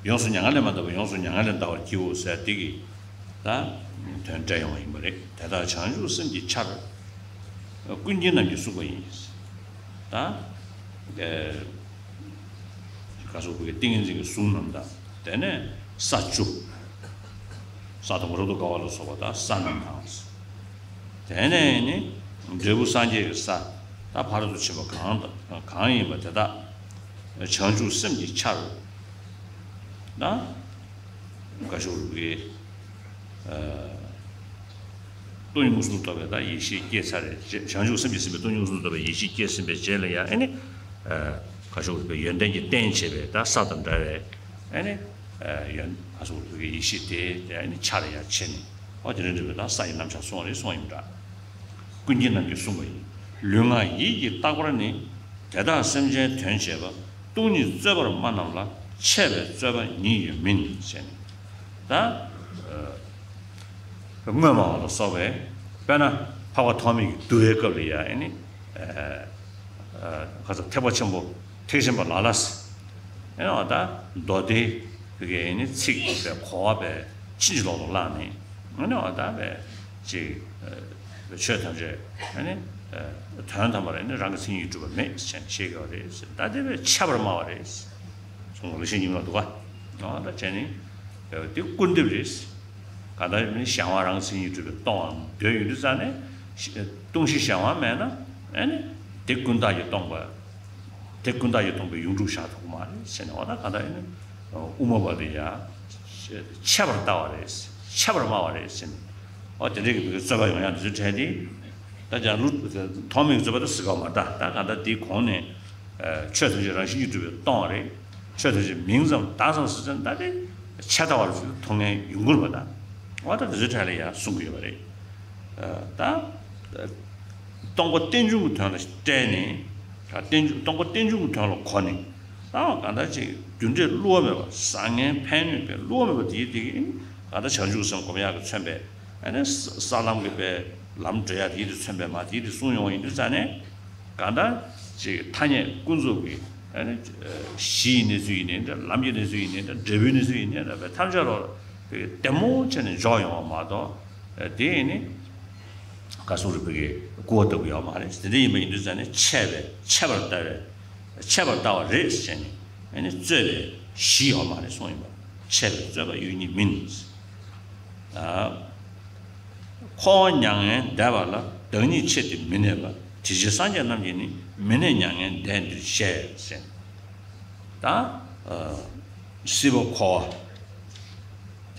ཡོངས་སུ་མྱ་ངན་ལས་མ་འདའ་བར་ཡོངས་སུ་མྱ་ངན་ལས་འདའ་བར་བགྱིའོ་ཟེར་དེ་གི་ད་དོན་འགྲེལ་ཡོང་བ་ཡིན་པ་རེད། དེ་དག་བྱང་ཆུབ་སེམས་ཀྱི་ཆར། ཀུན་མཁྱེན་རྣམས་ཀྱིས་གསུངས་པ་ཡིན། ད་ག་སོགས་པའི་ཏིང་ངེ་འཛིན་གྱི་གཟུགས་རྣམས་དང་། དེ་ནས་ས་བཅུ། ས་དང་པོ་རབ་ཏུ་དགའ་བ་ལ་སོགས་པ་དང་ས་རྣམས་དང་། དེ་ནས་ནི་འབྲས་བུ་སངས་རྒྱས་ཀྱི་ས་ད་ཕ་རོལ་ཏུ་ཕྱིན་པ་གང་དང་གང་ཡིན་པ་དེ་དག་བྱང་ཆུབ་སེམས་ཀྱི་ཆར་ན། ག་ཤོག་རུ་གི་སྟོང་ཉིད་མངོན་སུམ་དུ་རྟོགས་པའི་ད་ཡེ་ཤེས་སྐྱེས་ཚར་རེད། བྱང་ཆུབ་སེམས་ཀྱིས་ཟིན་པའི་སྟོང་ཉིད་མངོན་སུམ་དུ་རྟོགས་པའི་ཡེ་ཤེས་སྐྱེས་ཟིན་པའི་རྗེས་ལ་ཡང་ཨེ་ནི། ག་ཤོག་རུ་གི་ཡོན་ཏན་གྱི་རྟེན་བྱེད་པའི་ད་ས་དང་འདྲ་བའི་ཨེ་ནི། ཡོན་ག་ཤོག་རུ་གི་ཡེ་ཤེས་དེ་དེ་ཨེ་ནི་ཆར་ཡང་ཆེ་ནི། ཨོ་དེ་རིང་འདྲ་བའི་ད་ས་ཡི་རྣམ་གཞག་སོང་རེད་གསུངས་ཡིན་འདྲ། ཀུན་མཁྱེན་རྣམས་ཀྱིས་གསུངས་པ་ཡིན། ལུས་ངག་ཡིད་ཀྱིས་རྟག་པར་ནི། དེ་དག་སེམས་ཅན་དོན་བྱེད་པ། སྟོང་ཉིད་རྩོད་པར་སྨྲ་རྣམས་ལ། འཆད་པའི་རྩོད་པ་ཉིད་ཡོད་མིན་ཞེས་ནས། ད་དངོས་སྨྲ་བ་ལ་སོགས་པས་དཔེར་ན་འཕགས་པ་ཐོགས་མེད་ཀྱིས་བསྡུ་བའི་སྐབས་ལ་ཡང་ཨེ་ནི། ཁ་ཚ་ཐེག་པ་ཆེན་པོ་ཐེག་ཆེན་པ་ལ་ལ་ཟེར། ཨེ་ནི་འོ་ད་མདོ་སྡེ་གི་ཨེ་ནི་ཚིག་པའི་གོ་བ་པའི་ཕྱིན་ཅི་ལོག་ཏུ་བླངས་ནས་ཨེ་ནི་འོ་ད་པའི་ཅིག་ཆོས་ཐམས་ཅད་ཨེ་ནི་དོན་དམ་པར་ཨེ་ནི་རང་གི་མཚན་ཉིད་གྲུབ་པ་མེད་ཟེར་ནས་བཤད་ཀྱི་ཡོད་རེད་ཟེར། ད་དེ་བས་འཆད་པར་སྨྲ་བ་རེད་ཟེར། གསུང་ལ་ཤེས་ཉིན་ལ་འདུག་ག་ཨ་ད་བྱས་ནས་དེ་སྐུར་འདེབས་རེད་ཟེར། གང་ལྟར་ཡིན་ན་གཞན་དབང་རང་མཚན་ཉིད་གྲུབ་པའི་སྟོང་པ་འདོད་ཡོད་དུས་ཙང་ནས་སྟོང་གཞི་གཞན་དབང་མེད་ན་ཨེ་ནི་དེ་ཀུན་བརྟགས་ཀྱིས་སྟོང་པ། དེ་ཀུན་བརྟགས་ཀྱིས་སྟོང་པའི་ཡོངས་གྲུབ་བཞག་ཐུབ་ཀྱི་མ་རེད་ཟེར་ནས། འོ་ད་གང་ལྟར་ཡིན་ན་དབུ་མ་པ་དེ་ཡང་འཆད་པར་ལྟ་བ་རེད། འཆད་པར་སྨྲ་བ་རེད་ཟེར་ནས། འོ་དེ་འདྲའི་གི་རྩོད་པ་ཡོང་ཡག་འདི་ཚོའི་གྲས་དེ། ད་ཀྱང་ལུགས་ཐོགས་མེད་ཀྱི་རྩོད་པ་ད་ཟེར་ག་མ་ད་ད་གང་ལྟར་དེའི་གོང་ནས་ཆོས་ཐམས་ཅད་རང་བཞིན་གྱིས་གྲུབ་པའི་སྟོང་པ་རེད། ཆོས་ཐམས་ཅད་མིང་ཙམ་བརྡ་ཙམ་ཟེར་ཙང་ད་དེ་ཆད་ལྟ་བ་རེད་ཟེར་མཐོང་མཁན་ཡོང་གི་རེད་པ་ད། འོ་ད་དེ་ཚོའི་གྲས་ལ་ཡང་གསུང་གི་ཡོད་པ་རེད། ད་སྟོང་པ་རྟེན་འབྱུང་གི་དོན་ལ་བཀྲལ་ནས། རྟེན་འབྱུང་སྟོང་པ་རྟེན་འབྱུང་གི་དོན་ལ་གོ་ནས། ད་གང་ལྟར་ཅིག་རྒྱུ་འབྲས་བསླུ་བ་མེད་པ། བཟང་ངན་ཕན་གནོད་པའི་བསླུ་བ་མེད་པ་དེའི་སྟེང་གི་གང་ལྟར་བྱང་ཆུབ་སེམས་སྒོམ་ཡག་གི་མཚོན་པའི་ཨ་ནི་ས་ལམ་གྱི་པའི་ལམ་བགྲོད་ཡག་དེའི་དེ་མཚོན་པའི་མ་དེའི་དེ་གསུངས་ཡོང་བ་ཡིན་དུས་ཙང་ནས། གང་ལྟར་ཅིག་ཐ་སྙད་ཀུན་རྫོབ་ཀྱི་ཨ་ནི་གཞི་ཡི་གནས་ཚུལ་ཡིན་ནའི་འདྲ། ལམ་གྱི་གནས་ཚུལ་ཡིན་ནའི་འདྲ། འབྲས་བུའི་གནས་ཚུལ་ཡིན་ནའི་འདྲ། བའི་ཐམས་ཅད་ལ་བདེ་མོ་བྱས་ནས་འཇོག་ཡོང་བ་མ་གཏོགས། དེ་ཡིན་ནི། བཀའ་གསུང་རིག་པའི་གི་སྐུར་བ་ལྟ་བུ་ཡོད་མ་རེད། དེ་འདྲ་ཡིན་པ་ཡིན་དུས་ཙང་ནས་འཆད་པའི་འཆད་པར་ལྟ་བའི་འཆད་པར་ལྟ་བ་རེད་ཟེར་ནས་ཨ་ནི་རྩོད་པའི་གཞི་ཡོད་མ་རེད་གསུངས་ཡིན་པ། འཆད་པའི་རྩོད་པ་ཡོད་ཉིད་མིན། འཁོར་བ་མྱ་ངན་འདས་པ་ལ། བདག་ཉིད་ཆེད་དུ་མི་གནས་པ། དེ་ཕྱིར་སངས་རྒྱས་རྣམས་ཀྱིས་ནི། མི་གནས་མྱ་ངན་འདས་འདིར་གཤེགས་ཟེར། ད་སྲིད་པ་འཁོར་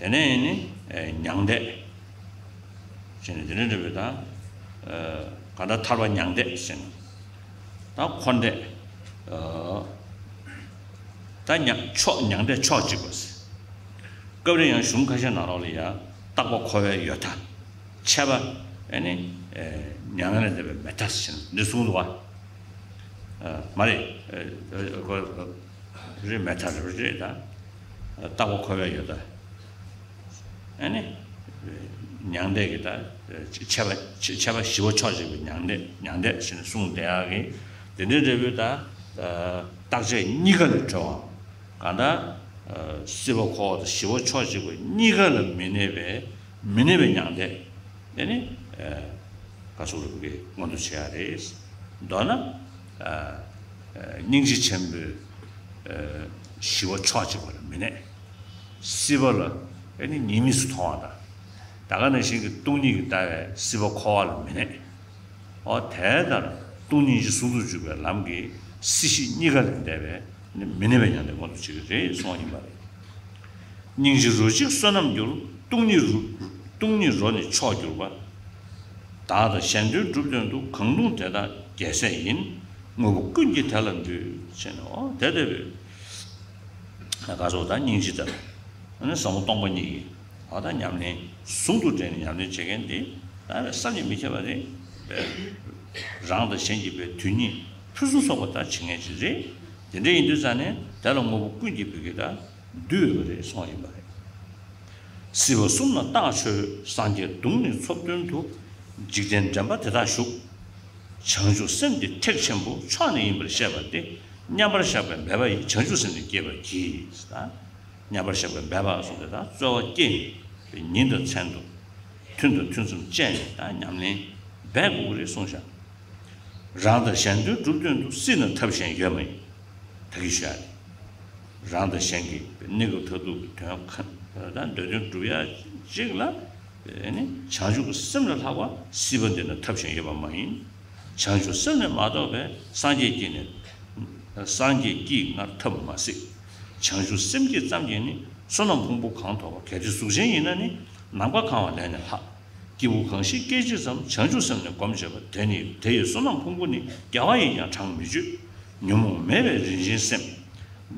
བ། དེ་ནས་ནི་མྱང་འདས་ཟེར་ནས་དེ་འདྲ་འདྲ་བའི་ད་གང་ལྟར་ཐར་པ་མྱང་འདས་ཟེར་ནས། ད་འཁོར་འདས། ད་མྱང་ཕྱོགས་མྱང་འདས་ཕྱོགས་གཅིག་པ་ཟེར། སྐབས་རེ་ཡང་གཞུང་ཁ་ཤས་ནང་ལོགས་ལ་ཡང་རྟག་པ་འཁོར་བའི་ཡོད་མཐའ། ཆད་པ་ཨེ་ནི་མྱ་ངན་ལས་འདས་པའི་མེད་མཐའ་ཟེར་འདི་གསུངས་འདུག་བ། མ་རེད། རེད་མེད་མཐའ་རེད་རེད་ད། རྟག་པ་འཁོར་བའི་ཡོད་མཐའ། ཨ་ནི། མྱང་འདས་ཀྱི་ད། ཆད་པ་ཆད་པ་ཞི་བ་ཕྱོགས་གཅིག་པའི་མྱང་འདས་མྱང་འདས་ཞེས་ནས་གསུངས་བསྡད་ཡག་གི། དེ་འདྲའི་འབྲས་བུའི་ད། རྟག་ཆད་གཉིས་ཀ་ལས་གྲོལ་བ། གང་ལྟར། སྲིད་པ་འཁོར་བ་དང་ཞི་བ་ཕྱོགས་གཅིག་པ་གཉིས་ཀ་ལ་མི་གནས་པའི་མི་གནས་པའི་མྱང་འདས། དེ་ནི། ག་སོགས་རིགས་ཀྱི་མངོན་དུ་བྱེད་ཡག་རེད། མདོར་ན། སྙིང་རྗེ་ཆེན་པོའི། ཞི་བ་ཕྱོགས་གཅིག་པ་ལ་མི་གནས། སྲིད་པ་ལ་ཨེ་ནི་ཉེས་དམིགས་སུ་མཐོང་བ་དང་། ད་ག་ནང་བཞིན་གྱི་སྟོང་ཉིད་ཀྱི་ལྟ་བའི་སྲིད་པ་འཁོར་བ་ལ་མི་གནས། འོ་དེ་ལྟར་སྟོང་ཉིད་ཀྱི་ཟུང་དུ་འཇུག་པའི་ལམ་གྱི་སྲིད་ཞི་གཉིས་ཀ་ལས་འདས་པའི་མི་གནས་པའི་མྱང་འདས་མངོན་དུ་བྱེད་ཀྱི་རེད་གསུངས་པ་ཡིན་པ་རེད། སྙིང་རྗེ་རོ་གཅིག་བསོད་ནམས་འགྱུར། སྟོང་ཉིད་རོ། སྟོང་ཉིད་རོ་ནི་མཆོག་གྱུར་པ། བདག་དང་གཞན་དོན་སྒྲུབ་དོན་དུ། གང་རུང་དེ་དག་རྒྱལ་སྲས་ཡིན། དངོས་པོ་ཀུན་གྱིས་དེ་ལ་འདུད། ཅེས་ནས་འོ་དེ་ལྟ་བུའི། ག་སོགས་དང་སྙིང་རྗེ་དང་། ཨ་ནི་ཟབ་མོ་སྟོང་པ་ཉིད་ཀྱི་འོ་ད་ཉམས་ལེན་ཟུང་དུ་འབྲེལ་ནས་ཉམས་ལེན་བྱེད་མཁན་དེ་ད་བསམ་གྱིས་མི་ཁྱབ་པ་རེད། རང་དང་གཞན་གྱི་བའི་དོན་གཉིས་ཕུན་སུམ་ཚོགས་པ་ད་བྱེད་མཁན་ཅིག་རེད། དེ་འདྲ་ཡིན་དུས་ཙང་ནས་དེ་ལ་དངོས་པོ་ཀུན་གྱིས་བོད་ཀྱི་ད། འདུས་ཡོད་པ་རེད་གསུངས་པ་ཡིན་པ་རེད། སྲིད་པ་གསུམ་ན་རྟག་འཆོལ། སངས་རྒྱས་གདུང་ནི་ཚོགས་དོན་དུ། འཇིག་རྟེན་འདྲེན་པ་དེ་དག་ཞུགས། བྱང་ཆུབ་སེམས་དེ་ཐེག་ཆེན་པོ། མཆོག་ནི་ཡིན་པར་ཤེས་པ་སྟེ། མཉམ་པར་བཞག་པའི་འབད་པ་ཡིས། བྱང་ཆུབ་སེམས་དེ་བསྐྱེད་པར་བགྱི། མཉམ་པར་བཞག་པའི་འབད་པ་གསུངས་ཏེ་ད་རྩོལ་བ་བསྐྱེད་ནས་ཉིན་དང་མཚན་དུ་ཐུན་དང་ཐུན་མཚམས་བཅད་ནས་ད་ཉམས་ལེན་འབད་དགོས་ཀྱི་རེད་གསུངས་ཤག་རང་དང་གཞན་དོན་སྒྲུབ་དོན་དུ། སྲིད་ན་ཐབས་གཞན་ཡོད་མ་ཡིན། ད་གིན་ཞུ་ཡ་རེད། རང་དང་གཞན་གྱི་གནས་སྐབས་མཐར་ཐུག་གི་དོན་གང་དང་འདོད་དོན་སྒྲུབ་ཡ་གཅིག་ལ་ནི་བྱང་ཆུབ་ཀྱི་སེམས་ལས་ལྷག་པ་སྲིད་པ་འདི་ན་ཐབས་གཞན་ཡོད་པ་མ་ཡིན། བྱང་ཆུབ་སེམས་ལས་མ་གཏོགས་པའི་སངས་རྒྱས་ཀྱིས་ནི་སངས་རྒྱས་ཀྱིས་སྔར་ཐབས་མ་གཟིགས། བྱང་ཆུབ་སེམས་བསྐྱེད་ཙམ་གྱིས་ནི། བསོད་ནམས་ཕུང་པོ་གང་ཐོབ་པ། གལ་ཏེ་གཟུགས་ཅན་ཡིན་ན་ནི། ནམ་མཁའ་གང་བ་ལས་ནི་ལྷག། སྐྱེས་བུ་གང་ཞིག་སྐྱེ་ཇི་ཙམ། བྱང་ཆུབ་སེམས་ནི་སྒོམ་བྱེད་པ། དེ་ནི་དེ་ཡི་བསོད་ནམས་ཕུང་པོ་ནི། རྒྱལ་བ་ཡིས་ཀྱང་གྲངས་མི་བརྗོད། ཉོན་མོངས་མེད་པའི་རིན་ཆེན་སེམས།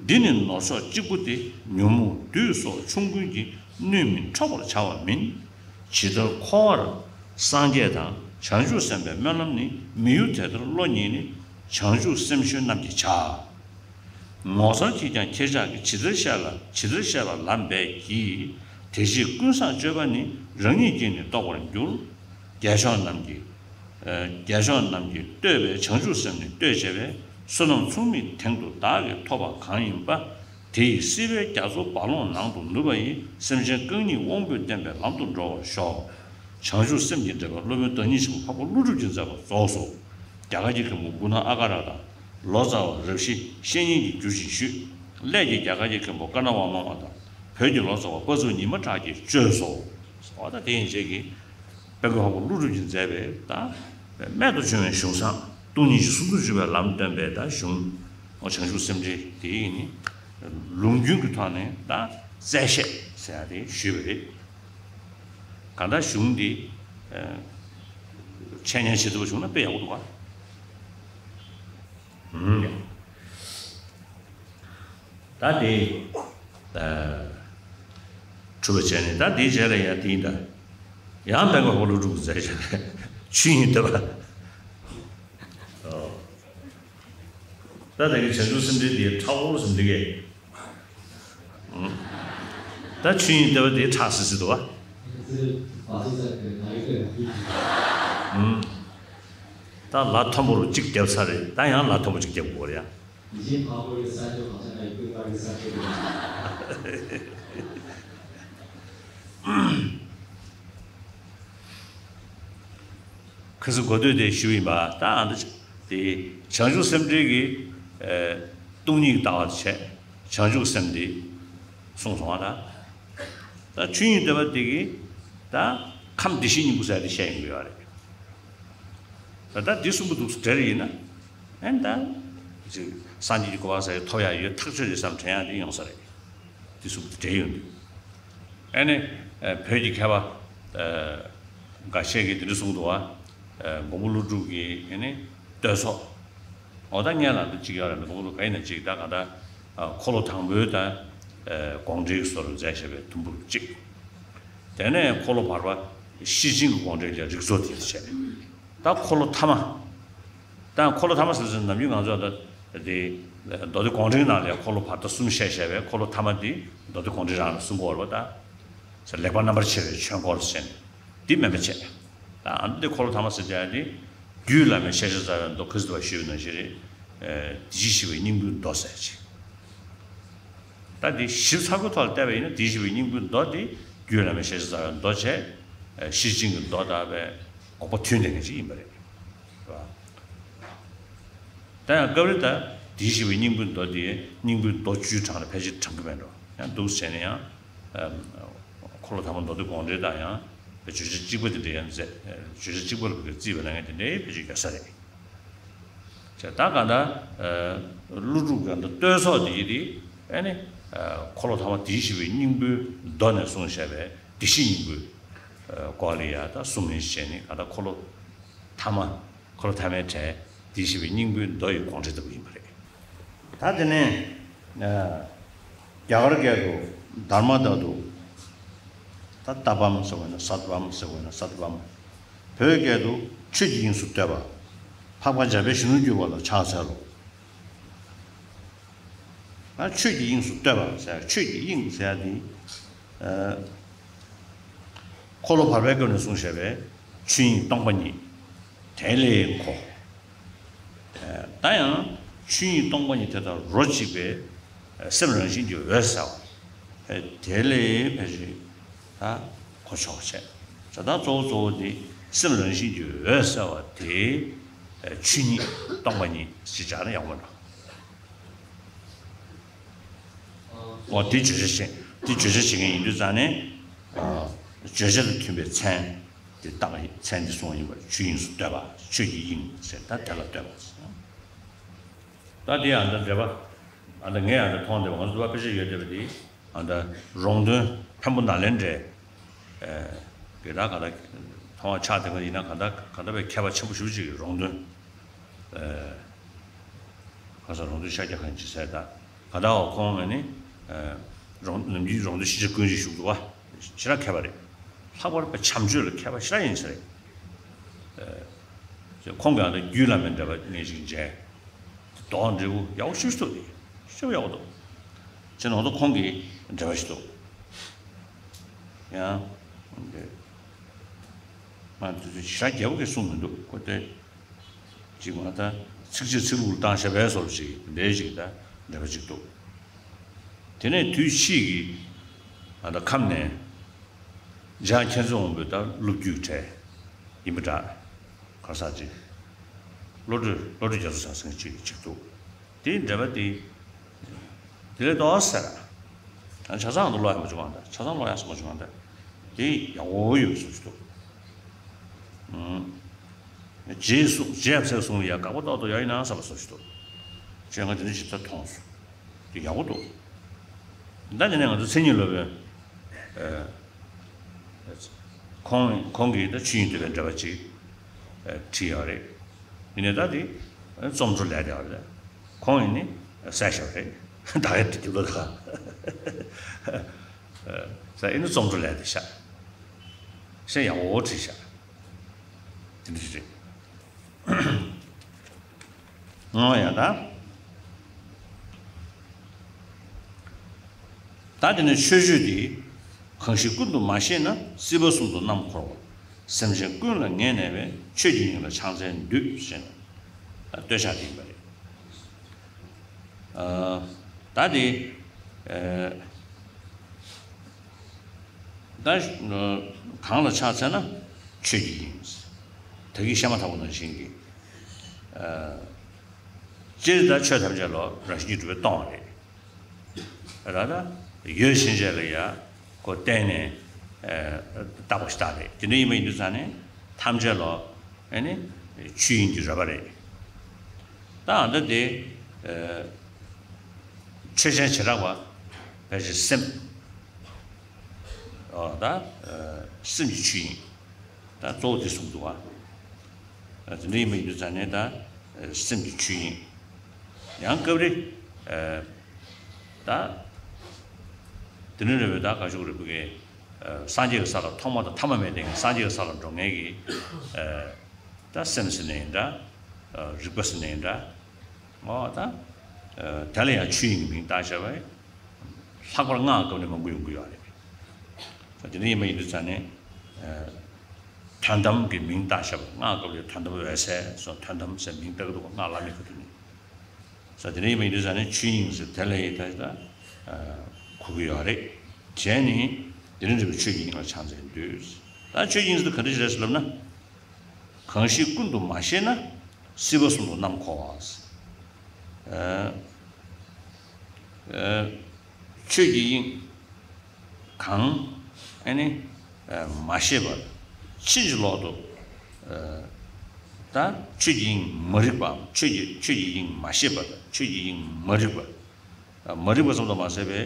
འདི་ནི་ནོར་མཆོག་གཅིག་པུ་སྟེ། ཉོན་མོངས་བདུད་སོགས་ཆུང་ཀུན་གྱིས། སྣོད་མིན་འཕྲོག་པར་བྱ་བ་མིན། ཇི་ལྟར་འཁོར་བར་སངས་རྒྱས་དང་། བྱང་ཆུབ་སེམས་དཔའི་སྨོན་ལམ་ནི། མི་གཡོ་དེ་ལྟར་བློ་ཉིད་ནི། བྱང་ཆུབ་སེམས་ཞུན་རྣམས་ཀྱིས་བྱ། ངོ་མཚར་གྱིས་ཀྱང་ཁྱེད་ཅག་གིས། ཇི་ལྟར་བཤད་ལ་ཇི་ལྟར་བཤད་པ་ལ་འབད་ཀྱིས། དེ་ཕྱིར་ཀུན་བཟང་སྤྱོད་པ་ནི། རང་ཉིད་ཀྱིས་ནི་རྟོགས་པར་འགྱུར། རྒྱལ་མཆོག་རྣམས་ཀྱིས། རྒྱལ་མཆོག་རྣམས་ཀྱིས་བསྟོད་པའི། བྱང་ཆུབ་སེམས་ནི་བསྟོད་བྱས་པའི། བསོད་ནམས་མཚུངས་མེད་དེང་དུ་བདག་གིས་ཐོབ་པ་གང་ཡིན་པ། དེ་ཡི་སྲིད་པའི་རྒྱ་མཚོ་རྦ་ཀློང་ནང་དུ་ནུབ་པ་ཡི། སེམས་ཅན་རྐང་གཉིས་དབང་པོས་བསྟན་པའི་ལམ་དུ་འགྲོ་བར་ཤོག། བྱང་ཆུབ་སེམས་ཀྱི་འགྲེལ་པ་སློབ་དཔོན་བདག་ཉིད་ཆེན་པོ་འཕགས་པ་ཀླུ་སྒྲུབ་ཀྱིས་མཛད་པ་རྫོགས་སོ། རྒྱ་གར་གྱི་མཁན་པོ་གུ་ན་ཨ་ག་ར་དང་། ལོ་ཙཱ་བ་རབ་ཞི་བཤེས་གཉེན་གྱིས་བསྒྱུར་ཅིང་ཞུས། སླད་ཀྱིས་རྒྱ་གར་གྱི་མཁན་པོ་ཀ་ན་བ་མ་མ་དང་། བོད་ཀྱི་ལོ་ཙཱ་བ་དཔའ་མཛངས་ཉི་མ་གྲགས་ཀྱིས་བཅོས་སོ། འོ་ད་དེ་ཡན་ཆད་ཀྱིས་དཔལ་མགོན་འཕགས་པ་ཀླུ་སྒྲུབ་ཀྱིས་མཛད་པའི་ད་རྨད་དུ་བྱུང་བའི་གཞུང་བཟང་སྟོང་ཉིད་ཀྱི་ཟུང་དུ་འཇུག་པའི་ལམ་སྟོན་པའི་ད་གཞུང་། འོ་བྱང་ཆུབ་སེམས་འགྲེལ་དེ་ཡིན་ནི། ལུང་རྒྱུན་གྱི་ཐོག་ནས་ད་རྩལ་བཤད་ཟེར་ཡ་དེ་ཞུས་པ་རེད། གང་ལྟར་གཞུང་འདི། ཨ། འཆད་ཉན་བྱེད་ཐུབ་པ་བྱུང་ན་དཔེ་ཡག་པོ་འདུག་ག། ཨུམ། ད་དེ། ཨ། གྲུབ་པ་བྱས་ནས་ད་དེའི་རྗེས་ལ་ཡང་དེ་ཡིན་ད། ཡང་དཔལ་མགོན་འཕགས་པ་ཀླུ་སྒྲུབ་ཀྱིས་མཛད་བྱས་ནས་ཆོས་དབྱིངས་བསྟོད་པ། ཨོ། ད་དེ་གི་བྱང་ཆུབ་སེམས་འགྲེལ་དེ་ཁྲ་བོ་ཟིན་འདི་གས། ད་ཆོས་དབྱིངས་བསྟོད་པ་དེ་ཁྲག་སིལ་སིལ་འདུག་བ། ད་ལ་མཐོན་པོ་རུ་གཅིག་བརྒྱབ་ཚར་རེད། ད་ཡང་ལ་མཐོན་པོ་གཅིག་བརྒྱབ་དགོས་རེད་ཡ། ཁ་སང་གོ་ཐོས་དེ་ཞུས་ཡིན་པ། ད་ཨ་འདི་དེ་བྱང་ཆུབ་སེམས་འགྲེལ་གྱི་ཨ་སྟོང་ཉིད་ཀྱི་ལྟ་བ་དེ་བྱས། བྱང་ཆུབ་སེམས་དེ་གསུངས་སོང་བ་ད། ད་ཆོས་དབྱིངས་བསྟོད་པ་དེ་གི་ ད་ཁམས་བདེ་གཤེགས་སྙིང་པོ་ཟེར་ཡ་དེ་བཤད་ཡོང་གི་ཡོད་རེད། ད་ད་འདི་གསུམ་པོ་འདུག་སེ་འབྲེལ་ཡིན་ན། ཨེ་ད་ཅིག་སངས་རྒྱས་ཀྱི་གོ་འཕང་ཟེར་ཡ་ཐོབ་ཡ་ཡོད་ཐག་ཆོད་རེད་བསམ་དྲན་ཡ་དེ་ཡོང་ས་རེད། འདི་གསུམ་པོ་དེ་འབྲེལ་ཡོང་དུས། ཨེ་ནི་བོད་ཀྱི་མཁས་པ་འགའ་ཤས་ཀྱིས་འདི་འདྲ་གསུངས་འདུག་བ། མགོན་པོ་ཀླུ་སྒྲུབ་ཀྱིས་ཨེ་ནི་བསྟོད་ཚོགས། འོ་ད་ངས་ལབ་འདུག་གཅིག་ཡོད་རེད། མགོན་པོ་ཀླུ་ག་ཡིན་ན་གཅིག་ད་ག་ད་འཁོར་ལོ་དང་པོའི་ད་དགོངས་འགྲེལ་སོར་མཛད་བྱས་པའི་དུམ་བུར་གཅིག་དེ་ནས་འཁོར་ལོ་བར་པ་ཤེར་ཕྱིན་གྱི་དགོངས་འགྲེལ་ལ་རིགས་ཚོགས་དེ་བྱས། ད་འཁོར་ལོ་ཐ་མ། ད་འཁོར་ལོ་ཐ་མ་ཟེར་ཚུལ་ནམ་རྒྱུན་ང་ཚོ་ད་དེ་མདོ་སྡེ་དགོངས་འགྲེལ་ནང་ལ་འཁོར་ལོ་བར་དོ་གསུམ་བཤད་བཤད་པའི་འཁོར་ལོ་ཐ་མ་དེ་མདོ་སྡེ་དགོངས་འགྲེལ་རང་ལ་གསུང་གི་ཡོད་རེད་པ། ད་ལེགས་པར་རྣམ་པར་ཕྱེ་བའི་ཆོས་འཁོར་ཟེར་ནས་དེ་མིན་པ་བྱས། ད་ཨ་ནི་དེ་འཁོར་ལོ་ཐ་མ་ཟེར་བྱ་ཡ་དེ་རྒྱུད་བླ་མའི་ཤེས་བྱ་རྩ་བའི་མདོ་ཁ་སིལ་བ་ཞུས་པ་ནང་བཞིན་རེད། དེ་བཞི་ཞི་བའི་སྙིང་པོའི་མདོ་ཟེར་ཅིག་ད་དེ་ཞིབ་ཚགས་པོའི་ཐོག་ལ་བལྟས་པ་ཡིན་ན་དེ་བཞི་པའི་སྙིང་པོའི་མདོ་དེ་རྒྱུད་བླ་མའི་ཤེས་བྱ་རྩ་བའི་མདོ་བྱས། ཤེར་ཕྱིན་གྱི་མདོ་དང་བའི་དགོངས་པ་མཐུན་ལྡན་གྱི་ཅིག་ཡིན་པ་རེད། རེད་བ། ད་ཡང་སྐབས་རེ་ད་དེ་བཞི་པའི་སྙིང་པོའི་མདོ་དེ་སྙིང་པོའི་མདོ་བཅུའི་གྲངས་ལ་ཕལ་ཆེར་བགྲང་གི་མེད་འགྲོ། ཡང་འདུག་བྱས་ན་ཡང་། འཁོར་ལོ་ཐ་མ་མདོ་སྡེ་དགོངས་འགྲེལ་དང་ཡང་བརྗོད་བྱ་གཅིག་པ་དེ་འདྲ་ཡང་མཛད། བརྗོད་བྱ་གཅིག་པ་ལ་བརྩིས་པ་ན་ཡང་དེ་འདྲའི་ཕལ་ཆེར་ཡོད་ས་རེད། ཅེས་ད་གང་ལྟར་ཀླུ་སྒྲུབ་ཀྱི་ད་བསྟོད་ཚོགས་འདི་ཡི་དེ་ཨེ་ནི་འཁོར་ལོ་ཐ་མ་དེ་བཞི་པའི་སྙིང་པོའི་མདོ་ནས་གསུངས་བཞག་པའི་བདེ་གཤེགས་སྙིང་པོའི་སྐོར་ལ་ཡ་ད་གསུང་མིན་བྱས་ནས་གང་ལྟར་འཁོར་ལོ་ཐ་མ་འཁོར་ལོ་ཐ་མའི་གྲས་བདེ་གཤེགས་པའི་སྙིང་པོའི་མདོ་ཡི་དགོངས་འགྲེལ་ལྟ་བུ་ཡིན་པ་རེད། ད་དེ་ནས་རྒྱ་གར་སྐད་དུ་དྷརྨ་དྷཱ་ཏུ། ད་ཏཱ་པཾ་ཟེར་བ་ཡིན་ན་སཏྭ་པཾ་ཟེར་བ་ཡིན་ན་སཏྭ་པཾ། བོད་སྐད་དུ་ཆོས་ཀྱི་དབྱིངས་སུ་བསྟོད་པ། འཕགས་པ་འཇམ་དཔལ་གཞོན་ནུར་གྱུར་པ་ལ་ཕྱག་འཚལ་ལོ། ད་ཆོས་ཀྱི་དབྱིངས་སུ་བསྟོད་པ་ཟེར་ཆོས་ཀྱི་དབྱིངས་ཟེར་ཡ་དེ། འཁོར་ལོ་བར་པའི་སྐབས་ནས་གསུངས་བཞག་པའི་ཆོས་དབྱིངས་སྟོང་པ་ཉིད། དེ་ལས་འཁོར། ད་ཡང་ཆོས་དབྱིངས་སྟོང་པ་ཉིད་དེ་དང་རོ་གཅིག་པའི་སེམས་རང་བཞིན་གྱི་འོད་གསལ་བ། དེ་ལས་ཕལ་ཆེར་ད་གོ་ཆོག་བྱས། ད་ལྟ་གཙོ་བོ་གཙོ་བོ་དེ་སེམས་རང་བཞིན་གྱི་འོད་གསལ་བ་དེ་ཆོས་ཉིད་སྟོང་པ་ཉིད་ཅེས་བྱ་ན་ཡག་པོ་འགྲོ། འོ་དེ་བརྗོད་བྱ་བྱེད། དེ་བརྗོད་བྱ་བྱེད་མཁན་ཡིན་དུས་ཙང་ནས། བརྗོད་བྱ་དང་མཐུན་པའི་མཚན་དེ་བཏགས་མཚན་དེ་གསུངས་ཡིན་པ། ཆོས་དབྱིངས་སུ་བསྟོད་པ། ཆོས་ཀྱི་དབྱིངས་ཟེར་ད་དེ་ལ་བསྟོད་པ། ད་དེ་ཨ་ད་འགྲེལ་པ། ཨ་ད་ངས་ཨ་ད་མཐོང་བསྡད་པ་ང་ཚོ་འདུག་པ་དཔེ་ཆ་ཡོད་བསྡད་པ་དེ་ཨ་ད་རོང་སྟོན་བེམ་པོ་ནཱ་ལེནྡྲའི་དེ་ད་ག་ད་མཐོང་བ་ཆགས་བསྡད་པ་ཡིན་ན་ག་ད་ག་ད་པའི་མཁས་པ་ཆེན་པོ་ཞེ་པོ་ཅིག་གིས་རོང་སྟོན། ཁ་སང་རོང་སྟོན་ཤཱཀྱ་ཁ་འཆི་ཟེར་ད། ག་ད་འོ་ཁོང་ངོས་ནི། རོང་ནམ་རྒྱུན་རོང་སྟོན་ཤེས་བྱ་ཀུན་གཞི་བཞུགས་འདུག་བ། ཞེ་དྲག་མཁས་པ་རེད། ལྷག་པར་དུ་བྱམས་ཆོས་ལ་མཁས་པ་ཞེ་དྲག་ཡིན་ས་རེད། ཁོང་གིས་ཨ་ད་རྒྱུད་བླ་མའི་འགྲེལ་པ་ངས་ཅིག་མཇལ། དོགས་འདྲི་བོ་ཡག་པོ་ཞེ་པོ་ཅིག་འདུག་ཞེ་པོ་ཡག་པོ་འདུག་ཅེས་ནོར་དུ་ཁོང་གིས་འགྲེལ་པ་ཞིག་འདུག་ཡང་། ང་དེ་ཚོ་ཞེ་དྲག་རྒྱས་པོ་གིས་གསུངས་མི་འདུག་ཁོ་དེ། ཅིག་མ་ད་ཚིགས་བཅད་ཚིག་ལྷུག་ལ་བཏང་བཞག་པའི་བཟོ་འདྲ་ཅིག་འདྲ་ཅིག་ད་འགྲེལ་པ་ཅིག་འདུག་དེ་ནས་དུས་ཕྱིས་ཀྱི་ཨ་ད་ཁམས་ནས་འཇང་མཁྱེན་བརྩེ་དབང་པོའི་ད་སློབ་བརྒྱུད་གྲས་ཡིན་པ་འདྲ། ག་ས་ཅིག་བློ་གྲོས་བློ་གྲོས་རྒྱ་མཚོ་ཟེར་མཁན་ཅིག་ཅིག་འདུག་དེའི་འགྲེལ་པ་དེ། དེ་ལས་ཏོག་ཙམ་ཟེར། ཆ་ཚང་དུ་ཀློག་ཡག་མ་བྱུང་བ་འདྲ། ཆ་ཚང་ཀློག་ཡག་སོ་མ་བྱུང་བ་འདྲ། དེ་ཡག་པོ་ཡོད་བཟོ་ཞིག་འདུག་རྗེས་སུ་རྗེ་ཡབ་སྲས་གསུང་ལ་ཡ་དགག་པ་ཏོག་ཏོག་ཡག་ཡིན་ན་བསམ་པ་བཟོ་ཞིག་འདུག་ཅེས་ང་དེ་འདྲ་ཞིག་ད་མཐོང་སོང་། དེ་ཡག་པོ་འདུག་ད་དེ་ནས་ང་ཚོ་མཚན་ཉིད་སློབ་དཔོན། ཁོང་ཁོང་གིས་ད་ཆོས་དབྱིངས་བསྟོད་པའི་འགྲེལ་པ་ཅིག་བྲིས་ཡོད་རེད། ཡིན་ནའི་ད་དེ་རྩོམ་བྲོ་ལས་བསྡད་ཡོད་རེད། ཁོང་ཡིན་ནི་བསད་བཞག་རེད། ད་ཡ་དེ་དེ་ལོ་ད་ས་ཡིན་ནི་རྩོམ་བྲོ་ལས་བསྡད་ཤག་ཤ་ཡག་པོ་བྲིས་ཤག་དེ་འདྲ་ཞིག་རེད། ངོ་ཡ་ད། ད་དེ་ནས་ཆོས་སྤྱོད་འདི། གང་ཞིག་ཀུན་ཏུ་མ་ཤེས་ན། སྲིད་པ་གསུམ་དུ་རྣམ་འཁོར་བ། སེམས་ཅན་ཀུན་ལ་ངེས་གནས་པའི། ཆོས་ཀྱི་དབྱིངས་ལ་ཕྱག་འཚལ་འདུད་ཟེར་ནས་བསྟོད་བྱ་དེ་ཡིན་པ་རེད། ད་དེ། ད་གང་ལ་ཕྱག་འཚལ་ན་ཆོས་ཀྱི་དབྱིངས། ད་གིན་བཤད་མ་ཐག་པ་ནང་བཞིན་གྱི། སྤྱིར་ད་ཆོས་ཐམས་ཅད་ལ་རང་བཞིན་གྱིས་གྲུབ་པས་སྟོང་བ་རེད། ར་ད་ཡོད་ཕྱིན་ཆད་ལ་ཡ་ཁོ་གཏན་ནས་ ཨ་བཏགས་པ་ཞིག་བཏགས་རེད། དེ་འདྲ་ཡིན་པ་ཡིན་དུས་ཙང་ནས་ཐམས་ཅད་ལ་ཨ་ནི་ཆོས་དབྱིངས་ཀྱི་རོལ་པ་རེད། ད་ཨ་ད་དེ་ཨ་ཆོས་ཅན་བྱེ་བྲག་པ་ཕལ་ཆེར་སེམས། ཨོ་ད་ཨ་སེམས་ཀྱི་ཆོས་དབྱིངས། ད་གཙོ་བོ་དེ་གསུངས་འདུག་བ། དེ་འདྲ་ཡིན་པ་ཡིན་དུས་ཙང་ནས་ད་སེམས་ཀྱི་ཆོས་དབྱིངས། ཡང་སྐབས་རེ་ད་དེ་འདྲ་རེད་པས། ད་ག་ཞུ་རེད་པ་གི། སངས་རྒྱས་ཀྱི་ས་ལ་ཐོག་མ་དང་ཐ་མ་མེད་དེ་སངས་རྒྱས་ཀྱི་ས་ལ་འགྲོ་མཁན་གྱི་ད་སེམས་ཟེར་ནའི་འདྲ། རིག་པ་ཟེར་ནའི་འདྲ། ཨོ་ད་དེ་ལ་ཡང་ཆོས་དབྱིངས་ཀྱི་མིང་བཏགས་བཞག་པས། ལྷག་པར་སྔགས་སྐབས་ནས་མང་པོ་ཡོང་གི་ཡོད་རེད། དེ་འདྲ་ཡིན་པ་ཡིན་དུས་ཙང་ནས་དོན་དམ་གྱི་མིང་བཏགས་བཞག་པ། སྔགས་སྐབས་ལ་དོན་དམ་འོད་གསལ་སོགས་དོན་དམ་ཟེར་མིང་བཏགས་འདུག་སྔགས་བླ་མེད་ཁ་ཐུག་ནས། ས་དེ་འདྲ་ཡིན་པ་ཡིན་དུས་ཙང་ནས་ཆོས་དབྱིངས་ཟེར་དེ་ལ་ཡིད་ད་ད་གོ་གི་ཡོད་རེད། བྱས་ནས་དེ་འདྲ་འདྲ་བའི་ཆོས་ཀྱི་དབྱིངས་ལ་ཕྱག་འཚལ་འདུད། ད་ཆོས་ཀྱི་དབྱིངས་ཟེར་ག་འདྲ་ཞིག་རེད་ཟེར་ལབ་ན། གང་ཞིག་ཀུན་ཏུ་མ་ཤེས་ན། སྲིད་པ་གསུམ་དུ་རྣམ་འཁོར་བ། ཨ་ཨ་ཆོས་ཀྱི་དབྱིངས་གང་ཨ་ནི་ཨ་མ་ཤེས་པར་ཕྱིན་ཅི་ལོག་ཏུ་ཨ་ད་ཆོས་ཀྱི་དབྱིངས་མ་རིག་པའམ་ཆོས་ཀྱི་ཆོས་ཀྱི་དབྱིངས་མ་ཤེས་པ་དང་ཆོས་ཀྱི་དབྱིངས་མ་རིག་པ། མ་རིག་པ་ཙམ་དུ་མ་ཟད་པའི་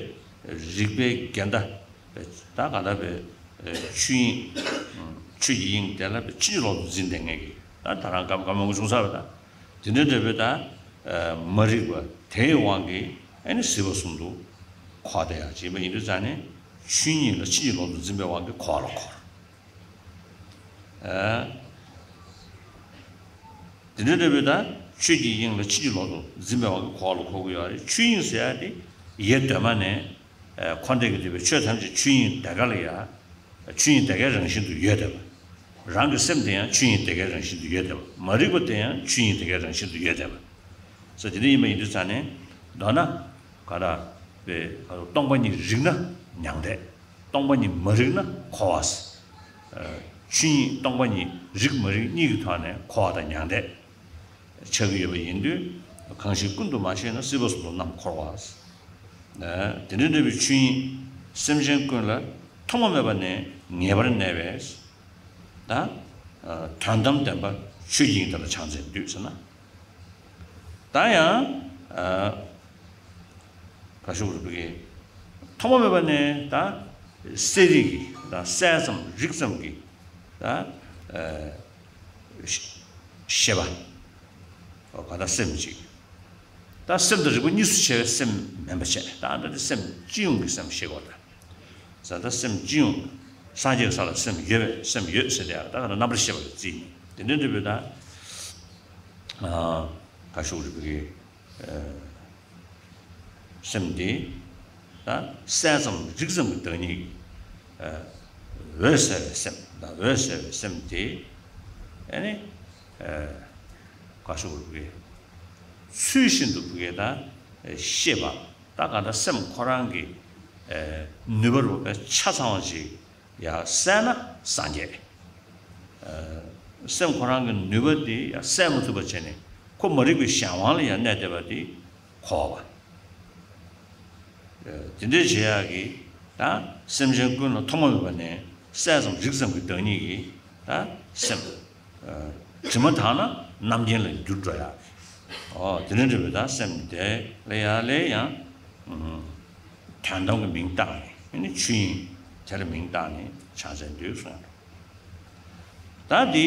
རིག་པའི་འགལ་ཟླ། ད་གང་ལྟར་པའི་ཆོས་དབྱིངས་ཆོས་ཀྱི་དབྱིངས་དེ་ལ་པའི་ཕྱིན་ཅི་ལོག་ཏུ་འཛིན་བསྡད་མཁན་གྱི་ད་ད་རང་གམ་གམ་མང་པོ་བྱུང་ཚར་བ་དང་། དེ་འདྲ་འདྲ་བའི་ད་མ་རིག་པ་དེའི་དབང་གིས་ཨ་ནི་སྲིད་པ་གསུམ་དུ་འཁོར་བསྡད་ཡག་ཅིག་ཡིན་པ་ཡིན་དུས་ཙང་ནས་ཆོས་ཉིད་ལ་ཕྱིན་ཅི་ལོག་ཏུ་འཛིན་པའི་དབང་གིས་འཁོར་བ་ལ་འཁོར། ཨ། དེ་འདྲ་འདྲ་བའི་ད་ཆོས་ཀྱི་དབྱིངས་ལ་ཕྱིན་ཅི་ལོག་ཏུ་འཛིན་པའི་དབང་གིས་འཁོར་བ་ལ་འཁོར་གྱི་ཡོད་རེད། ཆོས་དབྱིངས་ཟེར་ཡ་དེ་ཡེ་གདོད་མ་ནས་འཁོར་འདས་ཀྱི་འདུས་པའི་ཆོས་ཐམས་ཅད་ཆོས་དབྱིངས་དེ་ག་ལ་ཡ། ཆོས་དབྱིངས་དེ་གའི་རང་བཞིན་དུ་ཡོད་བསྡད་པ། རང་གི་སེམས་དེ་ཡང་ཆོས་དབྱིངས་དེ་གའི་རང་བཞིན་དུ་ཡོད་བསྡད་པ། མ་རིག་པ་དེ་ཡང་ཆོས་དབྱིངས་དེ་གའི་རང་བཞིན་དུ་ཡོད་བསྡད་པ། ས་དེ་འདྲ་ཡིན་པ་ཡིན་དུས་ཙང་ནས་མདོར་ན་ག་རེ་པའི་སྟོང་པ་ཉིད་རིག་ན་མྱང་འདས། སྟོང་པ་ཉིད་མ་རིག་ན་འཁོར་བ། ཆོས་ཉིད་སྟོང་པ་ཉིད་རིག་མ་རིག་གཉིས་ཀྱི་ཐོག་ནས་འཁོར་བ་དང་མྱང་འདས་ཆགས་ཀྱི་ཡོད་པ་ཡིན་དུས། གང་ཞིག་ཀུན་ཏུ་མ་ཤེས་ན། སྲིད་པ་གསུམ་དུ་རྣམ་འཁོར་བ། དེ་འདྲ་འདྲ་བའི་ཆོས་ཉིད་སེམས་ཅན་ཀུན་ལ་ཐོག་མ་མེད་པ་ནས་ངེས་པར་གནས་པས། ད་དོན་དམ་བདེན་པ་ཆོས་ཀྱི་དབྱིངས་དེ་ལ་ཕྱག་འཚལ་འདུད་ཟེར་ན། ད་ཡང་ཨ་ག་ཞུ་རུ་བི་གི་ཐོག་མ་མེད་པ་ནས་ད་གསལ་རིག་གི་ད་གསལ་ཙམ་རིག་ཙམ་གྱི་ད་ཨ་ཤེས་པ། ག་ད་སེམས་གཅིག་ད་སེམས་དང་རིག་པ་གཉིས་སུ་ཕྱེ་བའི་སེམས་མིན་པ་བྱས། ད་ད་དེ་སེམས་སྤྱི་ཡོངས་ཀྱི་སེམས་ཤེས་དགོས་ད། ས་ད་སེམས་སྤྱི་ཡོངས། སངས་རྒྱས་ཀྱི་ས་ལ་སེམས་ཡོད་པས་སེམས་ཡོད་ཟེར་ཏེ་ད་ག་ད་རྣམ་པར་ཤེས་པ་ལ་བརྩིས་ནས་དེ་འདྲ་འདྲ་བའི་ད་ག་ཞུ་རུ་བི་གི་སེམས་དེ་ད་གསལ་ཙམ་རིག་ཙམ་གྱི་བདག་ཉིད་ཀྱི་འོད་གསལ་བའི་སེམས་ད་འོད་གསལ་བའི་སེམས་དེ་ཨ་ནི་ག་ཞུ་རུ་བི་གི་ཚུལ་བཞིན་དུ་བི་གི་ད་ཤེས་པ། ད་ག་ད་སེམས་ཁོ་རང་གི་ནུས་པ་རུ་ཆ་ཚང་བ་ཅིག་ཡང་གསལ་ན་སངས་རྒྱས། སེམས་ཁོ་རང་གི་ནུས་པ་དེ་ཡང་གསལ་མ་ཐུབ་པ་བྱས་ནས་ཁོ་མ་རིག་པའི་གཞན་དབང་ལ་ཡང་གནས་བསྡད་པ་དེ་འཁོར་བ། དེ་འདྲའི་བྱེད་ཡག་གི་ད་སེམས་ཅན་ཀུན་ལ་ཐོག་མ་མེད་པ་ནས་གསལ་ཙམ་རིག་ཙམ་གྱི་བདག་ཉིད་ཀྱི་ད་སེམས། དྲི་མ་དག་ན་རྣམ་མཁྱེན་ལ་འགྱུར་འགྲོ་ཡག་ཨོ་དེ་འདྲ་འདྲ་བའི་ད་སེམས་དེ་ལ་ཡང་ལས་ཡང་དོན་དམ་གྱི་མིང་བཏགས་ནས་ཨ་ནི་ཆོས་དབྱིངས་དེ་ལ་མིང་བཏགས་ནས་ཕྱག་འཚལ་འདུད་གསུངས། ད་འདི་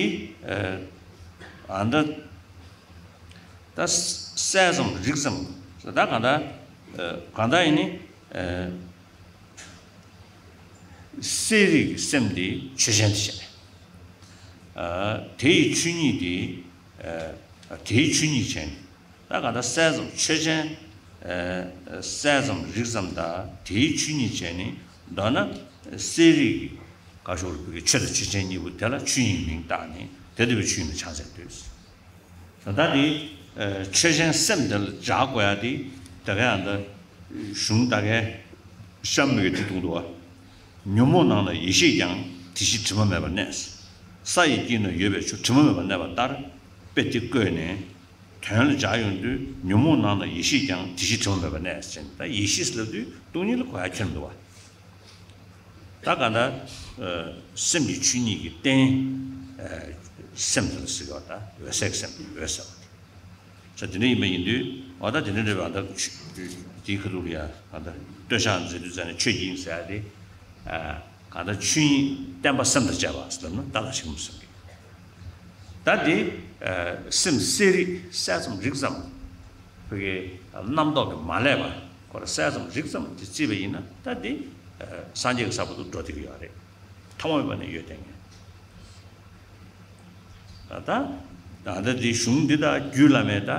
ཨ་ད་ད་གསལ་ཙམ་རིག་ཙམ་ད་གང་ལྟར་གང་ལྟར་ཡིན་ནི། གསལ་རིག་གི་སེམས་དེ་ཆོས་ཅན་དུ་བྱས། དེ་ཡི་ཆོས་ཉིད་དེ་དེའི་ཆོས་ཉིད་བྱས་ནས་ད་ག་ད་གསལ་ཙམ་ཆོས་ཅན། གསལ་ཙམ་རིག་ཙམ་དང་དེའི་ཆོས་ཉིད་བྱས་ནས་མདོར་ན་གསལ་རིག་གི་ག་ཞོར་བུ་གི་ཆོས་དང་ཆོས་ཅན་གཉིས་པོ་དེ་ལ་ཆོས་ཉིད་མིང་བཏགས་ནས་དེ་ལྟ་བུའི་ཆོས་ཉིད་ལ་ཕྱག་འཚལ་འདོད། ད་ལྟ་དེ་ཆོས་ཅན་སེམས་དེ་ལ་སྦྱར་དགོས་ཡ་དེ་ད་ག་ཡང་ད་གཞུང་ད་གའི་གཤམ་མི་གི་ཁྲི་ཐུང་དུ་བ། ཉོན་མོངས་ནང་ན་ཡེ་ཤེས་ཀྱང་། དེ་བཞིན་དྲི་མ་མེད་པར་གནས། ས་ཡི་དཀྱིལ་ན་ཡོད་པའི་ཆུ། དྲི་མ་མེད་པར་གནས་པ་ལྟར། དཔེ་དེ་བཀོད་ནས་དོན་ལ་སྦྱར་ཡོང་དུས། ཉོན་མོངས་ནང་ན་ཡེ་ཤེས་ཀྱང་། དེ་བཞིན་དྲི་མ་མེད་པར་གནས་ཟེར་ནས། ད་ཡེ་ཤེས་ལབ་དུས་སྟོང་ཉིད་ལ་གོ་ཡ་ཁྱོན་མི་འདུག་བ། ད་གང་ལྟར་སེམས་ཀྱི་ཆོས་ཉིད་ཀྱི་རྟེན། སེམས་དེ་ལ་ཟེར་བ་དང་འོད་གསལ་གྱི་སེམས་དེ་འོད་ཟེར་བ་དེ། ས་དེ་འདྲ་ཡིན་པ་ཡིན་དུས་འོ་ད་དེ་འདྲ་འདྲ་བ་ད་དེའི་ཁ་ཐུག་ལ་ཡ་གང་ལྟར་ལྟོས་བཞག་མཛད་དུས་ཙ་ནས་ཆོས་ཀྱི་དབྱིངས་ཟེར་ཡ་དེ། གང་ལྟར་ཆོས་དབྱིངས་བརྟན་པ་སེམས་དང་བཅས་པ་ཟེར་ལབ་ན་ད་ལ་ཞིག་མི་སེམས་ཀྱི། ད་དེ་སེམས་གསལ་རིག་གསལ་ཙམ་རིག་ཙམ། ཕ་གི་རྣམ་རྟོག་གི་མ་བསླད་པ་ཁོ་ར་གསལ་ཙམ་རིག་ཙམ་དེ་བརྩིས་པ་ཡིན་ན་ད་དེ་སངས་རྒྱས་ཀྱི་ས་བོན་དུ་འགྲོ་བསྡད་ཀྱི་ཡོད་རེད། ཐོག་མ་མེད་པ་ནས་ཡོད་བསྡད་མཁན། ད་ད་ད་དེ་གཞུང་འདི་དང་རྒྱུད་བླ་མའི་ད་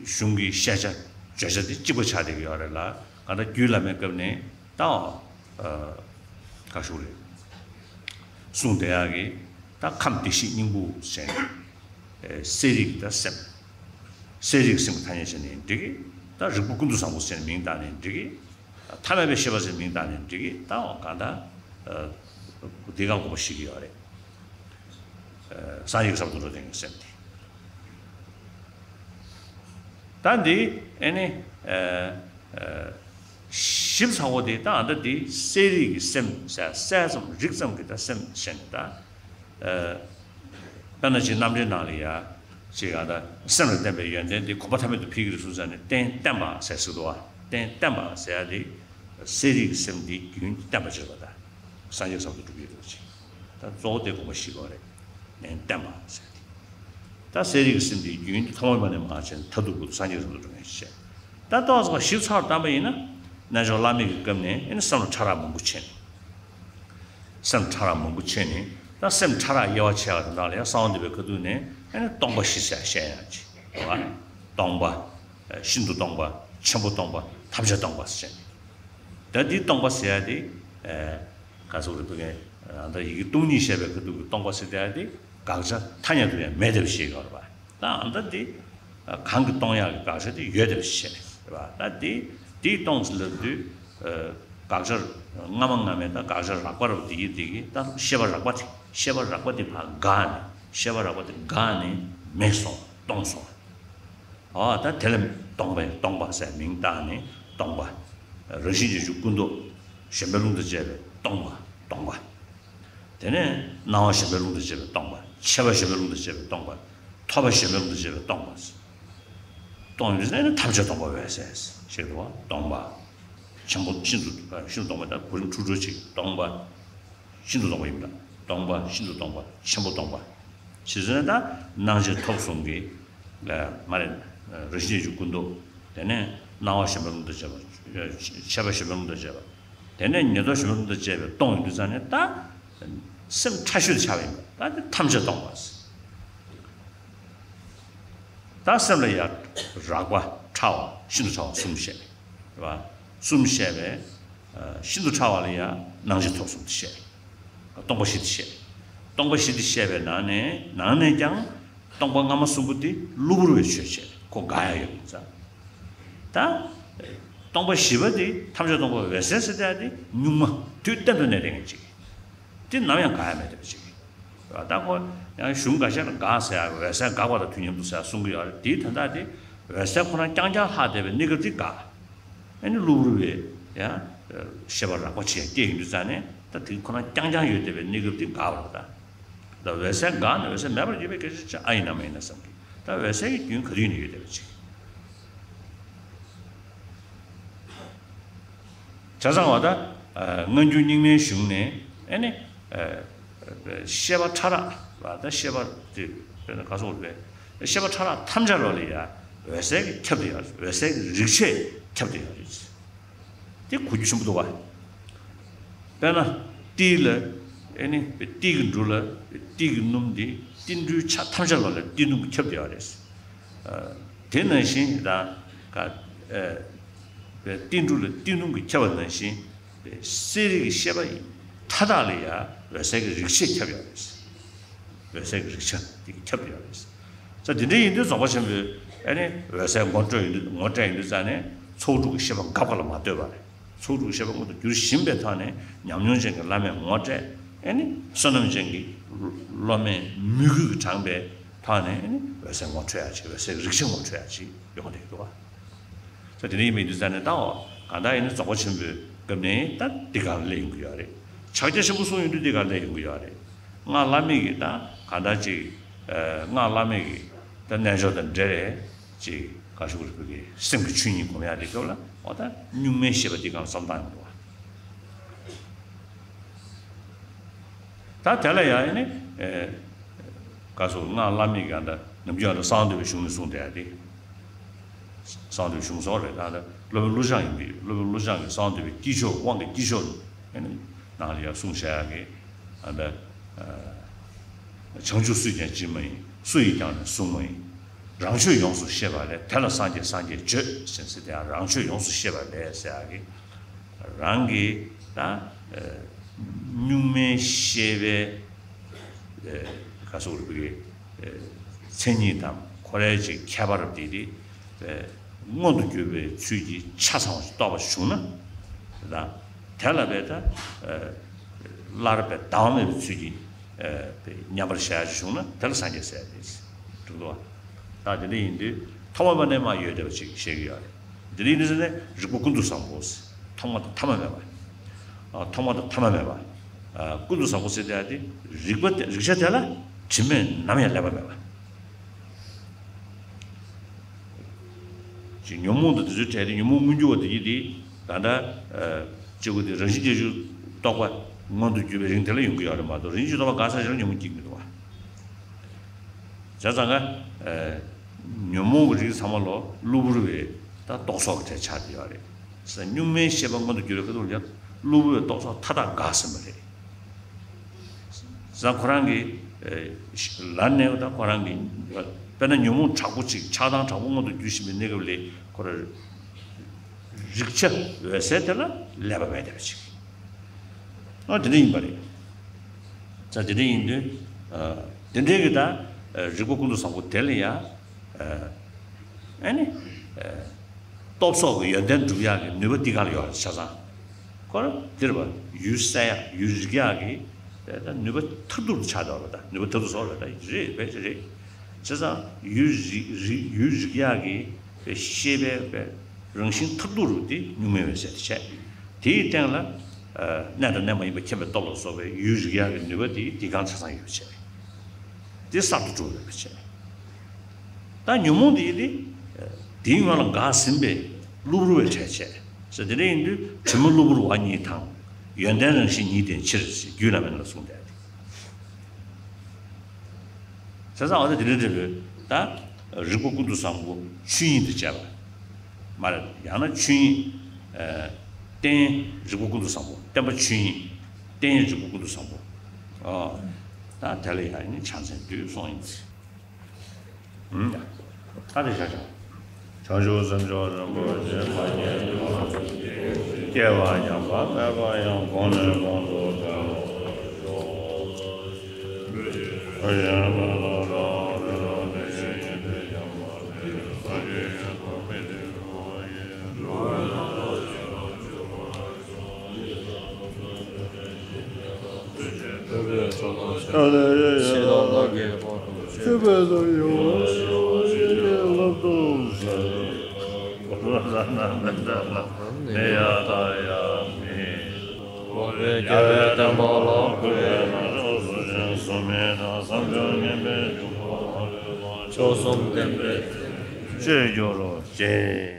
གཞུང་གི་བཤད་བྱ་བརྗོད་བྱ་དེ་གཅིག་པ་ཆགས་བསྡད་ཀྱི་ཡོད་རེད་ལ། གང་ལྟར་རྒྱུད་བླ་མའི་སྐབས་ནས་ད་ག་ཞུ་རེད། གསུངས་བསྡད་ཡག་གི་ད་ཁམས་བདེ་གཤེགས་སྙིང་པོ་ཟེར་ནས། གསལ་རིག་གི་ད་སེམས། གསལ་རིག་གི་སེམས་ཀྱི་ཐ་སྙད་བྱས་ནས་འགྲིག་གི། ད་རིག་པ་ཀུན་ཏུ་བཟང་པོ་ཟེར་ནས་མིང་བཏགས་ནས་འགྲིག་གི། ཐ་མལ་པའི་ཤེས་པ་ཟེར་ནས་མིང་བཏགས་ནས་འགྲིག་གི། ད་འོ་གང་ལྟར་འདི་ག་དགོངས་པ་བཞེས་ཀྱི་ཡོད་རེད། སངས་རྒྱས་ཀྱི་ས་བོན་དུ་འགྲོ་བསྡད་མཁན་སེམས་དེ། ད་འདི་ཨེ་ནི། ཞིབ་ཚགས་པོ་དེ་ད་ཨ་ད་འདི་གསལ་རིག་གི་སེམས་ཟེར་གསལ་ཙམ་རིག་ཙམ་གྱི་ད་སེམས་ཟེར་ནས་ད། དཔེར་ན་ཅིག་རྣམ་འགྲེལ་ནང་ལ་ཡ། ཅིག་ཨ་ད་སེམས་ལ་བརྟེན་པའི་ཡོན་ཏན་དེ་གོམས་པ་ཐ་མལ་དུ་འཕེལ་གྱི་རེད་གསུངས་ཙང་ནས་རྟེན་བརྟན་པ་ཟེར་ཟེར་འདུག་བ། རྟེན་བརྟན་པ་ཟེར་ཡ་དེ། གསལ་རིག་གི་སེམས་འདི་རྒྱུན་བརྟན་པ་བྱེད་པ་དང་། སངས་རྒྱས་ས་བོན་དུ་འགྲོ་གི་ཡོད་ཅེས། ད་གཙོ་བོ་དེ་དགོངས་པ་བཞེས་དགོས་རེད། ནན་བརྟན་པ་ཟེར་ཏེ། ད་གསལ་རིག་གི་སེམས་དེ་རྒྱུན་དུ་ཐོག་མ་མེད་པ་ནས་མར་བྱས་ནས་མཐར་ཐུག་གུ་སངས་རྒྱས་ས་བོན་དུ་འགྲོ་མཁན་ཞིག་བྱས། ད་ཏོག་ཙམ་ཞིབ་ཚགས་བཏང་པ་ཡིན་ན། རྣལ་འབྱོར་བླ་མེད་ཀྱི་སྐབས་ནས་ཨེ་ནི་སེམས་ལ་ཕྲ་རགས་མང་པོ་ཕྱེ་ནས། སེམས་ཕྲ་རགས་མང་པོ་ཕྱེ་ནས་ད་སེམས་ཕྲ་རགས་དབྱེ་བ་ཕྱེ་བ་དེ་དག་ལ་ཡང་གསང་བ་འདུས་པའི་ཁ་ཐུག་ནས་ཨེ་ནི་སྟོང་པ་བཞི་ཟེར་བཤད་ཡག་ཅིག་རེད་བ། སྟོང་པ། ཤིན་ཏུ་སྟོང་པ། ཆེན་པོ་སྟོང་པ། ཐམས་ཅད་སྟོང་པ་ཟེར་བཤད་ནས། ད་འདི་སྟོང་པ་ཟེར་ཡ་དེ། ག་ཚོད་རེད་འདུག་གས། ད་ཡི་གེ་སྟོང་ཉིད་བཤད་པའི་ཁ་ཐུག་གི་སྟོང་པ་ཟེར་ཡ་དེ་དགག་བྱ་ཐ་སྙད་དུ་ཡང་མེད་དེ་བཤད་ཡོད་རེད་པ། ད་ཨ་ད་འདི་གང་གིས་སྟོང་ཡག་གི་དགག་བྱ་དེ་ཡོད་དེ་བཤད་རེད་པ། ད་འདི་འདི་སྟོང་ཟེར་ལབ་དུས་དགག་བྱ་སྔ་མ་སྔ་མའི་ད་དགག་བྱ་རགས་པ་རུ་འདི་ཡི་འདི་གི་ད་ཤེས་པ་རགས་པ་དེ་ཤེས་པ་རགས་པ་དེ་ཕར་འགག་ནས་ཤེས་པ་རགས་པ་དེ་འགག་ནས་མེད་སོང་སྟོང་སོང་། ཨ་ད་དེ་ལ་སྟོང་པའི་སྟོང་པ་ཟེར་མིང་བཏགས་ནས་སྟོང་པ། རང་བཞིན་གྱི་རྒྱུ་ཀུན་རྟོག་ཞེན་པའི་རླུང་དང་བཅས་པའི་སྟོང་པ་སྟོང་པ། དེ་ནས་སྣང་བ་ཞེན་པའི་རླུང་དང་བཅས་པའི་སྟོང་པ། མཆེད་པ་ཞེན་པའི་རླུང་དང་བཅས་པའི་སྟོང་པ། ཐོབ་པ་ཞེན་པའི་རླུང་དང་བཅས་པའི་སྟོང་པ། སྟོང་ཡིན་ཟེར་ན་ཐམས་ཅད་སྟོང་པ་འོད་གསལ་ཞེས་པ་སྟོང་པ། ཆེན་པོ་ཤིན་ཏུ་ཤིན་ཏུ་སྟོང་པ་དང་གོ་རིམ་འཁྲུག་འགྲོ་གཅིག་སྟོང་པ། ཤིན་ཏུ་སྟོང་པ་ཡིན་པ། སྟོང་པ་ཤིན་ཏུ་སྟོང་པ་ཆེན་པོ་སྟོང་པ། ཞེས་ཟེར་ན་ད་སྣང་མཆེད་ཐོབ་གསུམ་གྱི། མ་རེད། རང་བཞིན་གྱི་ཀུན་རྟོག་དེ་ནས་སྣང་བ་ཞེན་པའི་རླུང་དང་བཅས་པ། མཆེད་པ་ཞེན་པའི་རླུང་དང་བཅས་པ། དེ་ནས་ཉེར་ཐོབ་ཞེན་པའི་རླུང་དང་བཅས་པའི་སྟོང་ཡིན་དུས་ཙང་ནས་ད། སེམས་ཕྲ་ཤོས་ཆགས་པ་ཡིན་པ་ད་དེ་ཐམས་ཅད་སྟོང་པ། ད་སེམས་ལ་ཡང་རགས་པ་ཕྲ་བ་ཤིན་ཏུ་ཕྲ་བ་གསུམ་བཤད་པས། རེད་བ། གསུམ་བཤད་པས། ཤིན་ཏུ་ཕྲ་བ་ལ་ཡང་སྣང་མཆེད་ཐོབ་གསུམ་དེ་བཤད། སྟོང་པ་བཞི་དེ་བཤད། སྟོང་པ་བཞི་དེ་བཤད་པའི་ནང་ནས་ནང་ནས་ཀྱང་སྟོང་པ་སྔ་མ་གསུམ་པོ་དེ་གློ་བུར་བའི་ཆོས་བཤད་ཁོ་འགག་ཡ་ཡོད་པ་ཡིན་ཙང་། ད། སྟོང་པ་བཞི་པ་དེ་ཐམས་ཅད་སྟོང་པ་འོད་གསལ་ཟེར་ཡ་དེ་གཉུག་མ་དུས་གཏན་དུ་གནས་བསྡད་མཁན་ཅིག་དེ་ནམ་ཡང་འགག་ཡ་མེད་པ་ཅིག་ད་ཁོ་ཡང་གཞུང་འགའ་ཤས་ལ་འགག་ཟེར་ཡ་འོད་གསལ་འགག་པ་དང་དུས་མཉམ་དུ་ཟེར་ཡ་གསུང་གི་ཡོད་རེད། དེའི་དོན་དག་དེ་འོད་གསལ་ཁོ་རང་རྐྱང་རྐྱང་ལྷག་བསྡད་པའི་གནས་སྐབས་དེ་འགག་ཨ་ནི་གློ་བུར་བའི་ཡང་ཤེས་པ་རགས་པ་ཆེ་སྐྱེ་ཡོང་དུས་ཙང་ནས་ད་དེ་ཁོ་རང་རྐྱང་རྐྱང་ཡོད་བསྡད་པའི་གནས་སྐབས་དེ་འགག་པ་རེད་ད། ད་འོད་གསལ་འགག་ནས་འོད་གསལ་མེད་པར་གྱུར་པའི་སྐད་ཆ་ཅིག་ཨ་ཡིན་ན་མ་ཡིན་ན་བསམ་གི། ད་འོད་གསལ་གྱི་རྒྱུན་ག་དུས་ཡིན་ན་ཡོད་བསྡད་པ་ཅིག་བྱས་ཙང་བ་ད། སྔ་འགྱུར་རྙིང་མའི་གཞུང་ནས་ཨེ་ནི། ཤེས་པ་ཕྲ་རགས་ལ་ད་ཤེས་པ་དེ་དཔེར་ན་ག་སོགས་རེད། ཤེས་པ་ཕྲ་རགས་ཐམས་ཅད་ལོ་ལ་ཡ་འོད་གསལ་གྱིས་ཁྱབ་བསྡད་ཡོད་རེད། འོད་གསལ་གྱི་རིག་བྱེད་ཁྱབ་བསྡད་ཡོད་རེད། དེ་གོ་རྒྱུ་ཆེན་པོ་འདུག་བ། དཔེར་ན་ཏིལ་ལ་ཨེ་ནི་ཏིལ་གྱི་འབྲུ་ལ་ཏིལ་གྱི་སྣུམ་དེ་ཏིལ་འབྲུའི་ཆ་ཐམས་ཅད་ལོ་ལ་ཏིལ་སྣུམ་གྱིས་ཁྱབ་བསྡད་ཡོད་རེད། དེ་ནང་བཞིན་ད་ག་ཏིལ་འབྲུ་ལ་ཏིལ་སྣུམ་གྱིས་ཁྱབ་པ་ནང་བཞིན། གསལ་རིག་གི་ཤེས་པ་ཡི་མཐའ་དག་ལ་ཡང་འོད་གསལ་གྱི་རིག་བྱེད་ཁྱབ་ཡོད་རེད། འོད་གསལ་གྱི་རིག་བྱ་དེ་གིས་ཁྱབ་ཡོད་རེད། ས་དེ་འདྲ་ཡིན་དུས་རྫོགས་པ་ཆེན་པོས་ཨ་ནི་འོད་གསལ་ངོ་སྤྲོད་ཡིན་དུས་ངོ་སྤྲད་ཡིན་དུས་ཙང་ནས་ཚོགས་དྲུག་གི་ཤེས་པ་འགག་པ་ལ་མ་ལྟོས་པ་རེད། ཚོགས་དྲུག་གི་ཤེས་པ་མངོན་དུ་འགྱུར་བཞིན་པའི་ཐོག་ནས་ཉམས་མྱོང་ཅན་གྱི་བླ་མས་ངོ་སྤྲད། ཨ་ནི་བསོད་ནམས་ཅན་གྱི་སློབ་མས་མོས་གུས་ཀྱིས་དྲངས་པའི་ཐོག་ནས་ཨ་ནི་འོད་གསལ་ངོ་འཕྲོད་ཡ་ཅིག་འོད་གསལ་གྱི་རིག་བྱ་ངོ་འཕྲོད་ཡ་ཅིག་ཡོང་བསྡད་ཀྱི་འདུག་བ། ས་དེ་འདྲ་ཡིན་པའི་དུས་ཙང་ནས་ད་འོ་གང་ལྟར་ཡིན་ན་རྫོགས་པ་ཆེན་པོས་ སྐབས་ནས་ད་འདི་གར་སླེབས་ཡོང་གི་ཡོད་རེད། ཕྱག་རྒྱ་ཆེན་པོ་གསུངས་ཡོང་དུས་འདི་གར་སླེབས་ཡོང་གི་ཡོད་རེད། སྔགས་བླ་མེད་ཀྱི་ད་ག་འདྲ་ཅིག་སྔགས་བླ་མེད་ཀྱི་ད་རྣལ་འབྱོར་དང་འབྲེལ་བའི་ཅིག་ག་ཞུ་དགོས་རེད། བོད་ཀྱི་སེམས་ཀྱི་ཆོས་ཉིད་སྒོམ་ཡག་དེ་སྐབས་ལ་འོ་ད་གཉུག་མའི་ཤེས་པ་འདི་གར་བསམ་བཏང་ཡོང་གི་འདུག་བ། ད་དེ་ལ་ཡང་ཨེ་ནི་ཨེ་ག་སོགས་སྔགས་བླ་མེད་ཀྱི་ཨ་འདྲ་ནམ་རྒྱུན་ཨ་འདྲ་གསང་འདུས་པའི་གཞུང་ནས་གསུངས་བསྡད་ཡ་དེ། གསང་འདུས་གཞུང་སོགས་རེད། ད་ལྟ་སློབ་དཔོན་ཀླུ་བྱང་ཡིན་པས། སློབ་དཔོན་ཀླུ་བྱང་གིས་གསང་འདུས་པའི་དཀྱིལ་ཆོག་དབང་གི་དཀྱིལ་ཆོག་ནང་ལ་ཡང་གསུངས་བཞག་ཡག་གི་ཨ་འདྲ། བྱང་ཆུབ་སུས་ཀྱང་བྱེད་མ་ཡིན། སུ་ཡིས་ཀྱང་ནི་བཟུང་མ་ཡིན། རང་ཆོས་ཡོངས་སུ་ཤེས་པ་ལས། དེ་ལ་སངས་རྒྱས་སངས་རྒྱས་བརྗོད་ཟེར་ཟེར་དེ་ཡང་རང་ཆོས་ཡོངས་སུ་ཤེས་པ་ལས་ཟེར་ཡག་གི་རང་གི་ད་གཉུག་མའི་ཤེས་པའི་ག་སོགས་རིག་པའི་མཚན་ཉིད་དང་ཁོ་རའི་ཅིག་ཁྱད་པར་དེ་དེ་མངོན་དུ་གྱུར་པའི་ཚུལ་གྱིས་ཆ་ཚང་བ་ཞིག་རྟོགས་པ་བྱུང་ན། ད་དེ་ལ་བས་ད་སླར་བས་ལྡང་མེད་པའི་ཚུལ་གྱིས་མཉམ་པར་བཞག་ཅིག་བྱུང་ན་དེ་ལ་སངས་རྒྱས་ཟེར་ཏེ་འགྲོ་འདུག་བ། ད་དེ་འདྲ་ཡིན་དུས་ཐོག་མ་མེད་ནས་མར་ཡོད་བསྡད་པ་ཅིག་བཤད་ཀྱི་ཡོད་རེད། དེ་འདྲ་ཡིན་དུས་ཟེར་ནས་རིག་པ་ཀུན་ཏུ་བཟང་པོ་ཟེར། ཐོག་མ་དང་ཐ་མ་མེད་པ། ཨ་ཐོག་མ་དང་ཐ་མ་མེད་པ། ཨ་ཀུན་ཏུ་བཟང་པོ་ཟེར་དེ་ཡང་དེ་རིག་པ་དེ་རིག་བྱ་དེ་ལ་དྲི་མས་ནམ་ཡང་ཀླད་པ་མེད་པ། ཅིག་ཉོན་མོངས་དང་དེ་ཚོའི་གྲས་དེ་ཉོན་མོངས་མངོན་གྱུར་བ་དེ་ཡིན་དེ་ད་ལྟ་ཨ་སྤྱི་སྒོ་དེ་རང་བཞིན་གྱིས་རྟོགས་པ་མངོན་དུ་གྱུར་པའི་རིང་དེ་ལ་ཡོང་གི་ཡོད་རེད་མ་གཏོགས། རང་བཞིན་གྱིས་རྟོགས་པ་འགག་ཚར་རྗེས་ལ་ཉོན་མོངས་སྐྱེ་གི་མི་འདུག་བ། བྱས་ཙང་ཀ་ཨ་ཉོན་མོངས་ཀྱི་རིགས་ཚང་མ་ལོ་གློ་བུར་བའི་ད་རྟོག་ཚོགས་ཀྱི་གྲས་ཆགས་བསྡད་ཡོད་རེད། ས་གཉུག་མའི་ཤེས་པ་མངོན་དུ་གྱུར་བའི་ཁ་ཐུག་ལ་ཡང་གློ་བུར་བའི་རྟོག་ཚོགས་མཐའ་དག་འགག་ཟིན་པ་རེད། ས་ཁོ་རང་གི་ཨ་ལར་ནས་ད་ཁོ་རང་གི་དཔེར་ན་ཉོན་མོངས་དྲག་པོ་ཅིག་ཆགས་སྡང་དྲག་པོ་མངོན་དུ་གྱུར་བཞིན་པའི་གནས་སྐབས་ལ་ཁོ་རང་རིག་བྱ་འོད་གསལ་དེ་ལ་ཀླད་པ་མེད་བསྡད་པ་ཅིག་ཨ་དེ་འདྲ་ཡིན་པ་རེད། ས་དེ་འདྲ་ཡིན་དུས་ཨ་དེ་འདྲའི་གི་ད་ཨ་རིག་པ་ཀུན་ཏུ་བཟང་པོ་དེ་ལ་ཡང་ཨ་ཨ་ནི་ཨ་རྟོག་ཚོགས་ཀྱི་ཡོན་ཏན་སྒྲུབ་ཡག་གི་ནུས་པ་འདི་ག་ལ་ཡོད་རེད་ཆ་ཚང་། ཁོ་རང་འདིར་བ་ཡུལ་གསལ་ཡག་ཡུལ་རིག་ཡག་གི་ད་ནུས་པ་མཐར་ཐུག་ཏུ་ཆགས་བསྡད་པ་རེད། ད་ནུས་པ་མཐར་ཐུག་སོགས་རེད། ད་རེད་བས་རེད། བྱས་ཙང་ཡུལ་རིག་རིག་ཡུལ་རིག་ཡག་གི་ཤེས་པའི་རང་བཞིན་མཐར་ཐུག་རུ་དེ་གཉུག་མའི་འོད་གསལ་དེ་བྱས། དེའི་སྟེང་ལ་ཨ་གནས་དང་གནས་མ་ཡིན་པ་མཁྱེན་པའི་སྟོབས་ལ་སོགས་པའི་ཡུལ་རིག་ཡག་གི་ནུས་པ་དེ་དེ་གང་ཆ་ཚང་ཡོད་པ་བྱས། དེ་གསར་དུ་གྲུབ་ཡོད་པ་བྱས། ད་ཉོན་མོངས་དེ་ཡིན་ཏེ། དེའི་སྔོན་ལ་འགགས་ཟིན་པའི་གློ་བུར་བའི་གྲས་བྱས། ཟེར་དེ་འདྲ་ཡིན་དུས་དྲི་མ་གློ་བུར་བ་ཉིད་དང་། ཡོན་ཏན་རང་བཞིན་ཉིད་ལྡན་ཕྱིར་ཟེར་རྒྱུད་བླ་མའི་ནང་ལ་གསུངས་བསྡད་དེ། བྱས་ཙང་འོ་ན་དེ་འདྲ་འདྲ་བོའི་ད་རིག་པ་ཀུན་ཏུ་བཟང་པོ་ཆོས་ཉིད་དུ་བྱས་པ། མ་རེད། ཡང་ན་ཆོས་ཉིད་ཨ་རྟེན་རིག་པ་ཀུན་ཏུ་བཟང་པོ། བརྟེན་པ་ཆོས་ཉིད། རྟེན་རིག་པ་ཀུན་ཏུ་བཟང་པོ། ཨ་ད་དེ་ལ་ཡང་ནི་ཕྱག་མཚན་བསྡུས་གསུངས་ཡིན། ད་དེ་བྱ་བྱ། བྱང་ཆུབ་སེམས་མཆོག་རིན་པོ་ཆེ་མ་ཉམས་པ། སྐྱེ་བ་ཉམས་པ་མེད་པ་ཡང་གོང་ནས་གོང་དུ་འཕེལ་བར་ཤོག་ཕྱོགས་གསུམ་བསྟན་པའི་སྤྱོད་འགྱུར་ཅིག